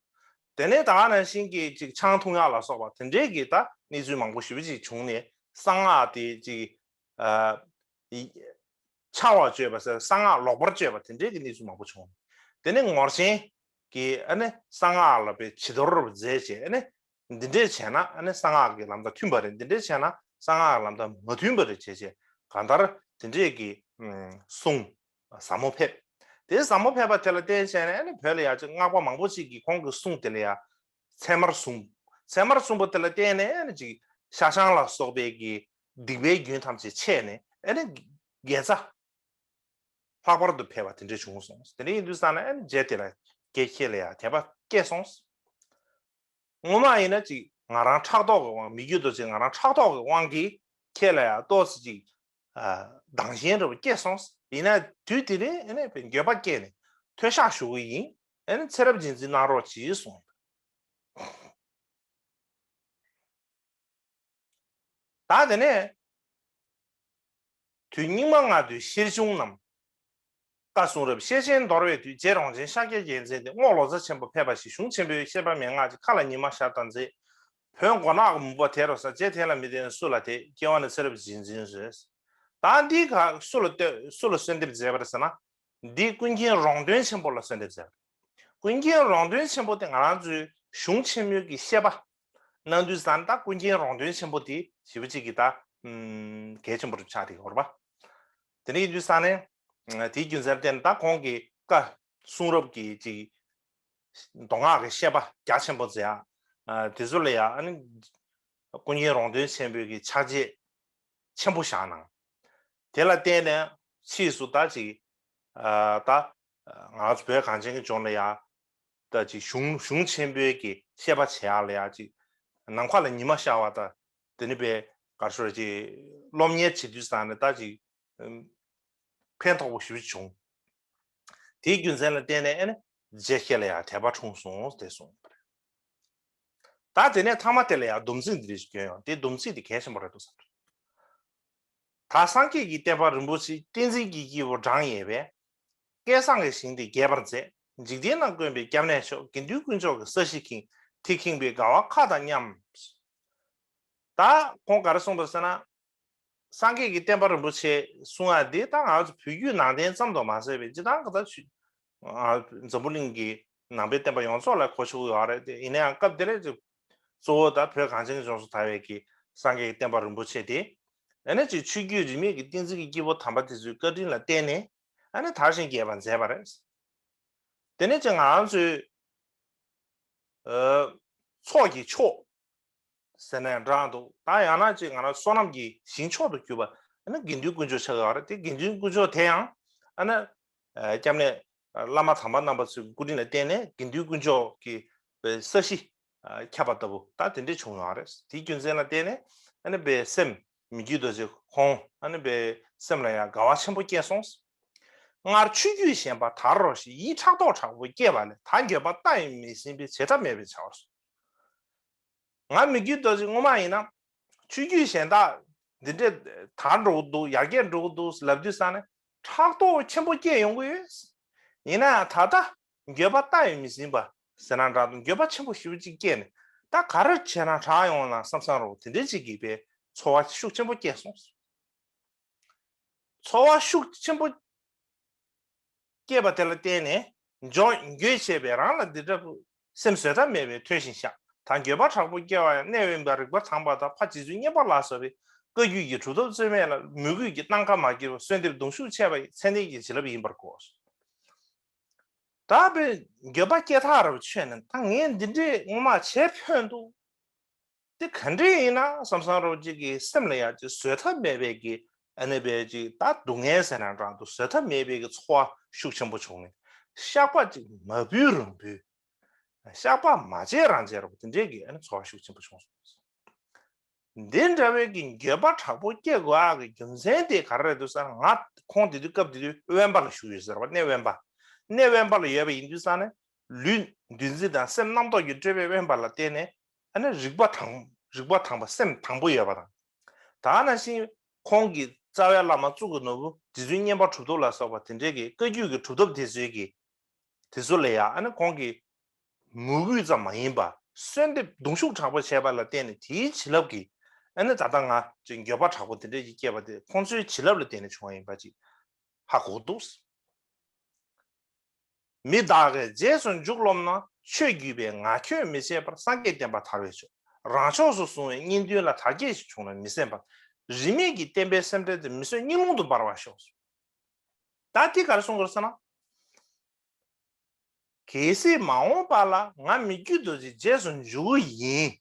དེ་ནས་ད་ག་ནང་བཞིན་གྱི་ཅིག་ཆང་འཐུང་ཡག་ལ་སོགས་པ་དེ་འདྲས་ཀྱི་ད་གནས་ཚུལ་མང་པོ་ཞེ་པོ་ཅིག་བྱུང་ནས་གསང་སྔགས་དེ་ཅིག་ཨ་ཡི་འཆལ་བར་སྤྱོད་པ་ཟེར། གསང་སྔགས་ལོག་པར་སྤྱོད་པ་དེ་འདྲའི་གི་གནས་ཚུལ་མང་པོ་བྱུང་། དེ་ནས་ངོར་ཆེན་གྱིས་ཨ་ནི་གསང་སྔགས་ལ་དཔེ་བྱི་དོར་མཛད་བྱས། ཨ་ནི་འདི་འདྲས་བྱས་ན་ཨ་ནི་གསང་སྔགས་ཀྱི་ལམ་དང་མཐུན་པ་རེད། འདི་འདྲས་བྱས་ན་གསང་སྔགས་ལམ་དང་མ་མཐུན་པ་རེད་བྱས་བྱས། གང་ལྟར་དེ་འདྲས་ཀྱི་ཨམ་གསུང་ཟབ་མོ་ཕེབས། དེ་ཟབ་མོ་ཕེབས་པ་དེ་ལ་བརྟེན་བྱས་ནས་ཨ་ནི་བོད་ལ་ཡ་ཅིག་སྔགས་པ་མང་པོ་ཅིག་གིས་ཁོང་གི་གསུང་དེ་ལ་ཡ་ཚད་མར་བཟུང་། ཚད་མར་བཟུང་བ་དེ་ལ་བརྟེན་ནས་ཨ་ནི་ཅིག་ཤ་ཆང་ལ་སོགས་པའི་གི་སྡིག་པའི་རྒྱུན་ཐམས་ཅད་ཆད་ནས་ཨ་ནི་དགེ་རྩ་ལྷག་པར་དུ་འཕེལ་བ་དེ་འདྲ་བྱུང་སོང་། དེ་འདྲ་ཡིན་དུས་ཙང་ནས་ཨ་ནི་རྗེ་དེ་ལ་ཀྱེ་ཁྱེད་ལ་ཡང་དད་པ་སྐྱེས་སོང་། སྔོན་མ་ཡིན་ན་ཅིག་ང་རང་ཕྲག་དོག་གི་དབང་། མི་རྒྱུད་དུ་ཅིག་ང་རང་ཕྲག་དོག་གི་དབང་གིས་ཁྱེད་ལ་ཡང་ཏོག་ཙམ་ཅིག་ཨ་སྡང་ཞེན་འདྲ་པོ་སྐྱེས་སོང་། ཡིན་ན་དུས་དེ་རིང་ཨ་ནི་འགྱོད་པ་སྐྱེས་ནས་མཐོལ་བཤགས་ཞུ་གི་ཡིན། ཨ་ནི་ཚེ་རབས་རྗེས་འཛིན་གནང་རོགས་གྱིས་གསུངས། ད་དེ་ནས་དུས་སྙིགས་མ་ལྔ་བདོའི་ཤེར་འབྱུང་རྣམས། བཀའ་གསུང་རབ་ཤེར་ཕྱིན་འདོར་བའི་དུས། རྗེ་རོང་ཆེན་ཤཱཀྱ་རྒྱལ་མཚན་དེ། རྔོག་ལོ་ཙཱ་ཆེན་པོ་ཕེབས་པ་ཞིག་གཞུང་ཆེན་པོའི་བཤད་པ་མན་ངག་ཅིག་མཁའ་ལ་ཉི་མ་ཤར་ལྟར་མཛད། བོད་མགོ་ནག་གི་མུན་པ་དེ་རུ་སེལ། རྗེ་དེ་ལ་མི་བརྟེན་སུ་ལ་དད། སྐྱེ་བ་ནི་ཚེ་རབས་རྗེས་འཛིན་མཛོད། ད་འདི་ག་སུ་ལ་ལྟོས་སུ་ལ་གསོལ་འདེབས་མཛད་པ་རེད་ཟེར་ན། འདི་ཀུན་མཁྱེན་རོང་སྟོན་ཆེན་པོ་ལ་གསོལ་འདེབས་མཛད་པ་རེད། ཀུན་མཁྱེན་རོང་སྟོན་ཆེན་པོ་དེ་ང་རང་ཚོའི་གཞུང་ཆེན་མོའི་གི་བཤད་པ་གནང་དུས་ཙང་ད་ཀུན་མཁྱེན་རོང་སྟོན་ཆེན་པོ་དེ་ཞེ་པོ་ཅིག་གི་ད་ཨམ་གལ་ཆེན་པོ་རུ་ཆགས་བསྡད་ཡོད་རེད་པ། དེ་འདྲ་ཡིན་དུས་ཙང་ནས་དེའི་རྒྱུ་མཚན་ལ་བརྟེན་ནས་ད་ཁོང་གི་བཀའ་གསུང་རབ་ཀྱི་ཅིག་མདོ་སྔགས་ཀྱི་བཤད་པ་རྒྱ་ཆེན་པོ་མཛད་ཡ། ཨ་དེ་ཚོ་ལ་ཡ་ཨ་ནི་ཀུན་མཁྱེན་རོང་སྟོན་ཆེན་པོའི་གི་ཕྱག་རྗེས་ཆེན་པོ་བཞག་གནང་། དེ་ལ་བརྟེན་ནས་ཕྱིས་སུ་ད་ཅིག་ཨ་ད་ང་ཚོ་བོད་གངས་ཅན་གྱི་ལྗོངས་ལ་ཡ་ད་ཅིག་གཞུང་གཞུང་ཆེན་པོའི་གི་བཤད་པ་བྱེད་ཡ་ལ་ཡ་ཅིག་ནམ་མཁའ་ལ་ཉི་མ་ཤར་བ་ད་དེ་ནི་པའི་ག་རེ་ཞུ་རེད་ཅིག་སློབ་གཉེར་བྱེད་དུས་ཙང་ནས་ད་ཅིག་ཕན་ཐོགས་པོ་ཞེ་པོ་བྱུང་། དེའི་རྒྱུ་མཚན་ལ་བརྟེན་ནས་ཨ་ནི་རྗེ་ཁྱེད་ལ་ཡང་དད་པ་འཁྲུངས་སོང་དེ་གསུངས་པ་རེད། ད་དེ་ནས་ཐ་མ་དེ་ལ་ཡང་སྡོམ་ཚིག་འདི་རེ་ཞིག་བསྐྱོན་ཡོང་། དེ་སྡོམ་ཚིག་དེ་གལ་ཆེན་པོ་རེད་འདུག་བསམ། ད་སངས་རྒྱས་ཀྱི་བསྟན་པ་རིན་པོ་ཆེ་བསྟན་འཛིན་གྱི་སྐྱེས་བུ་བགྲང་ཡས་པས། བསྐལ་བཟང་གི་ཞིང་དེ་རྒྱས་པར་མཛད། འཇིག་རྟེན་ན་དཀོན་པའི་སྐྱབས་གནས་མཆོག་དགེ་འདུན་དཀོན་མཆོག་གི་ས་གཞི་ཁེངས། དེ་ཁེངས་པའི་དགའ་བ་མཁའ་དང་མཉམ། ད་ཁོང་ག་རེ་གསུངས་པ་ཟེར་ན། སངས་རྒྱས་ཀྱི་བསྟན་པ་རིན་པོ་ཆེ་གསུང་ཡ་འདི་ད་ང་ཚོ་བོད་བརྒྱུད་ནང་བསྟན་ཙམ་དུ་མ་ཟད་པའི་སྤྱིར་བཏང་གི་ད་ཆོས་ཨ་འཛམ་བུ་གླིང་གི་ནང་པའི་བསྟན་པ་ཡོངས་རྫོགས་ལ་གོ་ཆོད་ཀྱི་ཡོད་རེད་དེ། ཡིན་ན་ཡང་སྐབས་དེ་རེད་ཅེ་གཙོ་བོ་ད་བོད་གངས་ཅན་གྱི་ལྗོངས་སུ་དར་བའི་གི་སངས་རྒྱས་ཀྱི་བསྟན་པ་རིན་པོ་ཆེ་དེ། ཨ་ནི་ཅིག་ཆོས་བརྒྱུད་རིས་མེད་ཀྱི་བསྟན་འཛིན་གྱི་སྐྱེས་བུ་དམ་པ་དེ་ཚོའི་བཀའ་དྲིན་ལ་བརྟེན་ནས་ཨ་ནི་དར་ཞིང་རྒྱས་པར་མཛད་པ་རེད། དེ་ནས་ཅིག་ང་རང་ཚོའི་ཨ་ཚོགས་ཀྱི་མཆོག་ཟེར་ནའང་འདྲ་འདུག་ད་ཡང་ན་ཅིག་ང་རང་བསོད་ནམས་ཀྱི་ཞིང་མཆོག་ཏུ་གྱུར་པ་ཨ་ནི་དགེ་འདུན་དཀོན་མཆོག་ཆགས་ཡོད་རེད་དེ། དགེ་འདུན་དཀོན་མཆོག་དེ་ཡང་ཨ་ནི་ཨ་སྐྱབས་གནས་བླ་མ་དམ་པ་རྣམ་པ་ཚོའི་སྐུ་དྲིན་ལ་བརྟེན་ནས་དགེ་འདུན་དཀོན་མཆོག་གི་ས་གཞི་ཨ་ཁྱབ་པ་ལྟ་བུ་ད་དེ་འདྲས་བྱུང་ཡོད་རེད། དེའི་རྒྱུ་མཚན་ལ་བརྟེན་ནས་ཨ་ནི་པའི་སེམས་མི་བསྐྱོད་རྡོ་རྗེ་ཁོང་ཨ་ནི་པའི་སེམས་ལ་ཡང་དགའ་བ་ཆེན་པོ་སྐྱེས་སོང་། སྔར་ཆོས་བརྒྱུད་གཞན་པ་དར་རོ་ཞེས་ཡིད་ཕྲག་དོག་དྲག་པོ་སྐྱེས་པ་ལས་ད་འགྱོད་པ་ལྟ་ཡང་མི་ཟིན་པའི་བྱེ་བྲག་མེད་པའི་བྱ་བར་སོང་། ང་མི་བསྐྱོད་རྡོ་རྗེ་སྔོན་མ་ཡིན་ན་ཆོས་བརྒྱུད་གཞན་དག་འདི་འདྲས་དར་འགྲོ་གི་འདུག་ཡར་རྒྱས་འགྲོ་གི་འདུག་ལབ་དུས་ཙང་ནས་ཕྲག་དོག་ཆེན་པོ་སྐྱེས་ཡོང་གི་ཡོད། ཡིན་ན་ཡང་ད་ལྟ་འགྱོད་པ་ལྟ་ཡང་མི་ཟིན་པ་ཟེར་ན་འདྲ་འདུག་འགྱོད་པ་ཆེན་པོ་ཞེ་པོ་ཅིག་སྐྱེས་ནས་ད་ག་རེ་བྱས་ན་དྲག་ཡོང་ན་བསམ་བསམ་རོགས་དེ་འདྲས་ཅིག་གིས་པའི་ཚོར་བ་ཤུགས་ཆེན་པོ་སྐྱེས་སོང་། ཚོར་བ་ཤུགས་ཆེན་པོ་སྐྱེས་པ་དེ་ལ་བརྟེན་ནས་འཇོག་འགྱོད་བྱས་པས་རང་ལ་འདི་འདྲ་བུ་སེམས་བཟོད་ཐབས་མེད་པའི་མཐོལ་ཞིང་བཤགས། ད་འགྱོད་པ་དྲག་པོ་སྐྱེ་བ་ཡང་གནས་དབེན་པ་རིག་པ་དྭངས་པ་དང་ཕ་རྗེ་བཙུན་མཉན་པ་ལ་སོགས་པའི་བཀའ་བརྒྱུད་ཀྱི་གྲུབ་ཐོབ་རྩོད་མེད་ལ་མོས་གུས་ཀྱི་སྣང་ཁ་མ་སྐྱེ་བར་གསོལ་འདེབས་གདུང་ཤུགས་ཆེ་བ་ཡི་མཚན་ལྡན་གྱི་བྱིན་རླབས་ཡིན་པར་གོ། ད་བས་འགྱོད་པ་སྐྱེ་ཐག་རབ་ཆོད་ནས་ད་ངས་འདི་འདྲས་སྔོན་མ་བྱས་ཕོད་འདུག་དེ་ག་འདྲས་ཡིན་ན་བསམ་བསམ་རོགས་གཅིག་གི་སེམས་ལ་ཡང་ཅིག་བཟོད་ཐབས་མེད་པའི་གི་ཨ་ནི་བས་ཅིག་ད་སྡུག་བསྔལ་ཟེར་ན་འདྲ་འདུག་བཟོད་ཐབས་མེད་པའི་གི་ཚོར་བ་ཤུགས་ཆེན་པོ་བྱུང་ནས་བཤགས་པ་ཅིག་མ་འབུལ་རང་འབུལ། བཤགས་པ་མ་བྱས་རང་བྱས་རོགས་དེ་འདྲས་གི་ཨ་ནི་ཚོར་བ་ཤུགས་ཆེན་པོ་བྱུང་སོང་། འདི་འདྲ་བའི་གི་འགྱོད་པ་དྲག་པོ་སྐྱེ་དགོས་ཨ་གི་རྒྱུ་མཚན་དེ་ག་རེ་རེད་འདུག་ཟེར་ན་ང་ཁོང་དེ་དུས་སྐབས་དེ་དུས་དབེན་པ་ལ་བཞུགས་ཡོད་ཟེར་བ་གནས་དབེན་པ། གནས་དབེན་པ་ལ་ཡོད་པ་ཡིན་དུས་ཙང་ནས་ལུས་འདུ་འཛི་དང་སེམས་རྣམ་རྟོག་གི་སྤྲོས་པའི་དབེན་པ་ལ་བརྟེན་ནས་ཨ་ནི་རིག་པ་དང་རིག་པ་དྭངས་པ་སེམས་དྭངས་པོ་ཡོད་པ་དང་། ད་ནང་བཞིན་ཁོང་གི་རྩ་བའི་བླ་མ་གཙུག་གི་ནོར་བུ་རྗེ་བཙུན་མཉན་པ་གྲུབ་ཐོབ་ལ་སོགས་པ་དེ་འདྲའི་གི་བཀའ་བརྒྱུད་ཀྱི་གྲུབ་ཐོབ་དེ་ཚོའི་གི་དེ་ཚོ་ལ་ཡང་ཨ་ནི་ཁོང་གི་མོས་གུས་ཙམ་མ་ཡིན་པ་གསོལ་འདེབས་གདུང་ཤུགས་དྲག་པོ་བྱས་པ་ལ་བརྟེན་ནས་དེའི་བྱིན་རླབས་ཀྱིས་ཨ་ནི་ད་ལྟ་ང་ཅིག་འགྱོད་པ་དྲག་པོ་དེ་འདྲ་ཞིག་སྐྱེས་པ་དེ་ཁོང་ཚོའི་བྱིན་རླབས་ལ་བརྟེན་ནས་བྱུང་བ་ཡིན་པ་ཅིག་ཧ་གོ་འདུག་མི་བདག་གིས་རྗེས་སུ་འཇུག་རློམ་ན། ཆོས་བརྒྱུད་པས་ང་ཁྱོད་མི་ཤེས་པར། སངས་རྒྱས་བསྟན་པ་དར་བས་ཆོག་རང་ཕྱོགས་སུ་བཟུང་བའི་གཉེན་འདུན་ལ་དར་རྒྱས་ཤིག་བྱུང་ན་མི་སེམས་པར། རིས་མེད་ཀྱི་བསྟན་པའི་སེམས་ཁྲལ་དེ་མི་བཟོད་སྙིང་རླུང་དུ་འབར་བར་ཤོག་ད་དེ་ག་རེ་གསུང་དགོས་ཟེར་ན། གལ་སྲིད་མ་འོངས་པ་ལ་ང་མི་བསྐྱོད་རྡོ་རྗེ་རྗེས་སུ་འཇུག་གི་ཡིན།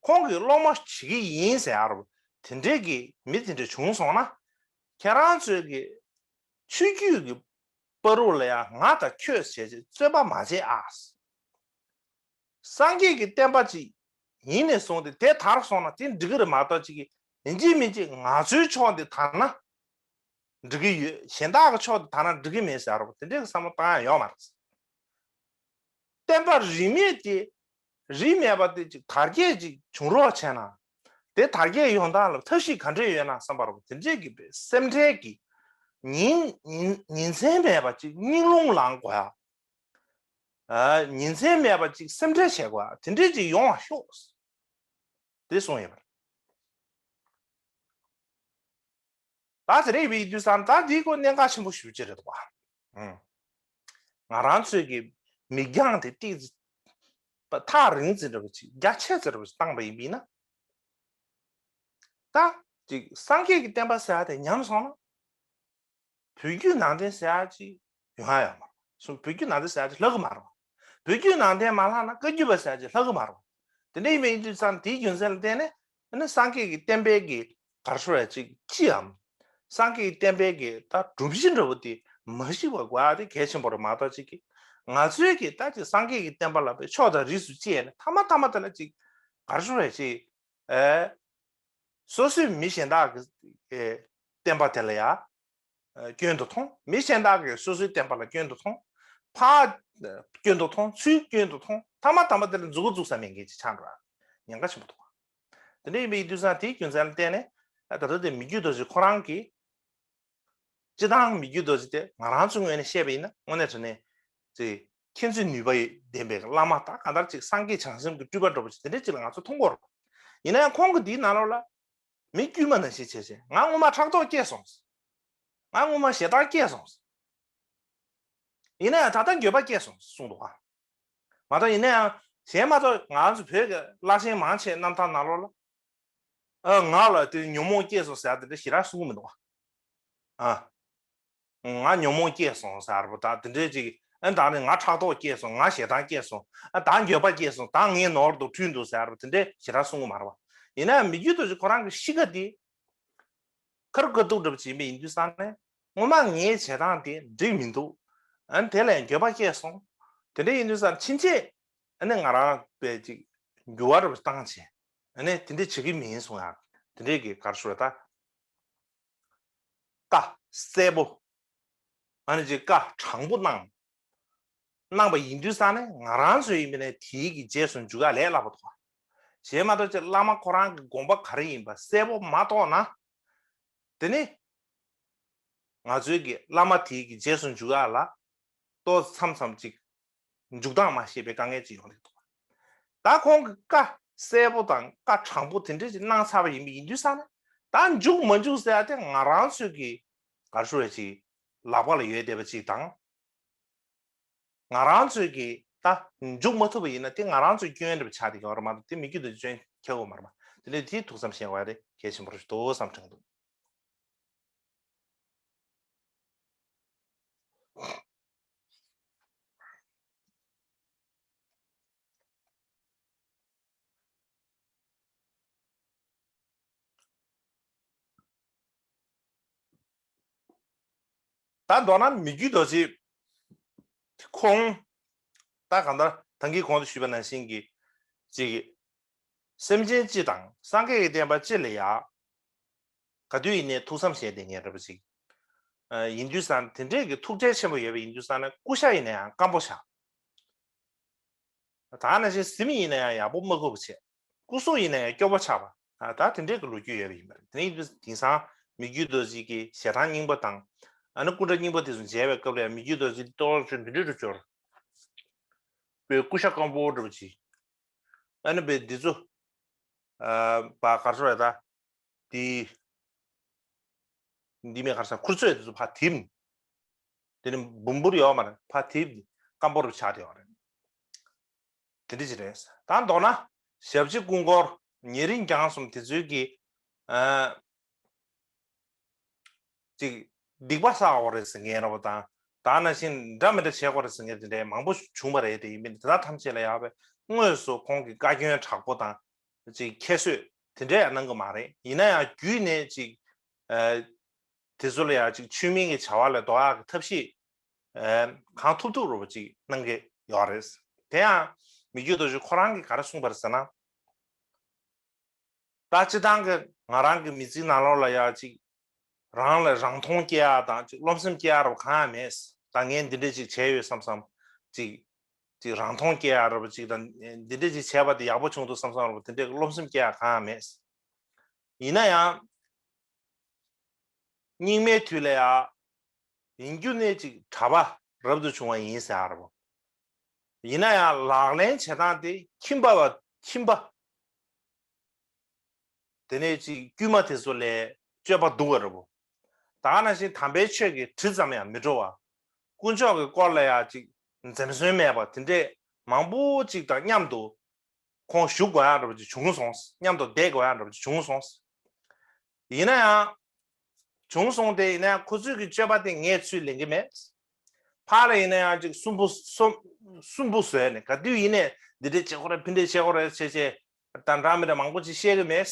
ཁོང་གི་སློབ་མ་བྱེད་ཀྱི་ཡིན་ཟེར་ཡ་རུ་དེ་འདྲས་ཀྱི་མི་དེ་འདྲས་བྱུང་སོང་ན། ཁྱེད་རང་ཚོས་ཀྱི་ཆོས་བརྒྱུད་ཀྱི་བར་དུ་ལ་ཡང་ང་དང་ཁྱོད་བྱས་རྗེས་རྩོད་པ་མ་བྱེད་ཨ། སངས་རྒྱས་ཀྱི་བསྟན་པ་ཅིག་ཡིན་ནས་བཟུང་སྟེ་དེ་དར་སོང་ན་དེ་འགྲིག་གི་རེད་མ་གཏོགས་ཅིག་གི་ཡིན་གཅིག་མིན་གཅིག་ང་ཚོའི་ཕྱོགས་འདི་དར་ན་འགྲིག་གི་ཡོད། གཞན་དག་གི་ཕྱོགས་འདི་དར་ན་འགྲིག་གི་མེད་ཟེར་རོ་དེ་འདྲའི་བསམ་བློ་བཏང་ཡ་ཡོད་མ་རེད། བསྟན་པ་རིས་མེད་དེ་རིས་མེད་པ་དེ་ཅིག་དར་རྒྱས་ཅིག་བྱུང་རོགས་བྱས་ན་དེ་དར་རྒྱས་ཡོང་སྟངས་ལ་ཐབས་ཤེས་ག་འདྲས་ཡོད་ན་བསམ་པ་རོ་དེ་འདྲས་ཀྱི་སེམས་ཁྲལ་གྱི་ཉིན་ཉིན་ཉིན་མཚན་མེད་པ་ཅིག་སྙིང་རླུང་ལངས་དགོས་ཡ། ཉིན་མཚན་མེད་པ་ཅིག་སེམས་ཁྲལ་བྱེད་དགོས་དེ་འདྲས་ཅིག་ཡོང་བ་ཤོག་དེ་གསུངས་ཡོད་པ་རེད། ད་དེ་རེད་བའི་དུས་སང་ད་འདིའི་སྐོར་གནད་འགག་ཆེན་པོ་ཞེ་པོ་ཅིག་རེད་འདུག་བ། ང་རང་ཚོས་ཀྱི་མིག་རྒྱང་དེ་ཏིག་ཐག་རིང་ཙམ་འདྲ་བ་ཅིག་རྒྱ་ཆེ་ཙམ་འདྲ་བ་ཅིག་བཏང་པ་ཡིན་པས་ན། ད་ཅིག་སངས་རྒྱས་ཀྱི་བསྟན་པ་ཟེར་ཡ་དེ་ཉམས་སོང་ན། བོད་བརྒྱུད་ནང་བསྟན་ཟེར་ཡ་ཅིག་ཡོང་ཡ་ཡོད་མ་རེད། སོ་བོད་བརྒྱུད་ནང་བསྟན་ཟེར་ཡ་ཅིག་ལྷག་གི་མ་རེད། བོད་བརྒྱུད་ནང་བསྟན་མ་ལྷག་ན་བཀའ་བརྒྱུད་པ་ཟེར་ཡ་ཅིག་ལྷག་གི་མ་རེད། དེ་འདྲ་ཡིན་པའི་དུས་ཙང་དེའི་རྒྱུ་མཚན་ལ་བརྟེན་ནས་ཨ་ནི་སངས་རྒྱས་ཀྱི་བསྟན་པའི་གི་ག་རེ་ཞུ་བ་ཅིག་ཅིའམ། སངས་རྒྱས་ཀྱི་བསྟན་པའི་གི་ད་སྒྲོམ་གཞི་འདྲ་བོ་དེ་མ་ཞིག་པ་དགོས་ཡ་དེ་གལ་ཆེན་པོ་རེད་མ་གཏོགས་ཅིག་གི་ང་ཚོའི་གི་ད་ཅིག་སངས་རྒྱས་ཀྱི་བསྟན་པ་ལ་བའི་ཕྱོགས་དང་རིས་སུ་བཅད་ནས་ཐ་མ་ཐ་མ་དེ་ལ་ཅིག་ག་རེ་ཞུ་བ་ཅིག་ཨེ། སོ་སོའི་མི་གཞན་དག་གི་ཨེ་བསྟན་པ་དེ་ལ་ཡ་ཨེ་སྐྱོན་དུ་མཐོང་། མི་གཞན་དག་གིས་སོ་སོའི་བསྟན་པ་ལ་སྐྱོན་དུ་མཐོང་། ཕར་སྐྱོན་དུ་མཐོང་། ཚུར་སྐྱོན་དུ་མཐོང་། ཐ་མ་ཐ་མ་དེ་ལ་མཛུབ་གུ་བཙུགས་ས་མེད་མཁན་ཅིག་ཆགས་འགྲོ་ཡ་ཉེན་ཁ་ཆེན་པོ་འདུག་དེ་འདྲ་ཡིན་པའི་དུས་ཙང་དེའི་རྒྱུ་མཚན་ལ་བརྟེན་ནས་ ད་ལྟ་དེ་མི་བསྐྱོད་རྡོ་རྗེ་ཁོ་རང་གིས། སྤྱིར་བཏང་མི་བསྐྱོད་རྡོ་རྗེ་དེ་ང་རང་ཚོའི་ངོས་ནས་བཤད་པ་ཡིན་ན། དངོས་གནས་དྲང་གནས་ཅིག་མཁྱེན་བརྩེ་ནུས་པ་ལྡན་པའི་བླ་མ། ད་གང་ལྟར་ཅིག་སངས་རྒྱས་བྱང་སེམས་ཀྱི་སྤྲུལ་པ་འདྲ་པོ་ཅིག་དེ་འདྲ་ཅིག་ལ་ང་ཚོ་མཐོང་གི་ཡོད་རེད། ཡིན་ན་ཡང་ཁོང་གིས་དེའི་ནང་ལོགས་ལ་མི་དཀྱུས་མ་ནང་བཞིན་བྱས་བྱས། ང་སྔོན་མ་ཕྲག་དོག་སྐྱེས་སོང་། ང་སྔོན་མ་ཞེ་སྡང་སྐྱེས་སོང་། ཡིན་ན་ཡང་ད་ལྟ་འགྱོད་པ་སྐྱེས་སོང་གསུངས་འདུག་ག། མ་གཏོགས་ཡིན་ན་ཡང་གཞན་མ་གཏོགས། ང་ཚོ་བོད་ཀྱི་བླ་ཆེན་མང་ཆེ་རྣམ་ཐར་ནང་ལོགས་ལ། ཨ། ང་ལ་དེ་ཉོན་མོངས་སྐྱེས་སོང་ཟེར་ཡ་དེ་འདྲ་ཞེ་དྲག་གསུང་གི་མི་འདུག་ག། ཨ། ང་ཉོན་མོངས་སྐྱེས་སོང་ཟེར་བ་དང་དེ་འདྲའི་ཅིག། ཨ། ད་ནི་ང་ཕྲག་དོག་སྐྱེས་སོང་། ང་ཞེ་སྡང་སྐྱེས་སོང་། ཨ། ད་འགྱོད་པ་སྐྱེས་སོང་། ད་ངའི་ནོར་འདུག་འཁྲུལ་འདུག་ཟེར་བ་དེ་འདྲའི་ཞེ་དྲག་གསུང་གི་མ་རེད་པ། ཡིན་ན་ཡང་མི་བསྐྱོད་རྡོ་རྗེ་ཁོ་རང་གི་གཤིས་ཀ་དེ་ཁ་རུ་ཁ་ཐུག་འདྲ་པོ་ཅིག་ཡིན་པ་ཡིན་དུས་ཙང་ནས། སྔོན་མ་ངའི་བྱེད་སྟངས་དེ་འགྲིག་མི་འདུག། ཨ་ནི་དེ་ལ་འགྱོད་པ་སྐྱེས་སོང་། དེ་འདྲ་ཡིན་དུས་ཙང་ཕྱིན་ཆད་ཨ་ནི་ང་རང་པའི་ཅིག་འགྱུར་བ་འདྲ་པོ་བཏང་བྱས། ཨ་ནི་དེ་འདྲ་བྱེད་ཀྱི་མིན་གསུང་ཡག། དེ་འདྲའི་གི་ག་རེ་ཞུ་དགོས་རེད་ད། བཀའ་གསལ་པོ། ཨ་ནི་ཅིག་བཀའ་དྲང་པོ་གནང་། གནང་བ་ཡིན་དུས་ཙང་ནས་ང་རང་ཚོ་ཡིན་པ་ནས་དེའི་གི་རྗེས་སུ་འཇུག་ཡ་ལས་སླ་པོ་འདུག་ག། གཞན་མ་གཏོགས་ཅིག་བླ་མ་ཁོ་རང་གི་དགོངས་པ་ག་རེ་ཡིན་པ་གསལ་པོ་མ་རྟོགས་ན། དེ་ནི་ང་ཚོའི་གི་བླ་མ་དེའི་གི་རྗེས་སུ་འཇུག་ཡ་ལ་ཏོག་ཙམ་མཚམས་མཚམས་ཅིག་འཇུག་སྟངས་མ་ཤེས་པའི་དཀའ་ངལ་ཅིག་ཡོང་གི་འདུག། ད་ཁོང་གིས་བཀའ་གསལ་པོ་དང་བཀའ་དྲང་པོ་དེ་འདྲ་ཅིག་གནང་ཚར་བ་ཡིན་པ་ཡིན་དུས་ཙང་ནས། ད་འཇུག་མ་འཇུག་ཟེར་ཡ་དེ་ང་རང་ཚོའི་གི་ག་རེ་ཞུ་དགོས་རེད། ཅིག་ལག་པ་ལ་ཡོད་བསྡད་པ་ཅིག་དང་། ང་རང་ཚོའི་གི་ད་འཇུག་མ་ཐུབ་པ་ཡིན་ན་དེ་ང་རང་ཚོའི་སྐྱོན་འདྲ་པོ་ཆགས་བསྡད་ཀྱི་ཡོད་རེད་མ་གཏོགས། དེ་མི་བསྐྱོད་རྡོ་རྗེ་སྐྱོན་ཁེལ་གྱི་ཡོད་མ་རེད་པ། དེ་འདྲ་དེ་ཐུགས་བསམ་བཞེས་དགོས་ཡ་དེ་གལ་ཆེན་པོ་རེད་འདུག་བསམ་དྲན་འདུག། ད་མདོར་ན་མི་བསྐྱོད་རྡོ་རྗེ་ཁོང་། ད་གང་ལྟར་ད་གིན་གོང་དུ་ཞུས་པ་ནང་བཞིན་གྱི་ཅིག་སེམས་ཅན་སྤྱི་དང་སངས་རྒྱས་ཀྱི་བསྟན་པ་སྤྱི་ལ་ཡ་ག་དུས་ཡིན་ནའི་ཐུགས་བསམ་བཞེས་བསྡད་མཁན་འདྲ་པོ་ཅིག་ཡིན་དུས་ཙང་། དེ་འདྲས་ཀྱི་ཐུགས་ཁྲལ་ཆེན་པོ་ཡོད་པ་ཡིན་དུས་ཙང་ནས། སྐུ་ཤ་ཡིན་ན་ཡང་སྐམ་པོ་ཆགས། ད་ནང་བཞིན་གཟིམ་ཡིན་ན་ཡང་ཡག་པོ་མ་བཀབ་པ་བྱས། སྐུ་གཟུགས་ཡིན་ན་ཡང་སྐྱོ་པོ་ཆགས་པ། ད་དེ་འདྲས་ཀྱི་ལོ་རྒྱུས་ཡོད་པ་ཡིན་པ་རེད། དེ་ནས་དེང་སང་མི་བསྐྱོད་རྡོ་རྗེ་གི་ཞལ་ཐང་རྙིང་པ་དང་། ཨ་ནི་སྐུ་འདྲ་རྙིང་པ་དེ་ཚོ་མཇལ་བའི་སྐབས་ལ་ཡང་མི་བསྐྱོད་རྡོ་རྗེ་ཏོག་ཙམ་འདི་འདྲས་འདྲ་པོ་ཅིག། པའི་སྐུ་ཤ་སྐམ་པོ་འདྲ་པོ་ཅིག། ཨ་ནི་པའི་འདི་ཚོ། ཨ། པ་གར་སོ་རེད་ད། འདི། འདི་མེད་གར་ས་ཁུར་ཚོས་འདི་ཚོ་ཕར་དེབ། དེ་ནི་འབུམ་འབུར་ཡོད་མ་རེད། ཕར་དེབ་སྐམ་པོ་རུ་ཆགས་བསྡད་ཡོད་རེད། དེ་འདྲ་ཅིག་རེད། ད་མདོར་ན་ཞབས་ཕྱི་སྐུ་འཁོར་ཉེ་རིང་རྐྱང་གསུམ་དེ་ཚོའི་གི། ཨ། ཅིག་སྡིག་པ་བསགས་དགོས་རེད་ཟེར་མཁན་འདྲ་པོ་དང་། ད་ནང་བཞིན་འདྲ་མི་འདྲ་བྱེད་དགོས་རེད་ཟེར་མཁན་དེ་འདྲའི་མང་པོ་བྱུང་བ་རེད། དེ་ཡིན་མིན་དེ་དག་ཐམས་ཅད་ལ་ཡག་པའི་དངོས་སུ་ཁོང་གི་བཀའ་བཀྱོན་དྲག་པོ་དང་། ཅིག་ཁྱད་གསོད་དེ་འདྲ་ཡང་གནང་གི་མ་རེད། ཡིན་ན་ཡང་བརྒྱུད་ནས་ཅིག། ཨ། དེ་ཚོ་ལ་ཡང་ཅིག་ཆོས་མིན་གྱི་བྱ་བ་ལས་ལྡོག་ཡག་གི་ཐབས་ཤེས། ཨ། གང་ཐུབ་ཐུབ་འདྲ་པོ་ཅིག་གནང་གི་ཡོད་རེད། དེ་ཡང་མི་བསྐྱོད་རྡོ་རྗེ་ཁོ་རང་གིས་ག་རེ་གསུངས་པ་རེད་ཟེར་ན། ད་སྤྱིར་བཏང་གི་ང་རང་གི་མི་ཚེའི་ནང་ལོགས་ལ་ཡ་ཅིག་རང་ལ་རང་མཐོང་སྐྱེ་ཡ་དང་ཅིག་རློམ་སེམས་སྐྱེ་ཡ་རབ་གང་ཡང་མེད། ད་ངས་འདི་འདྲ་ཅིག་བྱས་ཡོད་བསམ་བསམ་ཅིག་ཅིག་རང་མཐོང་སྐྱེ་ཡ་རབ་ཅིག་དང་། འདི་འདྲ་ཅིག་བྱས་པ་དེ་ཡག་པོ་བྱུང་འདུག་བསམ་བསམ་རབ་འདི་འདྲའི་རློམ་སེམས་སྐྱེ་ཡ་གང་ཡང་མེད། ཡིན་ན་ཡང་། སྙིགས་མའི་དུས་ལ་ཡ། ཡིན་རྒྱུ་ནས་ཅིག་གྲྭ་པ་རབ་ཏུ་བྱུང་བ་ཡིན་ཟེར་བ་རེད་པ། ཡིན་ན་ཡང་ལག་ལེན་བྱེད་སྟངས་དེ་ཁྱིམ་པ་བ་ཁྱིམ་པ། དེ་ནས་ཅིག་དཀྱུས་མ་དེ་ཚོ་ལས་སྤྱོད་པ་སྡུག་པ་རེད་པ། ད་ག་ནང་བཞིན་དམ་པའི་ཆོས་ཀྱི་དྲི་ཙམ་ཡང་མི་བྲོ་བ། དཀོན་མཆོག་གི་སྐོར་ལ་ཡང་ཅིག་འཛེམ་ཟོན་མེད་པ་དེ་འདྲས་མང་པོ་ཅིག་དང་མཉམ་དུ་ཁོང་བཞུགས་དགོས་ཡག་འདྲ་པོ་ཅིག་བྱུང་སོང་། མཉམ་དུ་བསྡད་དགོས་ཡག་འདྲ་པོ་ཅིག་བྱུང་སོང་། ཡིན་ན་ཡང་། བྱུང་སོང་སྟེ། ཡིན་ན་ཡང་ཁོ་ཚོའི་གི་སྤྱོད་པ་དེ་ངས་ཚུར་ལེན་གྱི་མེད། ཕར་ལ་ཡིན་ན་ཡང་ཅིག་སུན་པོ་སུན་སུན་པོ་བཟོས་ནས་ག་དུས་ཡིན་ནའི་འདི་འདྲས་བྱེད་དགོས་རེད། ཕི་འདྲས་བྱེད་དགོས་རེད་བྱས་བྱས། ད་འདྲ་མི་འདྲ་མང་པོ་ཅིག་བཤད་གི་མེད།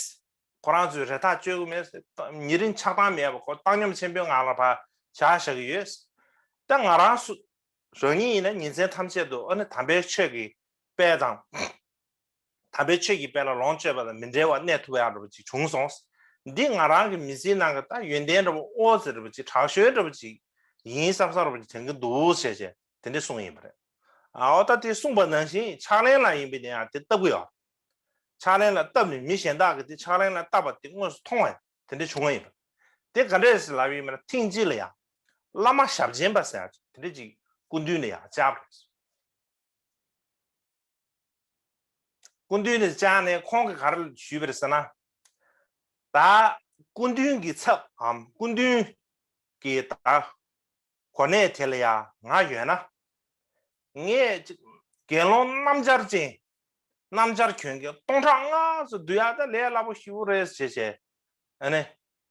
ཁོ་རང་ཚོའི་རེ་ཐག་གཅོད་གི་མེད། ཉེ་རིང་ཆགས་སྡང་མེད་པ། ཁོ་བཏང་སྙོམས་ཆེན་པོའི་ངང་ལ་ཕར་བཞག་བཞག་གི་ཡོད། ད་ང་རང་སུ་རང་ཉིད་ཡིན་ན་ཉིན་མཚན་ཐམས་ཅད་དུ་ཨ་ནི་དམ་པའི་ཆོས་ཀྱི་དཔལ་དང་། དམ་པའི་ཆོས་ཀྱི་དཔལ་ལ་ལོངས་སྤྱོད་པ་དང་མི་འབྲལ་བར་གནས་ཐུབ་ཡག་འདྲ་པོ་ཅིག་བྱུང་སོང་། འདི་ང་རང་གི་མི་ཚེའི་ནང་གི་ད་ཡོན་ཏན་འདྲ་པོ་ཨོ་ཙི་འདྲ་པོ་ཅིག་དྲག་ཤོས་འདྲ་པོ་ཅིག་ཡིན་བསམ་བསམ་འདྲ་པོ་ཅིག་དྲན་གྱི་འདུག་བྱས་བྱས་དེ་འདྲས་གསུངས་ཡིན་པ་རེད། ཨའོ། ད་དེ་གསུངས་པ་ནང་བཞིན་ཕྱག་ལེན་ལ་ཡིན་པའི་དེ་ཡང་དེ་བཏབ་ཀྱི་ཡོད། ཕྱག་ལེན་ལ་བཏབ་ནས་མི་གཞན་དག་གིས་དེ་ཕྱག་ལེན་ལ་བཏབ་པ་དེ་དངོས་སུ་མཐོང་བ་ཡིན། དེ་འདྲ་བྱུང་བ་ཡིན་པ། དེ་ག་འདྲས་ལབ་ཡིན་མིན་ན། ཐེངས་གཅིག་ལ་ཡ་བླ་མ་ཞབས་ཆེན་པ་ཟེར་ཡ་དེ་འདྲ་ཅིག་སྐུ་མདུན་ལ་ཡ་བཅར་བ་རེད། སྐུ་མདུན་ལ་བཅར་ནས་ཁོང་གིས་ག་རེ་ཞུས་པ་རེད་ཟེར་ན། ད་སྐུ་མདུན་གྱི་ཚབ་འམ་སྐུ་མདུན་གྱི་ད་གོ་གནས་དེ་ལ་ཡ་ང་ཡོད་ན། ངས་ཅིག་དགེ་སློང་སྣམ་སྦྱར་ཅན། སྣམ་སྦྱར་གྱོན་མཁན་སྟོང་ཕྲག་ལྔ་ཙམ་བསྡུ་ཡག་ད་ལས་སླ་པོ་ཞེ་པོ་རེད་ཟེར་བྱས། ཨ་ནི་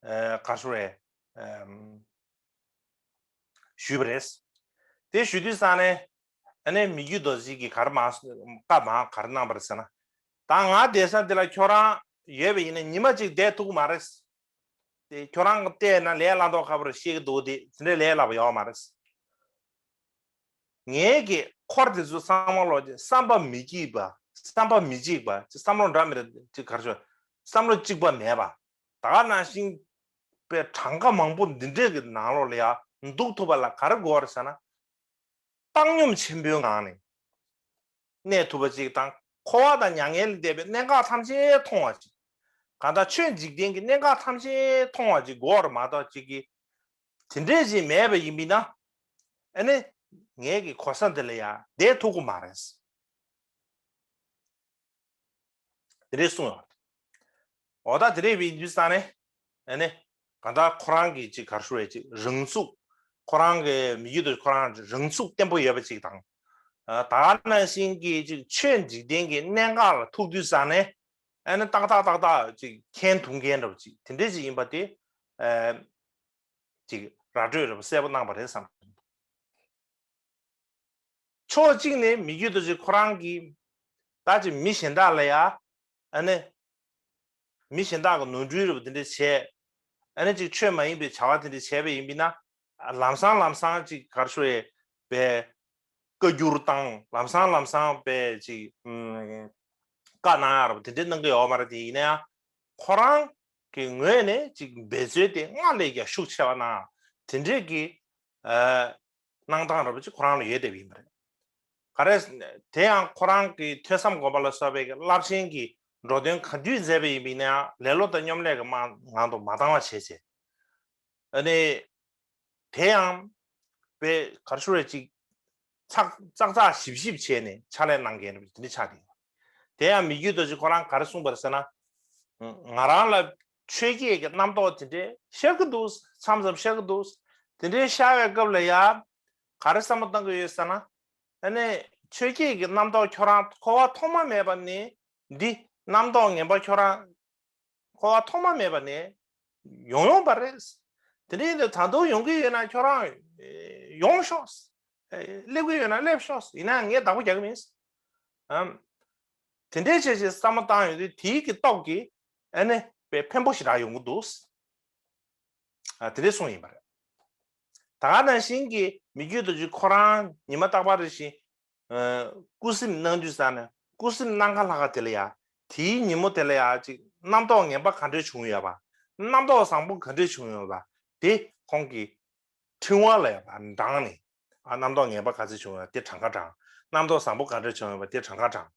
ཨ་ག་རེ་ཞུ་རེད། ཨམ་ཞུས་པ་རེད། དེ་ཞུ་དུས་ཙང་ནས་ཨ་ནི་མི་བསྐྱོད་རྡོ་རྗེ་གིས་ག་རེ་མང་བཀའ་མང་ག་རེ་གནང་བ་རེད་ཟེར་ན། ད་ང་བསྡད་ས་འདི་ལ་ཁྱོད་རང་ཡོད་པ་ཡིན་ན་ཉི་མ་གཅིག་བསྡད་ཐུབ་ཀྱི་མ་རེད། དེ་ཁྱོད་རང་གིས་བལྟས་ན་ལས་སླ་མདོག་ཁ་པོ་རེད་བཤད་ཀྱི་འདུག་དེ་དེ་འདྲའི་ལས་སླ་པོ་ཡོད་མ་རེད། ངེད་ཀྱི་འཁོར་དེ་ཚོ་ཚང་མ་ལོག་ཅིག་བསམ་པ་མི་གཅིག་པ། བསམ་པ་མི་གཅིག་པ་ཅིག་བསམ་བློ་འདྲ་མི་འདྲ་ཅིག་ག་རེ་ཞུ། བསམ་བློ་གཅིག་པ་མེད་པ། ད་ག་ནང་བཞིན་པའི་གྲངས་ཀ་མང་པོ་འདི་འདྲས་ཀྱི་ནང་ལོགས་ལ་ཡ་འདུག་ཐུབ་པ་ལ་ག་རེ་དགོས་རེད་ཟེར་ན། བཏང་སྙོམས་ཆེན་པོའི་ངང་ནས་གནས་ཐུབ་པ་ཅིག་དང་། འཁོར་བ་དང་མྱ་ངན་ལས་འདས་པའི་གནད་འགག་ཐམས་ཅད་མཐོང་བ་ཅིག་གང་ལྟར་ཆོས་འཇིག་རྟེན་གྱི་གནད་འགག་ཐམས་ཅད་མཐོང་བ་ཅིག་དགོས་རེད་མ་གཏོགས་ཅིག་གི་དེ་འདྲས་ཅིག་མེད་པ་ཡིན་པས་ན། ཨ་ནི་ངེད་ཀྱི་གོ་ས་འདི་ལ་ཡ་བསྡད་ཐུབ་ཀྱི་མ་རེད། དེ་འདྲས་གསུངས་ཡོད། འོ་ད་དེ་འདྲས་ཡིན་དུས་ཙང་ནས་ཨ་ནི་གང་ལྟར་ཁོ་རང་གི་ཅིག་ག་རེ་ཞུ་རེད། ཅིག་རང་ཚུགས། ཁོ་རང་གི་མི་རྒྱུད་དུ་ཁོ་རང་རང་ཚུགས་བརྟན་པོ་ཡོད་པ་ཅིག་དང་། ཨ་ད་ག་ནང་བཞིན་གྱི་ཅིག་ཆོས་འཇིག་རྟེན་གྱི་གནད་འགག་ལ་ཐུག་དུས་ཙང་ནས་ཨ་ནི་ཏག་ཏག་ཏག་ཏག་ཅིག་མཁྱེན་ཐུབ་མཁན་འདྲ་བོ་ཅིག་དེ་འདྲས་ཅིག་ཡིན་པ་དེ་ཨ་ཅིག་ར་སྤྲོད་འདྲ་བོ་གསལ་པོ་གནང་བ་རེད་བསམ། ཕྱོགས་གཅིག་ནས་མི་རྒྱུད་རྡོ་རྗེ་ཁོ་རང་གིས་ད་ཅིག་མི་གཞན་དག་ལ་ཡ་ཨ་ནི་མི་གཞན་དག་གི་ནོར་འཁྲུལ་རེད་པ་དེ་འདྲ་བྱས། ཨ་ནི་ཅིག་ཆོས་མ་ཡིན་པའི་བྱ་བ་དེ་འདྲ་བྱས་པ་ཡིན་པས་ན། ལམ་སང་ལམ་སང་ཅིག་ག་རེ་ཞུ་རེད། པའི་བཀའ་བསྒྱུར་བཏང་། ལམ་སང་ལམ་སང་པའི་ཅིག་ཨུམ་བཀའ་གནང་ཡ་རེད་པ་དེ་འདྲ་གནང་གི་ཡོད་མ་རེད། དེ་ཡིན་ན་ཡང་ཁོ་རང་གི་ངོས་ནས་ཅིག་འབད་རྩོལ་དེ་སྔར་ལས་ཀྱང་ཤུགས་ཆེ་བ་གནང་། དེ་འདྲས་ཀྱི་ཨ། གནང་སྟངས་འདྲ་པོ་ཅིག་ཁོ་རང་ལ་ཡོད་བསྡད་པ་ཡིན་པ་རེད། ག་རེ། དེ་ཡང་ཁོ་རང་གིས་ཐོས་བསམ་སྒོམ་པ་ལ་སོགས་པའི་རླབས་ཆེན་གྱི་འགྲོ་དོན་ག་དུས་མཛད་པ་ཡིན་པ་ཡིན་ན་ཡང་ལེ་ལོ་དང་སྙོམ་ལས་ཀྱི་ངང་དུ་མ་བཏང་བ་བྱས་བྱས། ཨ་ནི། དེ་ཡང་། པའི་ག་རེ་ཞུ་རེད། ཅིག་ཚག་ཚག་ཚག་ཞིབ་ཞིབ་བྱས་ནས་ཕྱག་ལས་གནང་མཁན་རེད་པ་དེ་འདྲ་ཆགས་བསྡད་ཡོད། དེ་ཡང་མི་རྒྱུད་རྡོ་རྗེ་ཁོ་རང་ག་རེ་གསུངས་པ་རེད་ཟེར་ན། ང་རང་ལ་ཆོས་བརྒྱད་ཀྱི་རྣམ་རྟོག་དེ་འདྲའི་ཤར་གི་འདུག་མཚམས་མཚམས་ཤར་གི་འདུག་དེ་འདྲའི་ཤར་བའི་སྐབས་ལ་ཡ། ག་རེ་བསམ་བློ་བཏང་གི་ཡོད་ཟེར་ན། ཨ་ནི་ཆོས་བརྒྱད་ཀྱི་རྣམ་རྟོག་ཁྱོད་རང་འཁོར་བ་ཐོག་མ་མེད་པ་ནས་འདི་རྣམ་རྟོག་ངན་པ་ཁྱོད་རང་འཁོར་བ་ཐོག་མ་མེད་པ་ནས་ཡོང་ཡོང་པ་རེད། དེ་འདྲ་ཡིན་དུས་ད་དུང་ཡོང་གི་ཡོད་ན་ཁྱོད་རང་ཡོང་ཤོག་སླེབས་ཀྱི་ཡོད་ན་སླེབས་ཤོག་ཡིན་ན་ངས་བདག་པོ་རྒྱག་གི་མིན། ཨམ། དེ་འདྲའི་བྱས་བྱས་བསམ་བློ་བཏང་ཡོང་དུས་དེའི་གི་སྟོབས་ཀྱིས་ཨ་ནི་དཔེ་ཕན་པོ་ཞེ་དྲག་ཡོང་གི་འདུག་ཨ་དེ་འདྲའི་གསུངས་ཡིན་པ་རེད། ད་ག་ནང་བཞིན་གྱི་མི་རྒྱུད་རྡོ་རྗེ་ཁོ་རང་ཉི་མ་རྟག་པར་རེ་བཞིན། ཨ། སྐུ་གཟིམ་གནང་དུས་ཙང་ནས་སྐུ་གཟིམ་གནང་ཁ་ལྷག་ཁ་དེ་ལ་ཡ། དེའི་ཉིན་མོ་དེ་ལ་ཡ་ཅིག་རྣམ་རྟོག་ངན་པ་ག་འདྲས་བྱུང་ཡོད་པ། རྣམ་རྟོག་བཟང་པོ་ག་འདྲས་བྱུང་ཡོད་པ། དེ་ཁོང་གི་ཕྲེང་བ་ལ་ཡ་བགྲངས་ནས། ཨ། རྣམ་རྟོག་ངན་པ་ག་ཚོད་བྱུང་ཡོད་པ་དེ་གྲངས་ཀ་བགྲངས། རྣམ་རྟོག་བཟང་པོ་ག་འདྲས་བྱུང་ཡོད་པ་དེ་གྲངས་ཀ་བགྲངས།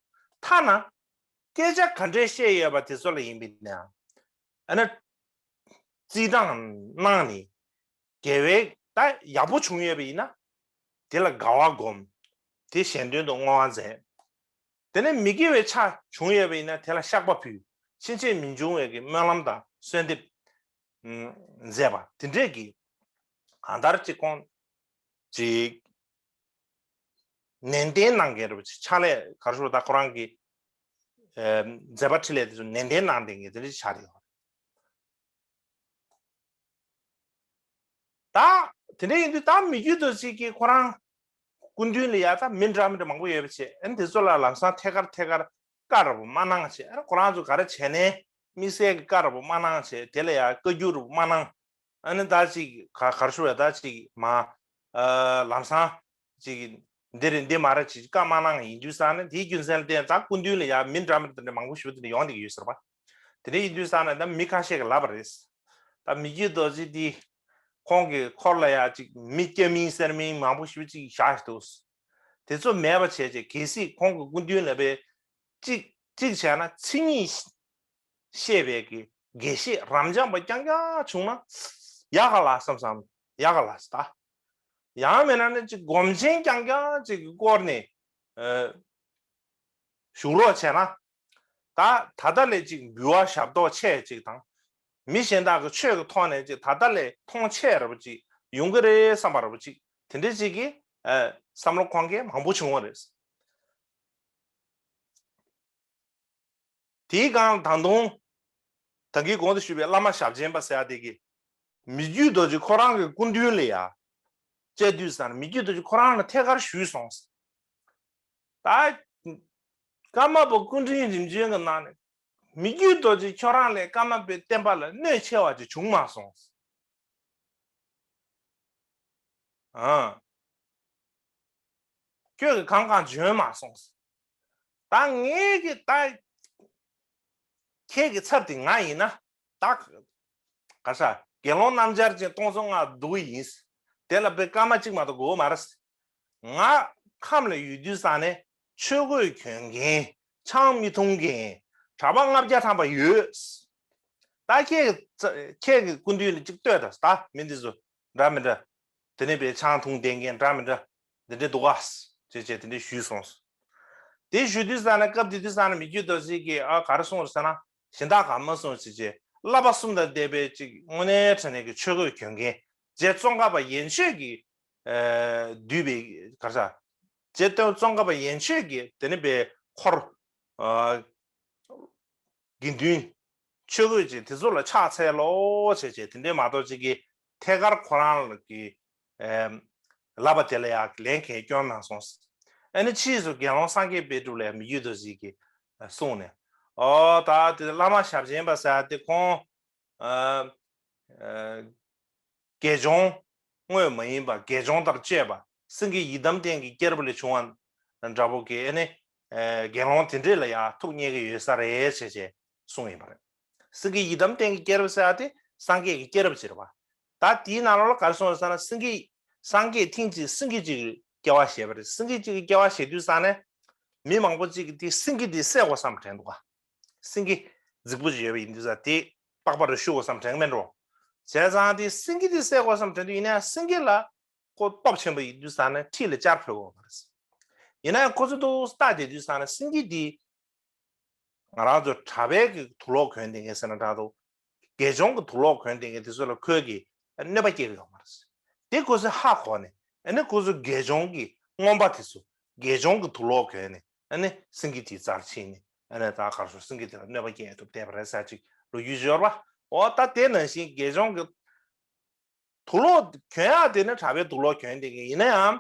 ཐ་ན། སྐད་ཆ་ག་འདྲས་བཤད་ཡོད་པ་དེ་ཚོ་ལ་ཡིན་པས་ན། ཨ་ནི། རྩིས་གྲངས་གནང་ནས། དགེ་བའི་ད་ཡག་པོ་བྱུང་ཡོད་པ་ཡིན་ན། དེ་ལ་དགའ་བ་སྒོམ། དེ་གཞན་དོན་དུ་བསྔོ་བ་མཛད། དེ་ནས་མི་དགེ་བའི་ཕྱོགས་བྱུང་ཡོད་པ་ཡིན་ན་དེ་ལ་བཤགས་པ་ཕུལ། ཕྱིན་ཆད་མི་འབྱུང་བའི་གི་སྨོན་ལམ་དང་གསོལ་འདེབས་མཛད་པ་དེ་འདྲས་ཀྱི་གང་ལྟར་ཅིག་ཁོང་ཅིག་ནན་ཏན་གནང་མཁན་རེད་པ། ཕྱག་ལས་ག་རེ་ཞུ་ད་ཁོ་རང་གི་མཛད་པ་འཕྲིན་ལས་དེ་ཚོ་ནན་ཏན་གནང་བསྡད་མཁན་དེ་འདྲ་ཆགས་རེད། ད་དེ་འདྲ་ཡིན་དུས་ད་མི་རྒྱུད་རྡོ་རྗེ་གིས་ཁོ་རང་སྐུ་མདུན་ལ་ཡ་ད་མི་འདྲ་མི་འདྲ་མང་པོ་ཡོད་པ་བྱས། ཨ་ནི་དེ་ཚོ་ལ་ལམ་སང་ཐད་ཀར་ཐད་ཀར་བཀའ་འདྲ་པོ་མ་གནང་བྱས། ཨ་ནི་ཁོ་རང་ཚོ་ག་རེ་བྱས་ནས་དམིགས་བསལ་གྱི་བཀའ་འདྲ་པོ་མ་གནང་བྱས། དེ་ལ་ཡ་བཀའ་བསྒྱུར་འདྲ་པོ་མ་གནང་། ཨ་ནི་ད་ཅིག་ག་ག་རེ་ཞུ་བས་ད་ཅིག་མ་ཨ་ལམ་སང་ཅིག་འདི་རེད་འདི་མ་རེད་ཅིག་བཀའ་མ་གནང་ཡིན་དུས་ཙང་ནས། དེའི་རྒྱུ་མཚན་ལ་བརྟེན་ད་སྐུ་མདུན་ལ་ཡ་མི་འདྲ་མི་འདྲ་མང་པོ་ཞིག་དེ་འདྲ་ཡོང་བསྡད་ཀྱི་ཡོད་ཟེར་བ། དེ་འདྲ་ཡིན་དུས་ཙང་ནས་ད་མི་ཁ་ཤས་ཀྱིས་ལབ་པ་རེད། ད་མི་རྒྱུད་རྡོ་རྗེ་འདི་ཁོང་གི་འཁོར་ལ་ཡ་ཅིག་མི་སྐྱ་མིན་སེར་མིན་མང་པོ་ཞིག་ཅིག་བཞག་འདུག་དེ་ཚོ་མེད་པ་བྱས་བྱས་གལ་སྲིད་ཁོང་གི་སྐུ་མདུན་ལ་བས་ཅིག་ཅིག་བྱས་ན་མཚན་ཉིད་ཤེས་པའི་གི་ དགེ་བཤེས་རབ་འབྱམས་པ་རྐྱང་རྐྱང་བྱུང་ན་ཡག་ག་ལ་བསམ་བསམ་ཡག་ག་ལ་ད། ཡང་མིན་ན་ནི་ཅིག་སྒོམ་ཆེན་རྐྱང་རྐྱང་ཅིག་གི་སྐོར་ནས་ཨ་བཞུགས་རོགས་བྱས་ན། ད་ད་ལྟ་ལས་ཅིག་འབུལ་བ་ཞབས་ཏོག་ཆེ་ཅིག་དང་། མི་གཞན་དག་གི་ཆོས་ཀྱི་ཐོག་ནས་ཅིག་ད་ལྟ་ལས་མཐོང་ཆེ་ར་བ་ཅིག་ཡོང་གི་རེད་བསམ་པ་ར་བ་ཅིག་དེ་འདྲ་ཅིག་གི་ཨ་བསམ་བློ་འཁོར་མཁན་མང་པོ་བྱུང་བ་རེད། དེའི་སྒང་ད་དུང་ད་གིན་གོང་དུ་ཞུས་པའི་བླ་མ་ཞབས་ཆེན་པ་ཟེར་ཡ་དེ་གིས་མི་བརྒྱུད་རྡོ་རྗེ་ཁོ་རང་གི་སྐུ་མདུན་ལ་ཡ་བཅར་དུས་ཙང་མི་བརྒྱུད་རྡོ་རྗེ་ཁོ་རང་ལ་ཐད་ཀར་ཞུས་སོང་། ད་ཀརྨ་པ་སྐུ་ཕྲེང་རིམ་བྱོན་གྱི་ནང་ནས་མི་བརྒྱུད་རྡོ་རྗེ་ཁྱོད་རང་ལས་ཀརྨ་པའི་བསྟན་པ་ལ་གནོད་ཆེ་བ་ཅིག་བྱུང་མ་སོང་། ཨ། ཁྱོད་ཀྱིས་གང་གང་འཇོན་མ་སོང་། ད་ངས་ཀྱི་ད་ཁྱེད་ཀྱི་ཚབ་དེ་ང་ཡིན་ན་ད་ག་ས་དགེ་སློང་སྣམ་སྦྱར་ཅན་སྟོང་ཚོ་ང་སྡུག་གི་ཡིན། དེ་ལ་དཔེ་སྐར་མ་གཅིག་མ་གཏོགས་དགོས་མ་རེད། ང་ཁམས་ལ་ཡོད་དུས་ཙང་ནས་ཆོས་གོས་གྱོན་མཁན་ཆང་མི་འཐུང་མཁན་གྲྭ་པ་ལྔ་བརྒྱ་ཐམ་པ་ཡོད། ད་ཁྱེད་ཀྱི་ཁྱེད་ཀྱི་སྐུ་མདུན་ལ་གཅིག་ལྟོས་དང་ད་མི་འདི་ཚོ་འདྲ་མི་འདྲ། དེ་ནས་པའི་ཆང་འཐུང་བསྡད་མཁན་འདྲ་མི་འདྲ་འདི་འདྲ་འདུག་ག་ཅེས་བྱས་དེ་འདྲ་ཞུས་སོང་། དེ་ཞུ་དུས་ཙང་ན་སྐབས་དེ་དུས་ཙང་ན་མི་བརྒྱུད་རྡོ་རྗེ་གིས་ཨ་ག་རེ་གསུངས་རེད་ཟེར་ན་གཞན་དག་ག་མ་གསུངས་ཅེས་བྱས་བསླབ་པ་གསུམ་དང་ལྡན་པའི་ཅིག་དངོས་གནས་དྲང་གནས་ཀྱི་ཆོས་གོས་གྱོན་མཁན་རྗེ་ཙོང་ཁ་པ་ཡན་ཆོད་ཀྱིས་བསྡུས་པའི་ག་རེ་ཟེར། རྗེ་ཙོང་ཁ་པ་ཡན་ཆོད་ཀྱིས་དེ་ནས་པའི་འཁོར་དགེ་འདུན་ཆོས་གོས་ཅན་དེ་ཚོ་ལ་ཕྱག་འཚལ་ལོ་བྱས་བྱས་དེ་འདྲའི་མ་གཏོགས་ཅིག་གིས་ཐད་ཀར་ཁོ་རང་ལ་གི་ལབ་པ་དེ་ལ་ཡང་ལན་གང་ཡང་སྐྱོན་གནང་སོང་། ཨ་ནི་ཕྱིས་སུ་དགེ་སློང་སངས་རྒྱས་དཔལ་སྒྲུབ་ལ་མི་བརྒྱུད་རྡོ་རྗེ་གིས་གསུངས་ནས་ཨོ་ད་དེ་བླ་མ་ཞབས་ཆེན་པ་ཟེར་དེ་ཁོང་དགེ་སྦྱོང་དངོས་མ་ཡིན་པ་དགེ་སྦྱོང་ལྟར་སྤྱད་པ་སེང་གེ་ཡི་དམ་རྟེན་གྱི་སྐྱེས་རབས་ལས་བྱུང་བ་འདྲ་པོ་གི་ཨ་ནི་དགེ་སློང་དེ་འདྲས་ལ་ཡང་ཐུགས་མཉེས་ཀྱི་ཡོད་ས་རེད་ཅེས་བྱས་གསུངས་ཡིན་པ་རེད། སེང་གེ་ཡི་དམ་རྟེན་གྱི་སྐྱེས་རབས་ཟེར་ཡ་དེ་སངས་རྒྱས་ཀྱི་སྐྱེས་རབས་ཅིག་རེད་པ། ད་དེའི་ནང་ལོགས་ལ་ག་རེ་གསུངས་ཡོད་ཟེར་ན་སེང་གེ་སངས་རྒྱས་ཐེངས་གཅིག་སེང་གེ་གཅིག་གི་སྐྱེ་བ་བཞེས་པ་རེད། སེང་གེ་གཅིག་གི་སྐྱེ་བ་བཞེས་དུས་ཙང་ནས་མི་མང་པོ་གཅིག་གིས་དེ་སེང་གེ་དེ་བསད་དགོས་བསམ་དྲན་འདུག་ག་སེང་གེ་རྫིག་པོ་ཅིག་ཡོད་པ་ཡིན་དུས་ཙང་དེ་པགས་པ་རེ་གཞུ་དགོས་བསམ་དྲན་གི་མེད་འགྲོ། བྱས་ཙང་དེ་སེང་གེ་དེ་བསད་དགོས་བསམ་དྲན་དུས་ཡིན་ན་ཡང་སེང་གེ་ལ་ཁོ་སྟོབས་ཆེན་པོ་ཡིན་དུས་ཙང་ནས་འཁྲིས་ལ་བཅར་ཕོད་དགོས་པ་རེད། ཡིན་ན་ཡང་ཁོ་ཚོ་འདུག་ལྟ་བསྡད་དུས་ཙང་ནས་སེང་གེ་དེ་ང་རང་ཚོ་གྲྭ་པའི་གི་དུག་ལོག་གོན་བསྡད་མཁན་ཟེར་ན་འདྲ་འདུག་དགེ་སྦྱོང་གི་དུག་ལོག་གོན་བསྡད་མཁན་དེ་ཚོ་ལ་ཁོས་གི་གནོད་པ་སྐྱེལ་གི་ཡོད་མ་རེད། དེ་ཁོ་ཚོས་ཧ་གོ་ནས་ཨ་ནི་ཁོ་ཚོ་དགེ་སྦྱོང་གི་རྔོན་པ་དེ་ཚོ་དགེ་སྦྱོང་གི་དུག་ལོག་གོན་ནས་ཨ་ནི་སེང་གེ་དེའི་རྩར་ཕྱིན་ནས་ཨ་ནི་ད་གར་སོང་སེང་གེ་དེ་ལ་གནོད་པ་སྐྱེལ་ཐུབ་བསྡད་པ་རེད་ཟེར་ཅིག་ལོ་རྒྱུས་ཡོད་རེད་པ། འོ་ད་དེ་ནང་བཞིན་དགེ་སྦྱོང་གི་དུག་ལོག་གོན་ཡག་དེ་ནི་གྲྭ་པའི་དུག་ལོག་གོན་བསྡད་མཁན་ཡིན་ན་ཡང་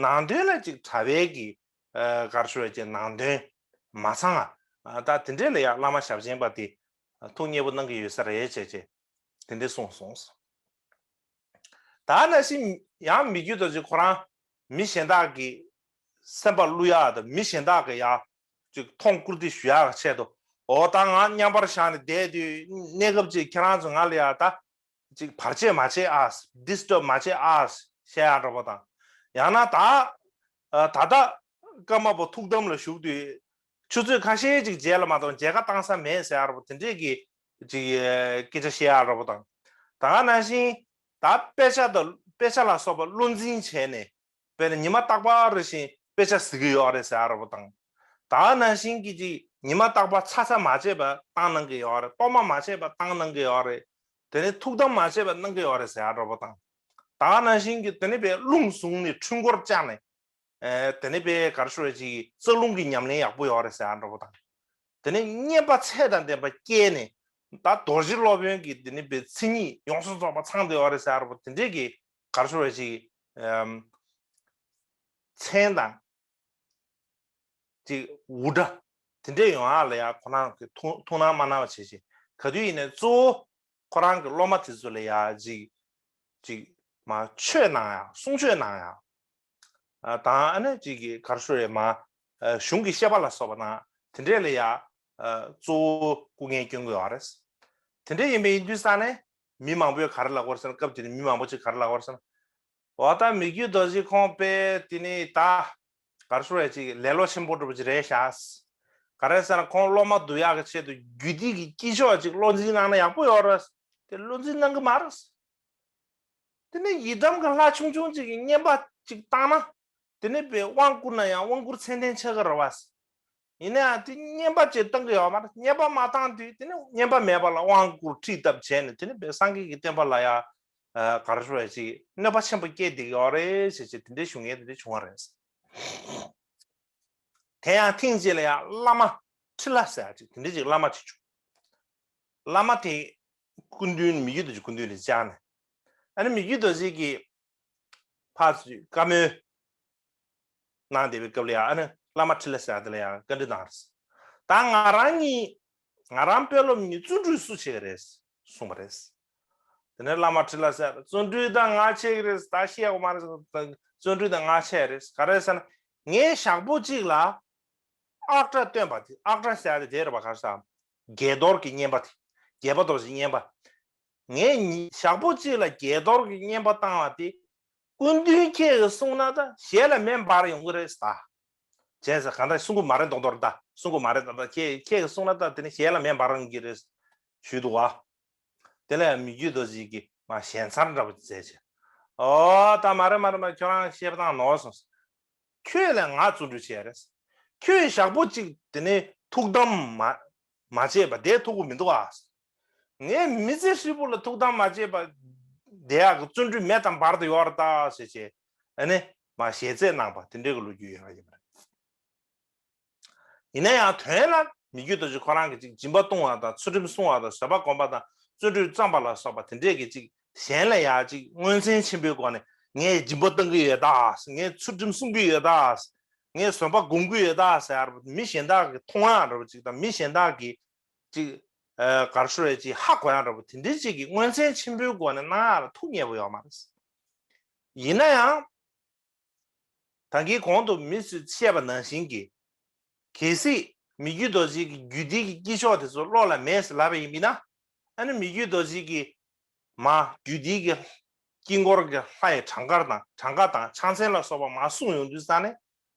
ནང་དོན་ལ་ཅིག་གྲྭ་པའི་གི་གར་ཤོར་བའི་ཅིག་ནང་དོན་མ་ཚང་ང་ད་དེ་འདྲས་ལ་ཡང་བླ་མ་ཞབས་ཆེན་པ་དེ་ཐུགས་མཉེས་པོ་གནང་གི་ཡོད་ས་རེད་བྱས་བྱས་དེ་འདྲས་གསུངས་སོང་། ད་ནང་བཞིན་ཡང་མི་བརྒྱུད་རྡོ་རྗེ་ཁོ་རང་མི་གཞན་དག་གི་སེམས་པ་བསླུ་ཡག་དང་མི་གཞན་དག་གི་ཡང་ཅིག་མཐོང་བཀུར་སྟི་ཞུ་ཡག་གི་ཆེད་དུ་འོ་ད་ང་མཉམ་པར་བཞག་ནས་བསྡད་དུས་གནས་སྐབས་ཅིག་ཁྱེད་རང་ཚོ་ང་ལ་ཡ་ད་ཅིག་བར་ཆད་མ་བྱེད་ཨ། ཌིས་ཊབ་མ་བྱེད་ཨ་བཤད་ཡག་འདྲ་པོ་དང་། ཡང་ན་ད་ད་ལྟ་ཀརྨ་པ་ཐུགས་དམ་ལ་བཞུགས་དུས་ཆུ་ཚོད་ཁ་ཤས་ཅིག་མཇལ་ལ་མ་གཏོགས་མཇལ་ཁ་བཏང་ས་མེད་ཟེར་ཡག་འདྲ་པོ་དེ་འདྲས་ཀྱི་ཅིག་སྐད་ཆ་བཤད་ཡག་འདྲ་པོ་དང་། ད་ག་ནང་བཞིན་ད་དཔེ་ཆ་དང་དཔེ་ཆ་ལ་སོགས་པ་བློ་འཛིན་བྱས་ནས། དཔེར་ན་ཉི་མ་རྟག་པར་བཞིན་དཔེ་ཆ་གཟིགས་ཀྱི་ཡོད་རེད་ཟེར་ཡག་འདྲ་པོ་དང་། ད་ག་ནང་བཞིན་གྱི་ཅིག་ཉི་མ་རྟག་པར་ཚ་ཚ་མ་བྱས་པ་བཏང་གནང་གི་ཡོད་རེད། གཏོར་མ་མ་བྱས་པ་བཏང་གནང་གི་ཡོད་རེད། དེ་ནས་ཐུགས་དམ་མ་བྱས་པ་གནང་གི་ཡོད་རེད་ཟེར་ཡག་འདྲ་པོ་དང་། ད་ག་ནང་བཞིན་གྱི་དེ་ནས་པའི་རླུང་བཟུང་ནས་འཕྲུལ་འཁོར་བཅག་ནས། ཨེ་དེ་ནས་པའི་གར་ཤོར་ཅིག་རྩ་རླུང་གི་ཉམས་ལེན་ཡག་པོ་ཡོད་རེད་ཟེར་ཡག་འདྲ་པོ་དང་། དེ་ནས་བསྙེན་པ་ཚད་དང་ལྡན་པ་སྐྱེས་ནས་ད་རྡོ་རྗེ་སློབ་དཔོན་གྱི་དེ་ནས་པའི་མཚན་ཉིད་ཡོངས་སུ་རྫོགས་པ་ཚང་བསྡད་ཡོད་རེད་ཟེར་ཡག་འདྲ་པོ་དེ་འདྲས་ཀྱི་གར་ཤོར་ཅིག་ཨམ་མཚན་དང་ཅིག་འུར་སྒྲ་དེ་འདྲས་ཡོང་ཡག་ལ་ཡ་ཁོ་རང་གི་ཐུགས་ཐུགས་སྣང་མ་གནང་བ་བྱས་ཤིང་ག་དུས་ཡིན་ནའི་གཙོ་བོ་ཁོ་རང་གི་སློབ་མ་དེ་ཚོ་ལ་ཡ་ཅིག་ཅིག་མ་ཆོས་གནང་ཡག་གསུང་ཆོས་གནང་ཡག་ཨ་དང་ཨ་ནི་ཅིག་གི་གར་ཤོར་རེད་མ་ཨ་གཞུང་གི་བཤད་པ་ལ་སོགས་པ་དང་དེ་འདྲས་ལ་ཡ་ཨ་གཙོ་བོ་སྐུ་ངལ་སྐྱོན་གྱི་ཡོད་རེད། དེ་འདྲས་ཡིན་པའི་ཡིན་དུས་ས་ནས་མི་མང་པོས་ག་རེ་ལབ་ཀྱི་ཡོད་རེད་ཟེར་ན། སྐབས་དེ་ནས་མི་མང་པོ་ཅིག་ག་རེ་ལབ་ཀྱི་ཡོད་རེད་ཟེར་ན། འོ་ད་མི་བརྒྱུད་རྡོ་རྗེ་ཁོང་དཔེ་དེ་ནས་ད་གར་ཤོར་ཡ་ཅིག་ལེ་ལོ་ཆེན་པོ་འདྲ་པོ་ཅིག་རེད་ཤག་ག་རེ་ཟེར་ན་ཁོང་སློབ་མ་བསྡུ་ཡག་གི་ཆེད་དུ་རྒྱུད་སྡེ་གི་དཀྱིལ་ཆོག་ཅིག་བློ་འཛིན་གནང་ན་ཡག་པོ་ཡོད་རེད། དེ་བློ་འཛིན་གནང་གི་མ་རེད། དེ་ནས་ཡི་དམ་གྱི་ལྷ་ཆུང་ཆུང་ཅིག་གི་བསྙེན་པ་ཅིག་བཏང་ན། དེ་ནས་པའི་དབང་བསྐུར་ན་ཡང་དབང་བསྐུར་མཚན་ལྡན་ཆགས་ཀྱི་རེད་བ། ཡིན་ན་ཡང་དེ་བསྙེན་པ་ཅིག་བཏང་གི་ཡོད་མ་རེད། བསྙེན་པ་མ་བཏང་དུས་དེ་ནས་བསྙེན་པ་མེད་པ་ལ་དབང་བསྐུར་ཁྲིད་བཏབ་བྱས་ནས་དེ་ནས་པའི་སངས་རྒྱས་ཀྱི་བསྟན་པ་ལ་ཡང་ག་རེ་ཞུ་བ་ཅིག་གནོད་པ་ཆེན་པོ་སྐྱེལ་བསྡད་ཀྱི་ཡོད་རེད་ཟེར་བྱས་དེ་འདྲའི་ཞུ་མཁན་དེ་འདྲ་བྱུང་བ་རེད། དེ་ཡང་ཐེངས་གཅིག་ལ་ཡང་བླ་མ་ཁྲི་ལ་ཟེར་ཡག་ཅིག་དེ་འདྲ་ཅིག་བླ་མ་ཁྲི་བྱུང་། བླ་མ་དེ་སྐུ་མདུན་མི་བསྐྱོད་རྡོ་རྗེ་སྐུ་མདུན་ལ་བཅར་ནས། ཨ་ནི་མི་བསྐྱོད་རྡོ་རྗེ་གིས་ཕར་ཚུར་བཀའ་མོལ་གནང་བསྡད་པའི་སྐབས་ལ་ཡང་ཨ་ནི་བླ་མ་ཁྲི་ལ་ཟེར་ཡག་དེ་ལ་ཡང་བཀའ་འདྲི་གནང་རེད། ད་ང་རང་གཉིས་ང་རང་དཔོན་སློབ་གཉིས་བརྩོན་འགྲུས་སུ་བྱེད་ཀྱི་རེད་གསུངས་པ་རེད། དེ་ནས་བླ་མ་ཁྲི་ལ་ཟེར་བརྩོན་འགྲུས་དང་ང་བྱེད་ཀྱི་རེད། ད་བཤད་དགོས་མ་རེད། བརྩོན་འགྲུས་དང་ང་བྱེད་རེད། ག་རེ་ཟེར་ན་ངས་ཞག་པོ་གཅིག་ལ་ཨག་སྒྲ་བཏོན་པ་དེ་ཨག་སྒྲ་ཟེར་ཡག་དེ་དེ་རེད་པ། ག་རེ་ཟེར། བརྒྱད་གཏོར་གྱི་བསྙེན་པ་དེ། བརྒྱད་པ་གཏོར་གྱི་བསྙེན་པ། ངས་ཉི་ཞག་པོ་གཅིག་ལ་བརྒྱད་གཏོར་གྱི་བསྙེན་པ་བཏང་བ་དེ་སྐུ་མདུན་ཁྱེད་ཀྱིས་གསུངས་ན་ད་ཞལ་ལ་མེ་འབར་ཡོང་གི་རེད་ད། བྱས་ཙང་གང་ལྟར་གསུང་གི་མ་རེད་མདོག་མདོག་རེད་ད། གསུང་གི་མ་རེད་ད། ད་ཁྱེད་ཁྱེད་ཀྱིས་གསུངས་ན་ད་དེ་ནི་ཞལ་ལ་མེ་འབར་ཡོང་གི་རེད་ཞུས་འདུག་བ། དེ་ལས་མི་བསྐྱོད་རྡོ་རྗེ་གིས་མ་ཞེན་མཚར་འདྲ་པོ་མཛད་བྱས། ཨོ་ད་མ་རེད་མ་རེད་མ་རེད། ཁྱོད་རང་བཤད་པ་བཏང་ནོར་སོང་། ཁྱོད་ལ་ང་བརྩོན་འགྲུས་བྱས་རེད། ཁྱོད་ཞག་པོ་གཅིག་དེ་ནས་ཐུགས་དམ་མ་མ་བྱས་པ་བསྡད་ཐུབ་ཀྱི་མི་འདུག་ཨ། ངས་མི་ཚེ་ཧྲིལ་པོ་ལ་ཐུགས་དམ་མ་བྱས་པ་བསྡད་ཡག་གི་བརྩོན་འགྲུས་མེད་དང་བར་དུ་ཡོད་རེད་ད་ཟེར་བྱས། ཨ་ནི་མ་ཞལ་རྩད་གནང་པ་དེ་འདྲའི་གི་ལོ་རྒྱུས་ཡོད་པ་ཡིན་པ་རེད། ཡིན་ན་ཡང་དོན་ལ་མི་བསྐྱོད་རྡོ་རྗེ་ཁོ་རང་གིས་ཅིག་སྦྱིན་པ་གཏོང་བ་དང་ཚུལ་ཁྲིམས་སྲུང་བ་དང་བཟོད་པ་སྒོམ་པ་དང་བརྩོན་འགྲུས་བརྩམས་པ་ལ་སོགས་པ་དེ་འདྲས་ཀྱི་ཅིག་གཞན་ལ་ཡང་ཅིག་མངོན་མཚན་ཆེན་པོའི་སྒོ་ནས་ངས་སྦྱིན་པ་གཏང་གི་ཡོད་ད། ངས་ཚུལ་ཁྲིམས་སྲུང་གི་ཡོད་ད། ངས་བཟོད་པ་སྒོམ་གི་ཡོད་ད་ཟེར་མི་གཞན་དག་གིས་མཐོང་ཡག་འདྲ་པོ་ཅིག་དང་མི་གཞན་དག་གིས་ཅིག་ག་རེ་ཞུ་རེད་ཅིག་ཧ་གོ་ཡག་འདྲ་པོ་དེ་འདྲས་ཅིག་གི་མངོན་མཚན་ཆེན་པོའི་སྒོ་ནས་གནང་ཡག་ལ་ཐུགས་མཉེས་པོ་ཡོད་མ་རེད། ཡིན་ན་ཡང་། ད་གིན་གོང་དུ་མི་ཚོས་བཤད་པ་ནང་བཞིན་གྱི། གལ་སྲིད་མི་བསྐྱོད་རྡོ་རྗེ་གི་རྒྱུད་སྡེ་གི་དཀྱིལ་ཆོག་དེ་ཚོ་བློ་ལ་མེད་ཟེར་ལབ་པ་ཡིན་པས་ན། ཨ་ནི་མི་བསྐྱོད་རྡོ་རྗེ་གི་མ་རྒྱུད་སྡེ་གི་དཀྱིལ་འཁོར་གྱི་ལྷ་ཡི་གྲངས་ཀ་དང་གྲངས་ཀ་དང་ཕྱག་མཚན་ལ་སོགས་པ་མ་གསུངས་ཡོང་དུས་ཙང་ནས་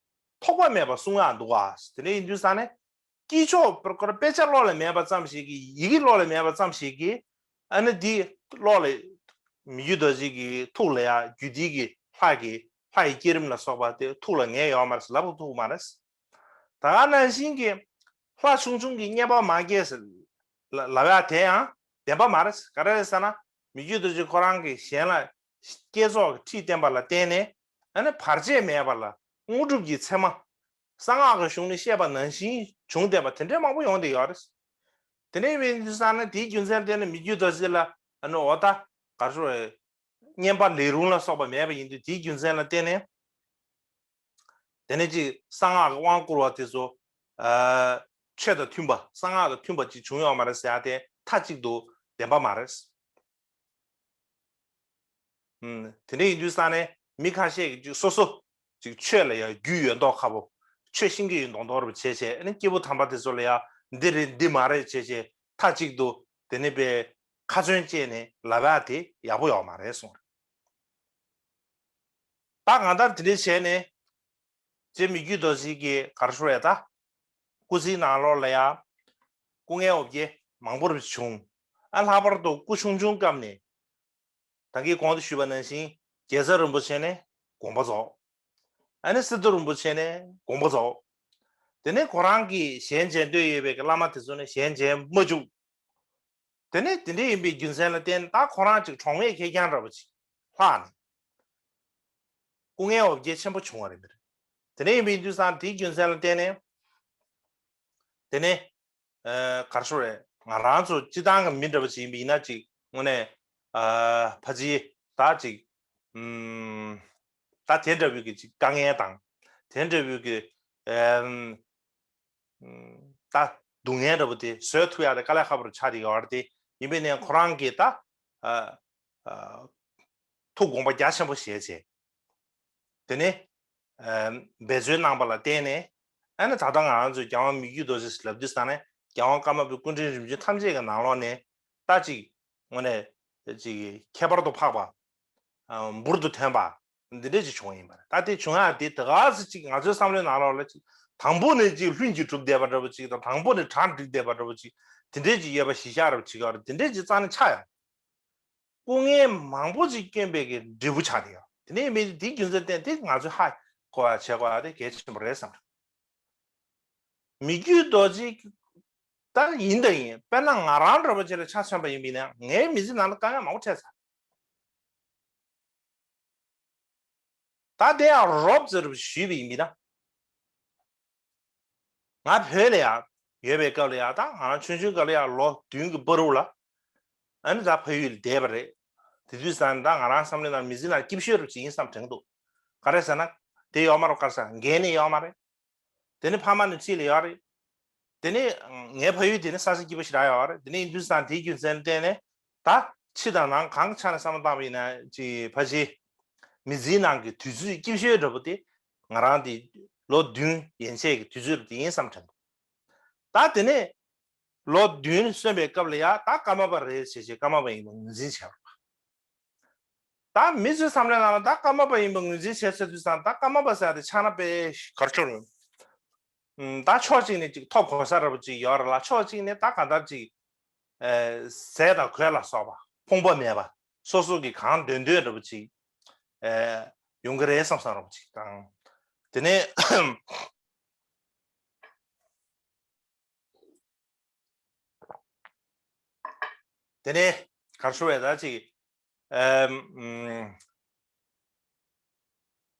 ཐོགས་པ་མེད་པ་གསུང་ཡག་འདུག་ག། དེ་འདྲ་ཡིན་དུས་ཙང་ནས། དཀྱིལ་ཆོག་པར་དཔེ་ཆ་བློ་ལ་མེད་པ་ཙམ་ཞིག་གིས། ཡི་གེ་བློ་ལ་མེད་པ་ཙམ་ཞིག་གིས། ཨ་ནི་འདི་བློ་ལ་མི་བསྐྱོད་རྡོ་རྗེ་གི་ཐུགས་ལ་ཡ་རྒྱུད་སྡེ་གི་ལྷ་གི་ལྷ་ཡི་བསྐྱེད་རིམ་ལ་སོགས་པ་དེ་ཐུགས་ལ་ངེས་ཡོད་མ་རེད་ཟེར་ལབ་ཐུབ་མ་རེད། ད་ག་ནང་བཞིན་གྱི་ལྷ་ཆུང་ཆུང་གི་བསྙེན་པ་མ་རྒྱས་ཟེར་ལབ་ཡ་དེ་ཡང་བདེན་པ་མ་རེད། ག་རེ་རེད་ཟེར་ན་མི་བསྐྱོད་རྡོ་རྗེ་ཁོ་རང་གི་གཞན་ལ་བསྐྱེད་རྫོགས་ཀྱི་ཁྲིད་བསྟན་པ་ལ་བརྟེན་ནས། ཨ་ནི་བར་ཆད་མེད་པ་ལ་དངོས་གྲུབ་ཀྱི་མཚན་མ། གསང་སྔགས་ཀྱི་གཞུང་ནས་བཤད་པ་ནང་བཞིན་བྱུང་བསྡད་པ་དེ་འདྲའི་མང་པོ་ཡོང་བསྡད་ཡོད་རེད། དེ་འདྲ་ཡིན་དུས་ཙང་ནས་དེའི་རྒྱུ་མཚན་ལ་བརྟེན་ནས་མི་བསྐྱོད་རྡོ་རྗེ་ལ་ཨ་ནི་འོ་ད་ག་རེ་ཞུ་རེད། བསྙེན་པ་ལས་རུང་ལ་སོགས་པ་མེད་པ་ཡིན་དུས་དེའི་རྒྱུ་མཚན་ལ་བརྟེན་ནས། དེ་ནས་ཅིག་གསང་སྔགས་ཀྱི་དབང་བསྐུར་བ་དེ་ཚོ་ཨ་ཆོས་དང་མཐུན་པ་གསང་སྔགས་དང་མཐུན་པ་ཅིག་བྱུང་ཡོད་མ་རེད་ཟེར་ཡ་དེ་མཐའ་གཅིག་ཏུ་བདེན་པ་མ་རེད། ཨུམ། དེ་འདྲ་ཡིན་དུས་ཙང་ནས་མི་ཁ་ཤས་ཀྱིས་ཅིག་སོ་སོ་ཅིག་ཆོས་ལ་ཡང་རྒྱུས་ཡོད་མདོག་ཁ་པོ། ཆོས་ཤེས་ཀྱི་ཡོད་མདོག་མདོག་རེ་བྱས་བྱས། ཨ་ནི་སྐྱེས་བུ་དམ་པ་དེ་ཚོ་ལ་ཡང་འདི་རེད་འདི་མ་རེད་བྱས་བྱས་མཐའ་གཅིག་ཏུ་དེ་ནི་པའི་ཁ་ཚོན་བཅད་ནས་ལབ་ཡ་དེ་ཡག་པོ་ཡོད་མ་རེད་གསུངས། ད་གང་ལྟར་དེ་འདྲ་བྱས་ནས། རྗེ་མི་བསྐྱོད་རྡོ་རྗེ་གིས་ག་རེ་ཞུ་རེད་ད། སྐུ་ཚེའི་ནང་ལོགས་ལ་ཡང་སྐུ་ངལ་འོ་བརྒྱལ་མང་པོ་རེ་བྱུང་། ཨ་ལྷག་པར་དུ་སྐུ་ཆུང་ཆུང་སྐབས་ནས། ད་གིན་གོང་དུ་ཞུས་པ་ནང་བཞིན་རྒྱལ་ཚབ་རིན་པོ་ཆེ་ནས་དགོངས་པ་རྫོགས། ཨ་ནི་སི་ཏུ་རིན་པོ་ཆེ་ནས་དགོངས་པ་རྫོགས། དེ་ནས་ཁོ་རང་གིས་ཞལ་མཇལ་འདོད་ཡོད་པའི་བླ་མ་དེ་ཚོ་ནས་ཞལ་མཇལ་མ་བཅུག། དེ་ནས་དེ་འདྲ་ཡིན་པའི་རྒྱུ་མཚན་ལ་བརྟེན་ད་ཁོ་རང་ཅིག་གྲོགས་མེད་ཁེར་རྐྱང་འདྲ་པོ་ཅིག་ལྷག་ནས། སྐུ་ངལ་འོ་བརྒྱལ་ཆེན་པོ་བྱུང་བ་རེད་མི་རེད། དེ་ནས་ཡིན་པའི་དུས་ཙང་དེའི་རྒྱུ་མཚན་ལ་བརྟེན་ནས། དེ་ནས་ཨ་ག་རེ་ཞུ་རེད། ང་རང་ཚོ་སྤྱི་བཏང་གི་མི་འདྲ་པོ་ཅིག་ཡིན་པ་ཡིན་ན་ཅིག་དངོས་གནས་ཨ་ཕ་ཅི་ད་ཅིག་ཨུམ་ད་དེ་འདྲ་བོའི་གི་ཅིག་དཀའ་ངལ་དང་། དེ་འདྲ་བོའི་གི་ཨམ། ད་སྡུག་བསྔལ་འདྲ་པོ་དེ་བཟོད་ཐུབ་ཡག་དེ་དཀའ་ལས་ཁག་པོ་ཆགས་བསྡད་ཡོད་རེད་དེ། ཡིན་པས་ནས་ཁོ་རང་གིས་ད་ཨ་ཨ་ཐུགས་དགོངས་པ་རྒྱ་ཆེན་པོ་བཞེས་བྱས། དེ་ནས་ཨ་འབད་རྩོལ་གནང་པ་ལ་བརྟེན་ནས། ཨ་ནི་ད་ལྟ་ང་རང་ཚོས་རྒྱལ་དབང་མི་བསྐྱོད་རྡོ་རྗེ་ཟེར་ལབ་དུས་ཙང་ནས་རྒྱལ་དབང་ཀརྨ་པའི་སྐུ་ཕྲེང་རིམ་བྱོན་ཐམས་ཅད་ཀྱི་ནང་ལོགས་ནས་ད་ཅིག་དངོས་གནས་ཅིག་ཁྱད་པར་དུ་འཕགས་པ། ཨ་འབུར་དུ་ཐོན་པ། འདི་འདྲས་ཅིག་བྱུང་ཡིན་པ་རེད། ད་དེ་བྱུང་ཡ་དེ་ད་ག་ཟེ་ཅིག་ང་ཚོའི་བསམ་བློའི་ནང་ལོགས་ལ་ཅིག་དང་པོ་ནས་ཅིག་ལྷུན་གྱིས་གྲུབ་བསྡད་པ་འདྲ་པོ་ཅིག་དང་། དང་པོ་ནས་གྲ་འགྲིག་བསྡད་པ་འདྲ་པོ་ཅིག་དེ་འདྲས་ཅིག་ཡོད་པ་གཞི་བཞག་རབ་ཅིག་ཡོད་རེད། དེ་འདྲས་ཅིག་རྩ་ནས་ཆགས་ཡོད། སྐུ་ངལ་མང་པོ་ཅིག་བསྐྱོན་པའི་གི་འབྲས་བུ་ཆགས་བསྡད་ཡོད། དེ་ནས་མི་དེའི་རྒྱུ་མཚན་བརྟེན་དེ་ང་ཚོས་ཧ་གོ་ཡ་བྱེད་དགོས་ཡ་དེ་གལ་ཆེན་པོ་རེད་བསམ་རེད། མི་རྒྱུད་རྡོ་རྗེ་ད་ཡིན་ད་ཡིན། དཔེར་ན་ང་རང་འདྲ་པོ་ཅིག་ལ་ཆ་མཚོན་པ་ཡིན་པ་ཡིན་ན་ངའི་མི་ཚེ་ནང་ལ་དཀའ་ངལ་མང་པོ་འཕྲད་ཚར། ད་དེ་ཡང་རོབ་ཙམ་རུ་ཞུས་པ་ཡིན་པ་ཡིན་ན། ང་བོད་ལ་ཡ་ཡོད་པའི་སྐབས་ལ་ཡ། ད་ང་རང་ཆུང་ཆུང་སྐབས་ལ་ཡ་ལོ་བདུན་གྱི་བར་དུ་ལ། ཨ་ནི་ད་ཕ་ཡུལ་ལ་བསྡད་པ་རེད། དེ་དུས་ཙང་ད་ང་རང་བསམ་བློའི་ནང་མི་ཚེ་ནང་སྐྱིད་ཤོས་རུ་ཅིག་ཡིན་བསམ་དྲན་འདུག་ག་རེ་ཟེར་ན། དེ་ཡོད་མ་རེད། ག་རེ་ཟེར་འགན་ནི་ཡོད་མ་རེད། དེ་ནི་ཕ་མ་ནི་འཁྲིས་ལ་ཡོད་རེད། དེ་ནི་ངའི་ཕ་ཡུལ་དེ་ནི་ས་ཆ་སྐྱིད་པོ་ཞེ་དྲག་ཡོད་རེད། དེ་ནི་ཡིན་དུས་ཙང་དེའི་རྒྱུ་མཚན་བརྟེན་ནས་ད་ཕྱི་དང་ནང་གང་ཆ་ནས་བསམ་བློ་བཏང་བ་ཡིན་ན་ཅིག་ཕལ་ཆེར་མི་ཚེའི་ནང་གི་དུས་ཚོད་སྐྱིད་ཤོས་འདྲ་པོ་དེ་ང་རང་དེ་ལོ་བདུན་ཡན་ཆད་ཀྱི་དུས་ཚོད་དེ་ཡིན་བསམ་དྲན་འདུག་ད་དེ་ནས་ལོ་བདུན་སོན་པའི་སྐབས་ལ་ཡ་ད་ཀརྨ་པ་རེད་ཟེར་བྱས་ཀརྨ་པ་ཡིན་པ་ངོས་འཛིན་བྱས་པ། ད་མི་ཚོའི་བསམ་བློའི་ནང་ལ་ད་ཀརྨ་པ་ཡིན་པ་ངོས་འཛིན་བྱས་ཚར་དུས་ཙང་ད་ཀརྨ་པ་ཟེར་ཡ་དེ་ཆགས་ན་དཔེ་གར་ཆོར་ཡོང་། ད་ཕྱོགས་གཅིག་ནས་ཅིག་ཐོབ་གོ་ས་འདྲ་པོ་ཅིག་ཡོད་རེད་ལ། ཕྱོགས་གཅིག་ནས་ད་གང་ལྟར་ཅིག་ཟས་དང་གོས་ལ་སོགས་པ་ཕོངས་པ་མེད་པ་སོ་སོ་གི་གང་འདོད་འདོད་འདྲ་པོ་ཅིག་ཡོང་གི་རེད་བསམ་བསམ་འདྲ་པོ་ཅིག་དང་། དེ་ནས་དེ་ནས་གར་ཤོར་བས་ད་ཅིག་ཨམ།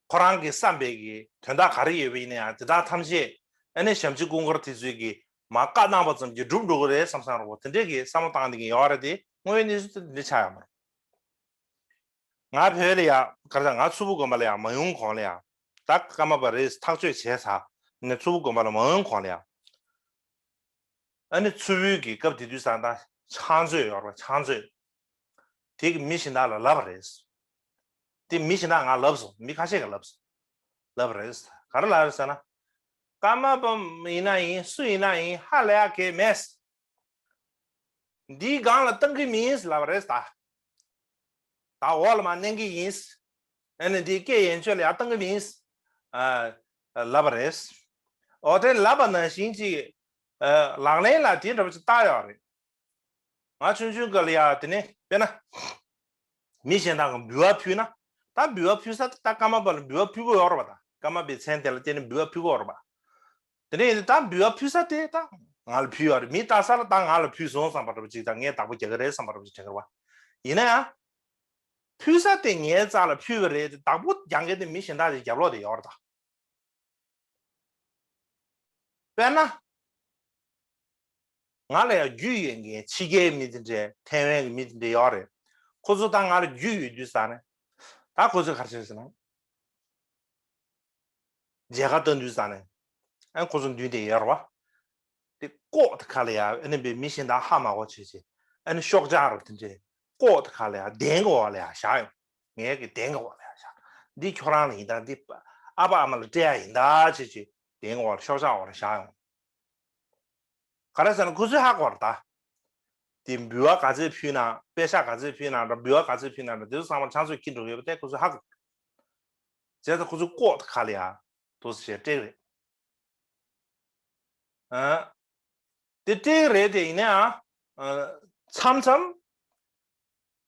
ཁོ་རང་གི་བསམ་པའི་གི་དོན་དག་ག་རེ་ཡོད་པ་ཡིན་ན་ཡང་དེ་དག་ཐམས་ཅད་ཨ་ནི་ཞབས་ཕྱི་སྐུ་འཁོར་དེ་ཚོས་གི་མ་བཀའ་གནང་པ་ཙམ་གྱིས་འགྲུབ་འགྲོ་གི་རེད་བསམ་བསམ་རོགས་དེ་འདྲས་གི་བསམ་བློ་བཏང་བསྡད་མཁན་ཡོད་རེད་དེ། དངོས་ཡོད་གནས་ཚུལ་དེ་འདྲས་ཆགས་ཡོད་མ་རེད། ང་བོད་ལ་ཡ་ག་རེ་ཟེར། ང་མཚུར་ཕུ་དགོན་པ་ལ་ཡ་མ་ཡོང་གོང་ལ་ཡ། ད་ཀརྨ་པ་རེད་ཐག་གཅོད་བྱས་ཚར་ནས་མཚུར་ཕུ་དགོན་པ་ལ་མ་ཡོང་གོང་ལ་ཡ། ཨ་ནི་མཚུར་ཕུའི་གི་སྐབས་དེ་དུས་ཙང་ད་ཕྱག་མཛོད་ཡོད་རེད་པ། ཕྱག་མཛོད་དེ་གི་མི་གཞན་དག་ལ་ལབ་པ་རེད། དེ་མི་གཞན་དག་ང་ལབ་སོང་། མི་ཁ་ཤས་ཀྱིས་ལབ་སོང་། ལབ་པ་རེད། ག་རེ་ལབ་རེད་ཟེར་ན། ཀརྨ་པ་ཡིན་ན་ཡིན། སུ་ཡིན་ན་ཡིན། ཧ་ལས་ཡ་གལ་མེད། འདིའི་སྒང་ལ་བཏང་གི་མིན་ལབ་པ་རེད་ད། ད་འོག་ལ་མར་མནན་གི་ཡིན། ཨ་ནི་འདིའི་སྐད་ཡན་ཆོད་ལ་ཡར་བཏང་གི་མིན། ཨ། ལབ་པ་རེད། འོ་དེ་ལབ་པ་ནང་བཞིན་གྱི། ཨ། ལག་ལེན་ལ་དེ་འདྲ་པོ་ཅིག་བསྟར་ཡོད་རེད། ང་ཆུང་ཆུང་སྐབས་ལ་ཡ་དེ་ནས་དཔེར་ན། མི་གཞན་དག་གིས་འབུལ་བ་ཕུལ་ན། ད་འབུལ་བ་ཕུལ་ས་དེ་ད་ཀརྨ་པ་ལ་འབུལ་བ་ཕུལ་དགོས་ཡོད་རེད་པ། ད་ཀརྨ་པའི་མཚན་དེ་ལ་བརྟེན་ནས་འབུལ་བ་ཕུལ་དགོས་ཡོད་རེད་པ། དེ་ནས་ད་འབུལ་བ་ཕུལ་ས་དེ་ད་ང་ལ་ཕུལ་བ་རེད། མི་ལྟ་ས་ལ་ད་ང་ལ་ཕུལ་སོང་བསམ་པ་འདྲ་པོ་ཅིག་དང་། ངས་བདག་པོ་རྒྱག་གི་རེད་བསམ་པ་འདྲ་པོ་ཅིག་དྲན་གི་རེད་པ། ཡིན་ན་ཡང་། ཕུལ་ས་དེ་ངའི་རྩ་ལ་ཕུལ་བ་རེད་དེ། བདག་པོ་རྒྱག་མཁན་དེ་མི་གཞན་དག་ཅིག་རྒྱབ་ལོགས་དེ་ཡོད་རེད་ད། དཔེར་ན། ང་ལ་ཡང་རྒྱུས་ཡོད་མཁན་ཕྱི་རྒྱལ་མི་དེ་འདྲས། ཐའེ་ཝན་གྱི་མི་དེ་འདྲས་ཡོད་རེད། ཁོ་ཚོ་ད་ང་ལ་རྒྱུས་ཡོད་དུས་ཙང་ནས། ད་ཁོ་ཚོས་ག་རེ་བྱས་ཟེར་ན། མཇལ་ཁ་བཏང་དུས་ཙང་ནས། ཨ། ཁོ་ཚོ་མདུན་དེ་ཡོད་རེད་པ། དེ་ལྐོག་དེ་ཁ་ལ་ཡ། ཨ་ནི་བའི་མི་གཞན་དག་ཧ་མ་གོ་བྱས་བྱས། ཨ་ནི་ཤོག་བྱང་རུ་དེ་འདྲས་ལྐོག་དེ་ཁ་ལ་ཡ་གདན་གྱི་འོག་ལ་ཡ་བཞག་ཡོང་། ངའི་གི་གདན་གྱི་འོག་ལ་ཡ་བཞག་འདི་ཁྱོད་རང་ལ་ཡིན་ད། འདི་ཨ་ཕ་ཨ་མ་ལ་སྤྲད་ཡ་ཡིན་ད་བྱས་བྱས། གདན་གྱི་འོག་ལ་ཤོག་བྱང་འོག་ལ་བཞག་ཡོང་། ག་རེ་ཟེར་ན་ཁོ་ཚོས་ཧ་གོ་རེད་ད། དེ་འབུལ་བ་ག་ཚོད་ཕུལ་ན། པད་ཤག་ག་ཚོད་ཕུལ་ན་འདྲ། འབུལ་བ་ག་ཚོད་ཕུལ་ན་འདྲ། དེ་ཚོ་ཚང་མ་ཕྱག་མཛོད་འཁྱེར་འགྲོ་གི་ཡོད་པ་དེ་ཁོ་ཚོས་ཧ་གོ། བྱས་ཙང་ཁོ་ཚོས་ལྐོག་དེ་ཁ་ལ་ཡ་དེ་ཚོ་བྱས་སྤྲད་གི་རེད། ཨ། དེ་སྤྲད་གི་རེད་དེ། ཡིན་ནའང་། ཨ། མཚམས་མཚམས་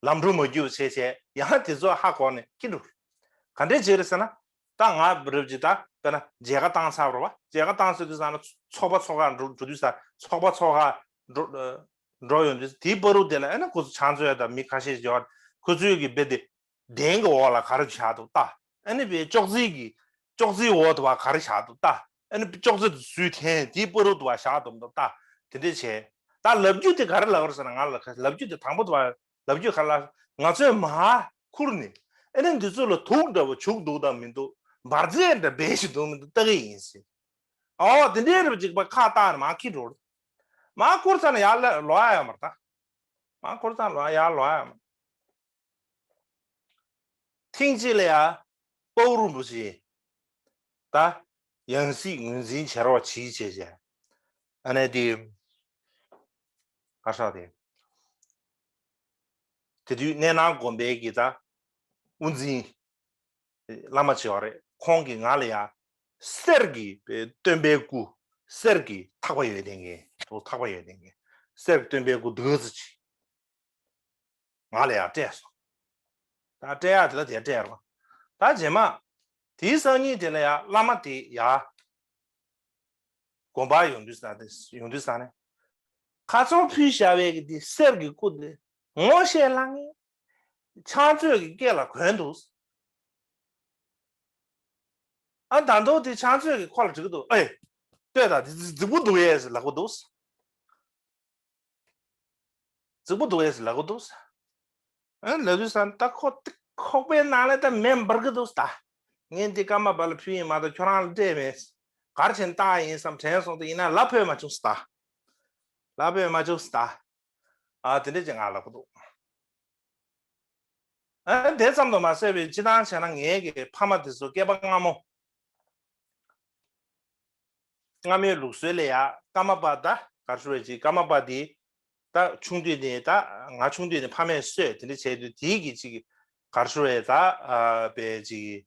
ལམ་འགྲོ་མ་རྒྱུག་བྱས་བྱས་ཡང་དེ་ཚོ་ཧ་གོ་ནས་འཁྱེར་འགྲོ་གི་རེད། ག་འདྲས་བྱས་རེད་ཟེར་ན། ད་ང་རབ་ཅིག་ད་དཔེར་ན་མཇལ་ཁ་བཏང་ཚར་བ་རེད་པ། མཇལ་ཁ་བཏང་ཚར་དུས་ཙང་ནས་ཚོགས་པ་ཚོགས་ཁག་འགྲོ་འགྲོ་དུས་ཙང་། ཚོགས་པ་ཚོགས་ཁག་འགྲོ་འགྲོ་ཡོང་དུས་དེའི་བར་དུ་དེ་ལ་ཨ་ནི་ཁོ་ཚོ་ཕྱག་མཛོད་དང་མི་ཁ་ཤས་ཡོད། ཁོ་ཚོས་གི་རྦད་དེ་གདན་གྱི་འོག་ལ་ག་རེ་བཞག་འདུག་ལྟ། ཨ་ནི་བའི་ཅོག་ཙེ་གི་ཅོག་ཙེའི་འོག་ཏུ་བ་ག་རེ་བཞག་འདུག་ལྟ། ཨ་ནི་ཅོག་ཙེ་དེ་སུས་འཐེན། དེའི་བར་དུ་བ་བཞག་འདུག་མི་འདུག་ལྟ། དེ་འདྲས་བྱས། ད་ལབ་རྒྱུ་དེ་ག་རེ་ལབ་རེད་ཟེར་ན། ང་ལ་ལབ་རྒྱུ་དེ་དང་པོ་དུ་བ་ལབ་རྒྱུ་ག་རེ་ལབ། ང་ཚོས་མར་ཁུར་ནས་ཨ་ནི་འདི་ཚོ་ལ་དུག་འདྲ་བོ་བྱུག་འདུག་དང་མི་འདུག་འབར་རྫས་འདྲ་སྦས་བཞིན་འདུག་མི་འདུག་ལྟ་གི་ཡིན་ཟེར། ཨོ་དེ་འདྲའི་རབ་ཅིག་པ་ཁ་བཏགས་ནས་མར་འཁྱེར་འགྲོ། མར་འཁུར་ཚར་ན་ཡར་ལ་ལོག་ཡ་ཡོད་མ་རེད་ད། མར་འཁུར་ཚར་ན་ལོག་ཡར་ལོག་ཡ་ཡོད་མ་རེད། ཐེངས་གཅིག་ལ་ཡ་དཔའ་བོ་རིན་པོ་ཆེ་ད་ཡང་སྲིད་ངོས་འཛིན་བྱེད་རོགས་གྱིས་བྱས་བྱས། ཨ་ནི་དེ་ག་ས་དེ་དེ་དུས་གནས་ནང་དགོན་པའི་གི་ད་དབུ་འཛིན། བླ་མ་ཅིག་ཡོད་རེད། ཁོང་གིས་ང་ལ་ཡ་གསེར་གྱི་སྟོན་པའི་སྐུ། གསེར་གྱི་ཐག་པ་ཡོད་ནས་ངས་ཐག་པ་ཡོད་ནས་ངས་གསེར་གྱི་སྟོན་པའི་སྐུ་འདུག་ཟེར་ཅིག་ང་ལ་ཡ་སྤྲད་སོང་། ད་སྤྲད་ཡག་དེ་ལ་དེ་སྤྲད་རོགས། ད་རྗེས་མ་དེའི་སང་ཉིན་དེ་ལ་ཡ་བླ་མ་དེ་ཡ་དགོན་པར་ཡོང་དུས་ས་དེ་ཡོང་དུས་ས་ནས་ཁ་ཚོན་ཕུལ་བཞག་པའི་གི་དེ་གསེར་གྱི་སྐུ་དེ་ངོ་ཤེས་ལ་ངས་ཕྱག་མཛོད་ཀྱི་སྐེ་ལ་གོན་འདུག་ཨ་ད་དུང་དེ་ཕྱག་མཛོད་ཀྱི་ཁོ་ལ་འགྲིག་གི་འདུག་ཨེ། ལྟོས་དང་དེ་རྫིག་པོ་འདུག་ཨེ་ཟེར་ལབ་གི་འདུག་རྫིག་པོ་འདུག་ཨེ་ཟེར་ལབ་གི་འདུག་ཨ་ལབ་དུས་ས་ད་ཁོ་ཁོག་པའི་ནང་ལ་ད་མེ་འབར་གི་འདུག་ད། ངས་འདི་ཀརྨ་པ་ལ་ཕུལ་ཡིན་མ་གཏོགས་ཁྱོད་རང་ལ་སྤྲད་མེད། གར་ཆེན་བཏང་ཡིན་བསམ་དྲན་སོང་དུས་ཡིན་ན་ལབ་ཕོད་མ་བྱུང་ད། ལབ་ཕོད་མ་བྱུང་ད། ཨ་དེ་འདྲས་ཅིག་ང་ལབ་གི་འདུག་ཨ་དེ་ཙམ་དུ་མ་ཟད་པའི་སྤྱི་བཏང་བྱས་ན་ངའི་གི་ཕ་མ་དེ་ཚོ་སྐྱེས་པ་སྔ་མོ། སྔ་མོའི་ལུགས་སྲོལ་ལ་ཡ་ཀརྨ་པ་ད་གར་ཞུ་བའི་ཅིག་ཀརྨ་པ་དེ་ད་ཆུང་དུས་ནས་ད་ང་ཆུང་དུས་ནས་ཕ་མས་གསོས་དེ་འདྲ་བྱས་དུས་དེའི་གི་ཅིག་གར་ཞུ་བའི་ད་པའི་ཅིག་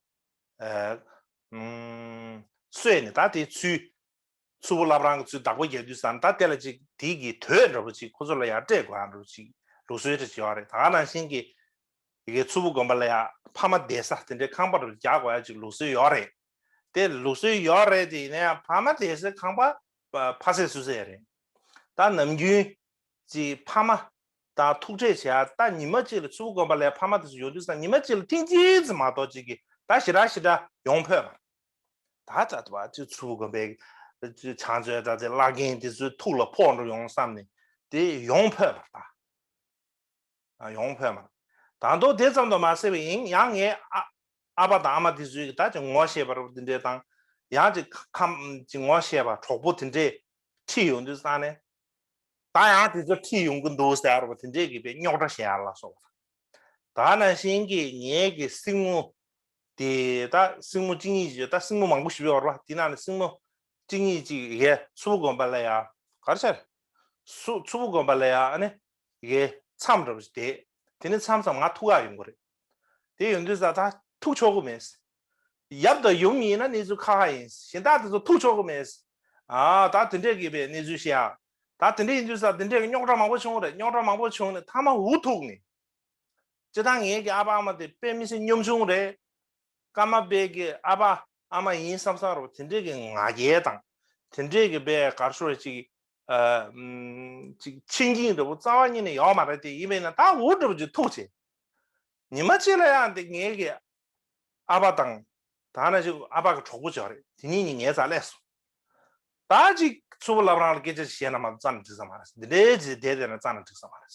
གསོས་ནས་ད་དེ་ཚུལ། མཚུར་ཕུ་བླ་བྲང་གི་ཚུལ་བདག་པོ་རྒྱག་དུས་ཙང་ད་དེ་ལ་ཅིག་དེའི་གི་དོད་འདྲ་པོ་ཅིག་ཁོ་ཚོ་ལ་ཡང་སྤྲད་དགོས་ཡག་འདྲ་པོ་ཅིག་ལུགས་སྲོལ་འདྲ་ཅིག་ཡོད་རེད། ད་ག་ནང་བཞིན་གྱི་ཡི་གེ་མཚུར་ཕུ་དགོན་པ་ལ་ཡང་ཕ་མ་བསྡད་ས་དེ་འདྲའི་ཁང་པ་འདྲ་པོ་རྒྱག་དགོས་ཡག་ཅིག་ལུགས་སྲོལ་ཡོད་རེད། དེ་ལུགས་སྲོལ་ཡོད་རེད་དེ་ཡིན་ན་ཡང་ཕ་མ་བསྡད་སའི་ཁང་པ་ཕ་སེ་སུ་སེ་རེད། ད་ནམ་རྒྱུན་ཅིག་ཕ་མ་དང་ཐུག་འཕྲད་བྱེད་ཡག་ད་ཉི་མ་གཅིག་ལ་མཚུར་ཕུ་དགོན་པ་ལ་ཡང་ཕ་མ་དེ་ཚོ་ཡོང་དུས་ཙང་ཉི་མ་གཅིག་ལ་ཐེངས་གཅིག་ཙམ་མ་གཏོགས་ཅིག་གི་ད་ཞེ་དྲག་ཞེ་དྲག་ཡོང་ཕོད་མ་རེད། ད་ད་ད་ཅིག་མཚུར་ཕུ་དགོན་པའི་ཕྱག་མཛོད་དང་དེ་བླ་རྒན་དེ་ཚོའི་ཐུགས་ལ་ཕོག་འགྲོ་ཡོང་བསམ་ནས་དེ་ཡོང་ཕོད་མ་རེད། ད་ཡོང་ཕོད་མ་རེད། ད་མདོ་དེ་ཙམ་དུ་མ་ཟད་པ་ཡིན་ཡང་ངའི་ཨ་ཨ་ཕ་དང་ཨ་མ་དེ་ཚོའི་ད་ཅིག་ངོ་ཤེས་པ་རུ་དེ་འདྲས་དང་ཡང་ཅིག་ཁམས་ཅིག་ངོ་ཤེས་པ་གྲོགས་པོ་དེ་འདྲས་ཁྲིད་ཡོང་དུས་ཙང་ནས། ད་ཡང་དེ་ཚོ་ཁྲིད་ཡོང་གི་འདུག་ཟེར་བ་དེ་འདྲས་ཀྱི་པའི་རྙོག་དྲ་བཤད་ཡག་ལ་སོགས་པ། ད་ནང་བཞིན་གྱི་ངའི་གི་སྲིང་མོ་དེ་ད་སྲིང་མོ་གཅིག་གཉིས་ཅིག་ད་སྲིང་མོ་མང་པོ་ཞིག་ཡོད་རེད་པ། དེ་ནང་ནས་སྲིང་མོ་གཅིག་གཉིས་ཅིག་ཡི་གེ་མཚུར་ཕུ་དགོན་པ་ལ་ཡ་ག་རེ་ཟེར། སུ་མཚུར་ཕུ་དགོན་པ་ལ་ཡ་ཨ་ནི་ཡི་གེ་མཚམས་འདྲ་པོ་ཞིག་བསྡད། དེ་ནས་མཚམས་མཚམས་ང་ཐུག་ག་ཡོང་གི་རེད། དེ་ཡོང་དུས་ཙང་ད་ཐུག་ཆོག་གི་མེད། ཡབ་དང་ཡུམ་ཡིན་ན་གནས་ཚུལ་ཁག་ཁག་ཡིན། གཞན་དག་དེ་ཚོ་ཐུག་ཆོག་གི་མེད། ཨ་ད་དེ་འདྲས་ཀྱི་པའི་གནས་ཚུལ་བཤད་ཡག་ད་དེ་འདྲས་ཡིན་དུས་ཙང་དེ་འདྲས་ཀྱི་རྙོག་དྲ་མང་པོ་བྱུང་རེད། རྙོག་དྲ་མང་པོ་བྱུང་ནས་མཐའ་མ་འུ་ཐུག་ནས། སྤྱིར་བཏང་ངེད་ཀྱི་ཨ་ཕ་ཨ་མ་དེ་དཔེ་མི་སྲིད་གཉོམ་ཆུང་རེད། ཀརྨ་པའི་གི་ཨ་ཕ་ཨ་མ་ཡིན་བསམ་བསམ་རོ་དེ་འདྲས་ཀྱི་ང་རྒྱལ་དང་། དེ་འདྲས་ཀྱི་པའི་གར་ཤོར་ཅིག་ཨ་ཅིག་ཕྱིན་གྱིན་འདྲ་པོ་རྩ་བ་ཉིད་ནས་ཡོད་མ་རེད། དེ་ཡིན་པས་ན་ད་འུ་འདྲ་པོ་ཅིག་ཐུག་བྱས། ཉི་མ་གཅིག་ལ་ཡང་འདི་ངེད་ཀྱི་ཨ་ཕ་དང་། ད་ནང་བཞིན་ཨ་ཕ་གི་གྲོགས་པོ་ཅིག་ཡོད་རེད། དེ་གཉིས་གཉིས་ངའི་རྩར་སླེབས་སོང་། ད་ཅིག་མཚུར་ཕུ་བླ་བྲང་ལ་སྐད་ཆ་ཞིག་བཤད་ན་མ་གཏོགས་རྩ་ནས་འགྲིག་ས་མ་རེད། འདི་འདྲའི་ཅིག་བསྡད་བསྡད་ན་རྩ་ནས་འགྲིག་ས་མ་རེད།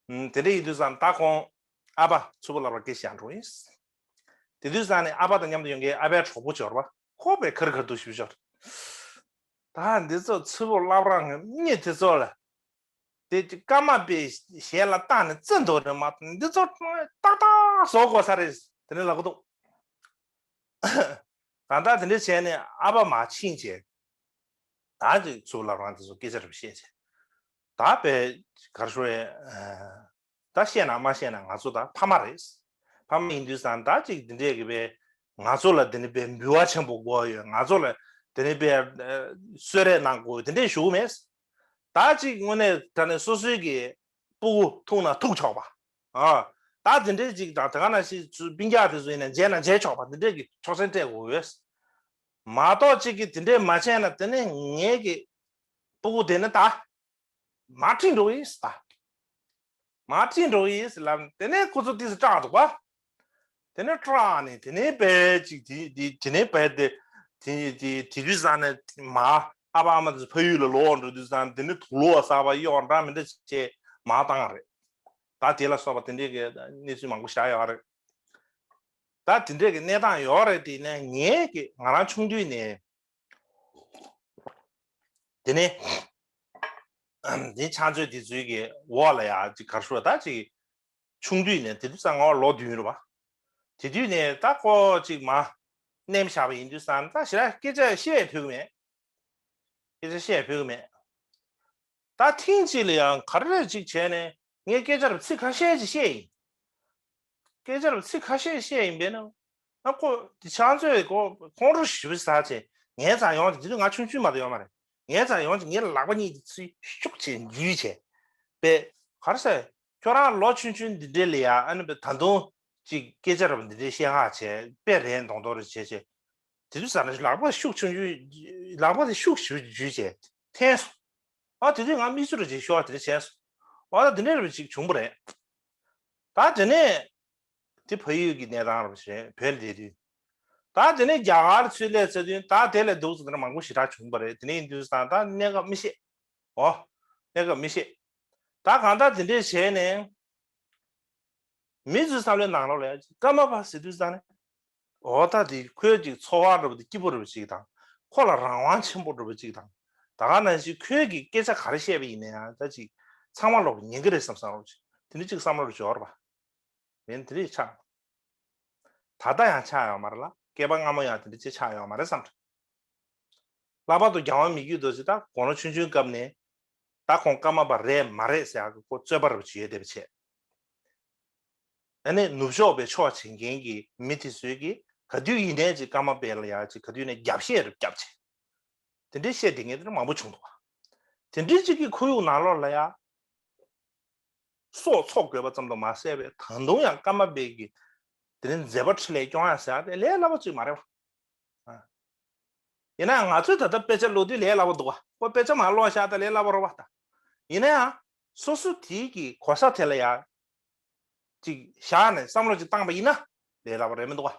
ཨུམ། དེ་འདྲ་ཡིན་དུས་ཙང་ད་ཁོང་ཨ་ཕ་མཚུར་ཕུ་བླ་བྲང་སྐད་ཆ་བཤད་འགྲོ་ཡིན། དེ་དུས་ཙང་ནས་ཨ་ཕ་དང་མཉམ་དུ་ཡོང་མཁན་ཨ་ཕའི་གྲོགས་པོ་ཅིག་ཡོད་རེད་པ། ཁོ་དཔེ་ཁ་རི་ཁ་ཐུག་ཞེ་པོ་ཅིག་ཡོད་རེད། ད་འདི་ཚོ་མཚུར་ཕུ་བླ་བྲང་གི་མི་དེ་ཚོ་ལ། དེ་ཀརྨ་པའི་ཞལ་ལ་བཏགས་ནས་བརྩི་འདུག་རེད་མ་གཏོགས་འདི་ཚོ་ཏག་ཏག་བཟོ་དགོས་ས་རེད། དེ་ནས་ལབ་གི་འདུག་གང་ལྟར་དེ་འདྲ་བྱས་ནས་ཨ་ཕ་མར་ཕྱིན་བྱས། ད་ཅིག་མཚུར་ཕུ་བླ་བྲང་དེ་ཚོ་སྐད་ཆ་རེ་བཤད་བྱས། ད་དཔེ་གར་ཤོར་བའི་ད་བཤད་ན་མ་བཤད་ན་ང་ཚོ་ད་ཕ་མ་རེད། ཕ་མ་ཡིན་དུས་ཙང་ད་ཅིག་འདི་འདྲས་ཀྱི་པའི་ང་ཚོ་ལ་འདི་འདྲ་པའི་འབུལ་བ་ཆེན་པོ་དགོས་ཡོད། ང་ཚོ་ལ་འདི་འདྲ་པའི་གསོལ་རས་གནང་དགོས་ཡོད་དེ་འདྲས་ཞུ་གི་མེད། ད་ཅིག་དངོས་གནས་དྲང་གནས་སོ་སོའི་གི་སྤུ་གུ་ཐུག་ན་ཐུག་ཆོག་པ། ཨ། ད་དེ་འདྲའི་ཅིག་དང་དེ་ག་ནང་བཞིན་སྤུན་ཀྱག་དེ་ཚོ་ཡིན་ན་མཇལ་ན་མཇལ་ཆོག་པ་དེ་འདྲའི་གི་ཆོག་མཆན་སྤྲད་དགོས་ཡོད། མ་གཏོགས་ཅིག་གི་དེ་འདྲའི་མ་བྱས་ན་དེ་ནས་ངའི་གི་སྤུ་གུ་དེ་ནི་ད་མར་ཁྲིད་འགྲོ་གི་ཡིན་ད། མར་ཁྲིད་འགྲོ་གི་ཡིན་ལབ་དེ་ནས་ཁོ་ཚོ་ཏིས་སྐྲག་འདུག་པ། དེ་ནས་སྐྲག་ནས་དེ་ནས་བས་ཅིག་དེ་དེ་དེ་ནས་བས་དེ་དེ་དེ་དེ་དུས་ཙང་ནས་མ་ཨ་ཕ་ཨ་མ་དེ་ཕ་ཡུལ་ལ་ལོག་འགྲོ་དུས་ཙང་དེ་ནས་དུག་ལོག་གསར་པ་གཡོག་འདྲ་མི་འདྲ་བྱས་མ་བཏང་རེད། ད་དེ་ལ་སོགས་པ་དེ་འདྲའི་གི་གནས་ཚུལ་མང་པོ་བཞག་ཡོད་རེད། ད་དེ་འདྲའི་གི་གནས་སྟངས་ཡོད་རེད། དེ་ནས་ངས་གི་ང་རང་ཆུང་དུས་ནས་དེ་ནས་དེ་ཕྱག་མཛོད་དེ་ཚོའི་གི་འོག་ལ་ཡ་ཅིག་གར་ཤོར་ད་ཅིག་ཆུང་དུས་ནས་དེ་དུས་ཙང་ང་ལོ་བདུན་རེད་པ། དེ་དུས་ནས་ད་ཁོ་ཅིག་མ་མནན་བཞག་པ་ཡིན་དུས་ཙང་ད་ཞེ་དྲག་སྐད་ཆ་བཤད་ཕོད་ཀྱི་མེད། སྐད་ཆ་བཤད་ཕོད་ཀྱི་མེད། ད་ཐེངས་གཅིག་ལ་ཡང་ག་རེ་ཅིག་བྱས་ནས་ངས་སྐད་ཆ་རེ་ཚིག་ཁ་ཤས་ཅིག་བཤད་ཡིན། སྐད་ཆ་རུ་ཚིག་ཁ་ཤས་བཤད་ཡིན་པས་ན། ཨ་ཁོ་དེ་ཕྱག་མཛོད་ཁོ་ཁོང་ཁྲོ་ཞེ་པོ་ཟ་བྱས། ངའི་རྩར་ཡོང་དེ་དུས་ང་ཆུང་ཆུང་མ་གཏོགས་ཡོད་མ་རེད། ངའི་རྩར་ཡོང་དེ་ངའི་ལག་པ་གཉིས་དེ་ཚུར་ཤུགས་བྱས་འཇུས་བྱས། པས་ག་རེ་ཟེར། ཁྱོད་རང་ལོ་ཆུང་ཆུང་འདི་འདྲའི་ལ་ཡ། ཨ་ནི་པས་ད་དུང་ཅིག་སྐད་ཆ་རུ་འདི་འདྲའི་བཤད་ཧ་བྱས། དཔེ་རན་མདོག་མདོག་རུ་བྱས་བྱས། དེ་དུས་ཟ་ནས་ལག་པ་ཤུགས་ཆུང་ཆུང་། ལག་པ་དེ་ཤུགས་ཆུང་ཆུང་བྱས་འཐེན་སོང་། ཨ་དེ་དུས་ང་མིག་ཆུ་རུ་ཅིག་ཤོར་བ་དེ་འདྲ་བྱས་སོང་། ཨ་ད་དེ་འདྲ་རུ་ཅིག་བྱུང་བ་རེད། ད་དེ་ནས་དེ་ཕ་ཡུལ་གྱི་གནས་སྟངས་རུ་ཞིག་རེད། བོད་ལ་བསྡད་དུས། ད་དེ་ནས་རྒྱ་གར་ཚུར་སླེབས་ཚར་དུས་ད་དེ་ལས་སྡུག་ཙམ་དེ་འདྲ་མང་པོ་ཞེ་དྲག་བྱུང་བ་རེད། དེ་ནས་ཡིན་དུས་ཙང་ད་གནས་སྐབས་མི་ཤེས། ཨོ། གནས་སྐབས་མི་ཤེས། ད་གང་ལྟར་དེ་འདྲས་བྱས་ནས། མི་ཚོའི་བསམ་བློའི་ནང་ལོགས་ལ་ཡ་ཀརྨ་པ་ཟེར་དུས་ཙང་ནས། འོ་ད་དེ་ཁོའི་ཅིག་འཚོ་བ་འདྲ་པོ་དེ་སྐྱིད་པོ་འདྲ་པོ་ཅིག་དང་། ཁོ་ལ་རང་དབང་ཆེན་པོ་འདྲ་པོ་ཅིག་དང་། ད་ག་ནང་བཞིན་ཁོས་ཀྱི་སྐད་ཆ་ག་རེ་བཤད་པ་ཡིན་ན་ཡང་ད་ཅིག་ཚང་མ་ལོག་ཉན་གི་རེད་བསམ་བསམ་འདྲ་པོ་ཅིག་དེ་འདྲ་ཅིག་བསམ་བློ་འདྲ་པོ་ཅིག་ཡོད་རེད་པ། མིན་དེ་འདྲ་ཆགས། ད་ལྟ་ཡང་ཆགས་ཡོད་མ་རེད་ལ། བསྐལ་པ་སྔ་མོ་ཡང་དེ་འདྲ་ཅིག་ཆགས་ཡོད་མ་རེད་བསམ་འདྲ། ལྷག་པར་དུ་རྒྱལ་དབང་མི་བསྐྱོད་རྡོ་རྗེ་ད་དགུང་ལོ་ཆུང་ཆུང་སྐབས་ནས། ད་ཁོང་ཀརྨ་པ་རེད་མ་རེད་ཟེར་ཡག་གི་ཁོ་རྩོད་པ་འདྲ་པོ་ཅིག་ཡོད་བསྡད་པ་བྱས། ཨ་ནི་ནུབ་ཕྱོགས་པའི་ཕྱོགས་བྱེད་མཁན་གྱི་མི་དེ་ཚོས་ཀྱིས་ག་དུས་ཡིན་ནའི་ཅིག་ཀརྨ་པ་ལ་ཡ་ཅིག་ག་དུས་ནས་རྒྱབ་བཤད་རུ་བརྒྱབ་བྱས། དེ་འདྲའི་བཤད་བསྡད་མཁན་དེ་འདྲ་མང་པོ་བྱུང་འདུག་བ། དེ་འདྲའི་ཅིག་གི་ཁོར་ཡུག་ནང་ལོགས་ལ་ཡ། སྲོག་འཚོ་དགོས་པ་ཙམ་དུ་མ་ཟད་པའི་ད་དུང་ཡང་ཀརྨ་པའི་གི་དེ་ནས་མཛད་པ་འཕྲིན་ལས་སྐྱོང་ཡ་ཟེར་ཡ་དེ་ལས་སླ་པོ་ཅིག་མ་རེད་བ། ཡིན་ན་ང་ཚོས་ད་ལྟ་དཔེ་ཆ་ཀློག་དུས་ལས་སླ་པོ་འདུག་བ། ཁོ་དཔེ་ཆ་མར་ཀློག་བཞག་ད་ལས་སླ་པོ་རེད་བ་ད། ཡིན་ན་ཡང་སོ་སོ་དེའི་གི་གོ་ས་དེ་ལ་ཡ་ཅིག་བཞག་ནས་བསམ་བློ་ཅིག་བཏང་པ་ཡིན་ན་ལས་སླ་པོ་རེད་མི་འདུག་བ།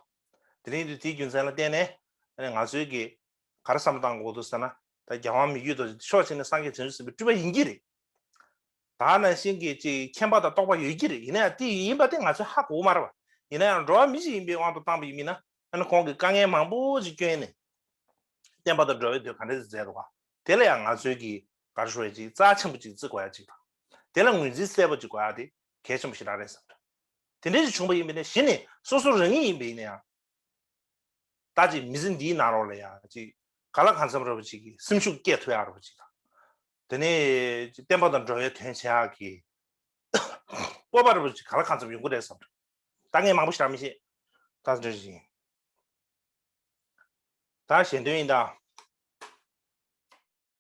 དེ་རིང་དུས་དེའི་རྒྱུ་མཚན་ལ་བརྟེན་ནས་ང་ཚོའི་གི་ག་རེ་བསམ་བློ་བཏང་དགོས་འདུག་ཟེར་ན། ད་རྒྱལ་དབང་མི་བསྐྱོད་རྡོ་རྗེ་ཕྱོགས་གཅིག་ནས་སངས་རྒྱས་བྱང་ཆུབ་སེམས་དཔའི་སྤྲུལ་པ་ཡིན་གྱི་རེད། ད་ནང་བཞིན་གྱི་ཅིག་མཁྱེན་པ་དང་རྟོགས་པ་ཡོད་ཀྱི་རེད། ཡིན་ན་ཡང་དེ་ཡིན་པ་དེ་ང་ཚོས་ཧ་གོ་གི་མ་རེད་བ། ཡིན་ན་ཡང་འགྲོ་བ་མི་ཞིག་ཡིན་པའི་དབང་དུ་བཏང་པ་ཡིན་མིན་ན། ཨ་ནི་ཁོང་གིས་དཀའ་ངལ་མང་པོ་ཅིག་བསྐྱོན་ནས་བསྟན་པ་དང་འགྲོ་བའི་དོན་ག་འདྲ་ཞིག་མཛད་འདུག་ག། དེ་ལ་ཡང་ང་ཚོས་ཀྱིས་ག་རེ་ཞུ་དགོས་ཅིག་རྩ་ཆེན་པོ་ཅིག་བརྩི་དགོས་ཡ་ཅིག་དང་། དེ་ལ་ངོས་འཛིན་གསལ་པོ་ཅིག་དགོས་ཡ་དེ་གལ་ཆེན་པོ་ཞེ་དྲག་རེད་བསམ་འདུག། དེ་འདྲ་ཞིག་བྱུང་པ་ཡིན་པ་ཡིན་ན། གཞི་ནས་སོ་སོ་རང་ཉིད་ཡིན་པ་ཡིན་ན་ཡང་། ད་ཅིག་མི་ཚེ་འདིའི་ནང་ལོགས་ལ་ཡང་ཅིག་ག་ལ་གང་འཚམ་འདྲ་པོ་ཅིག་གི་སེམས་ཤུགས་སྐྱེད་ཐུབ་ཡག་འདྲ་པོ་ཅིག་དང་། དེ་ནས་བསྟན་པ་དང་འགྲོ་བའི་དོན་བྱེད་ཡག་གི་སྤོབས་པ་འདྲ་པོ་ཅིག་ག་ལ་གང་འཚམ་ཡོང་གི་རེད་བསམ་འདུག། ད་ངས་མང་པོ་ཞིག་མི་ཤེས། ད་འདྲ་ཞིག་ཡིན། ད་ཞལ་འདོན་ཡིན་ད།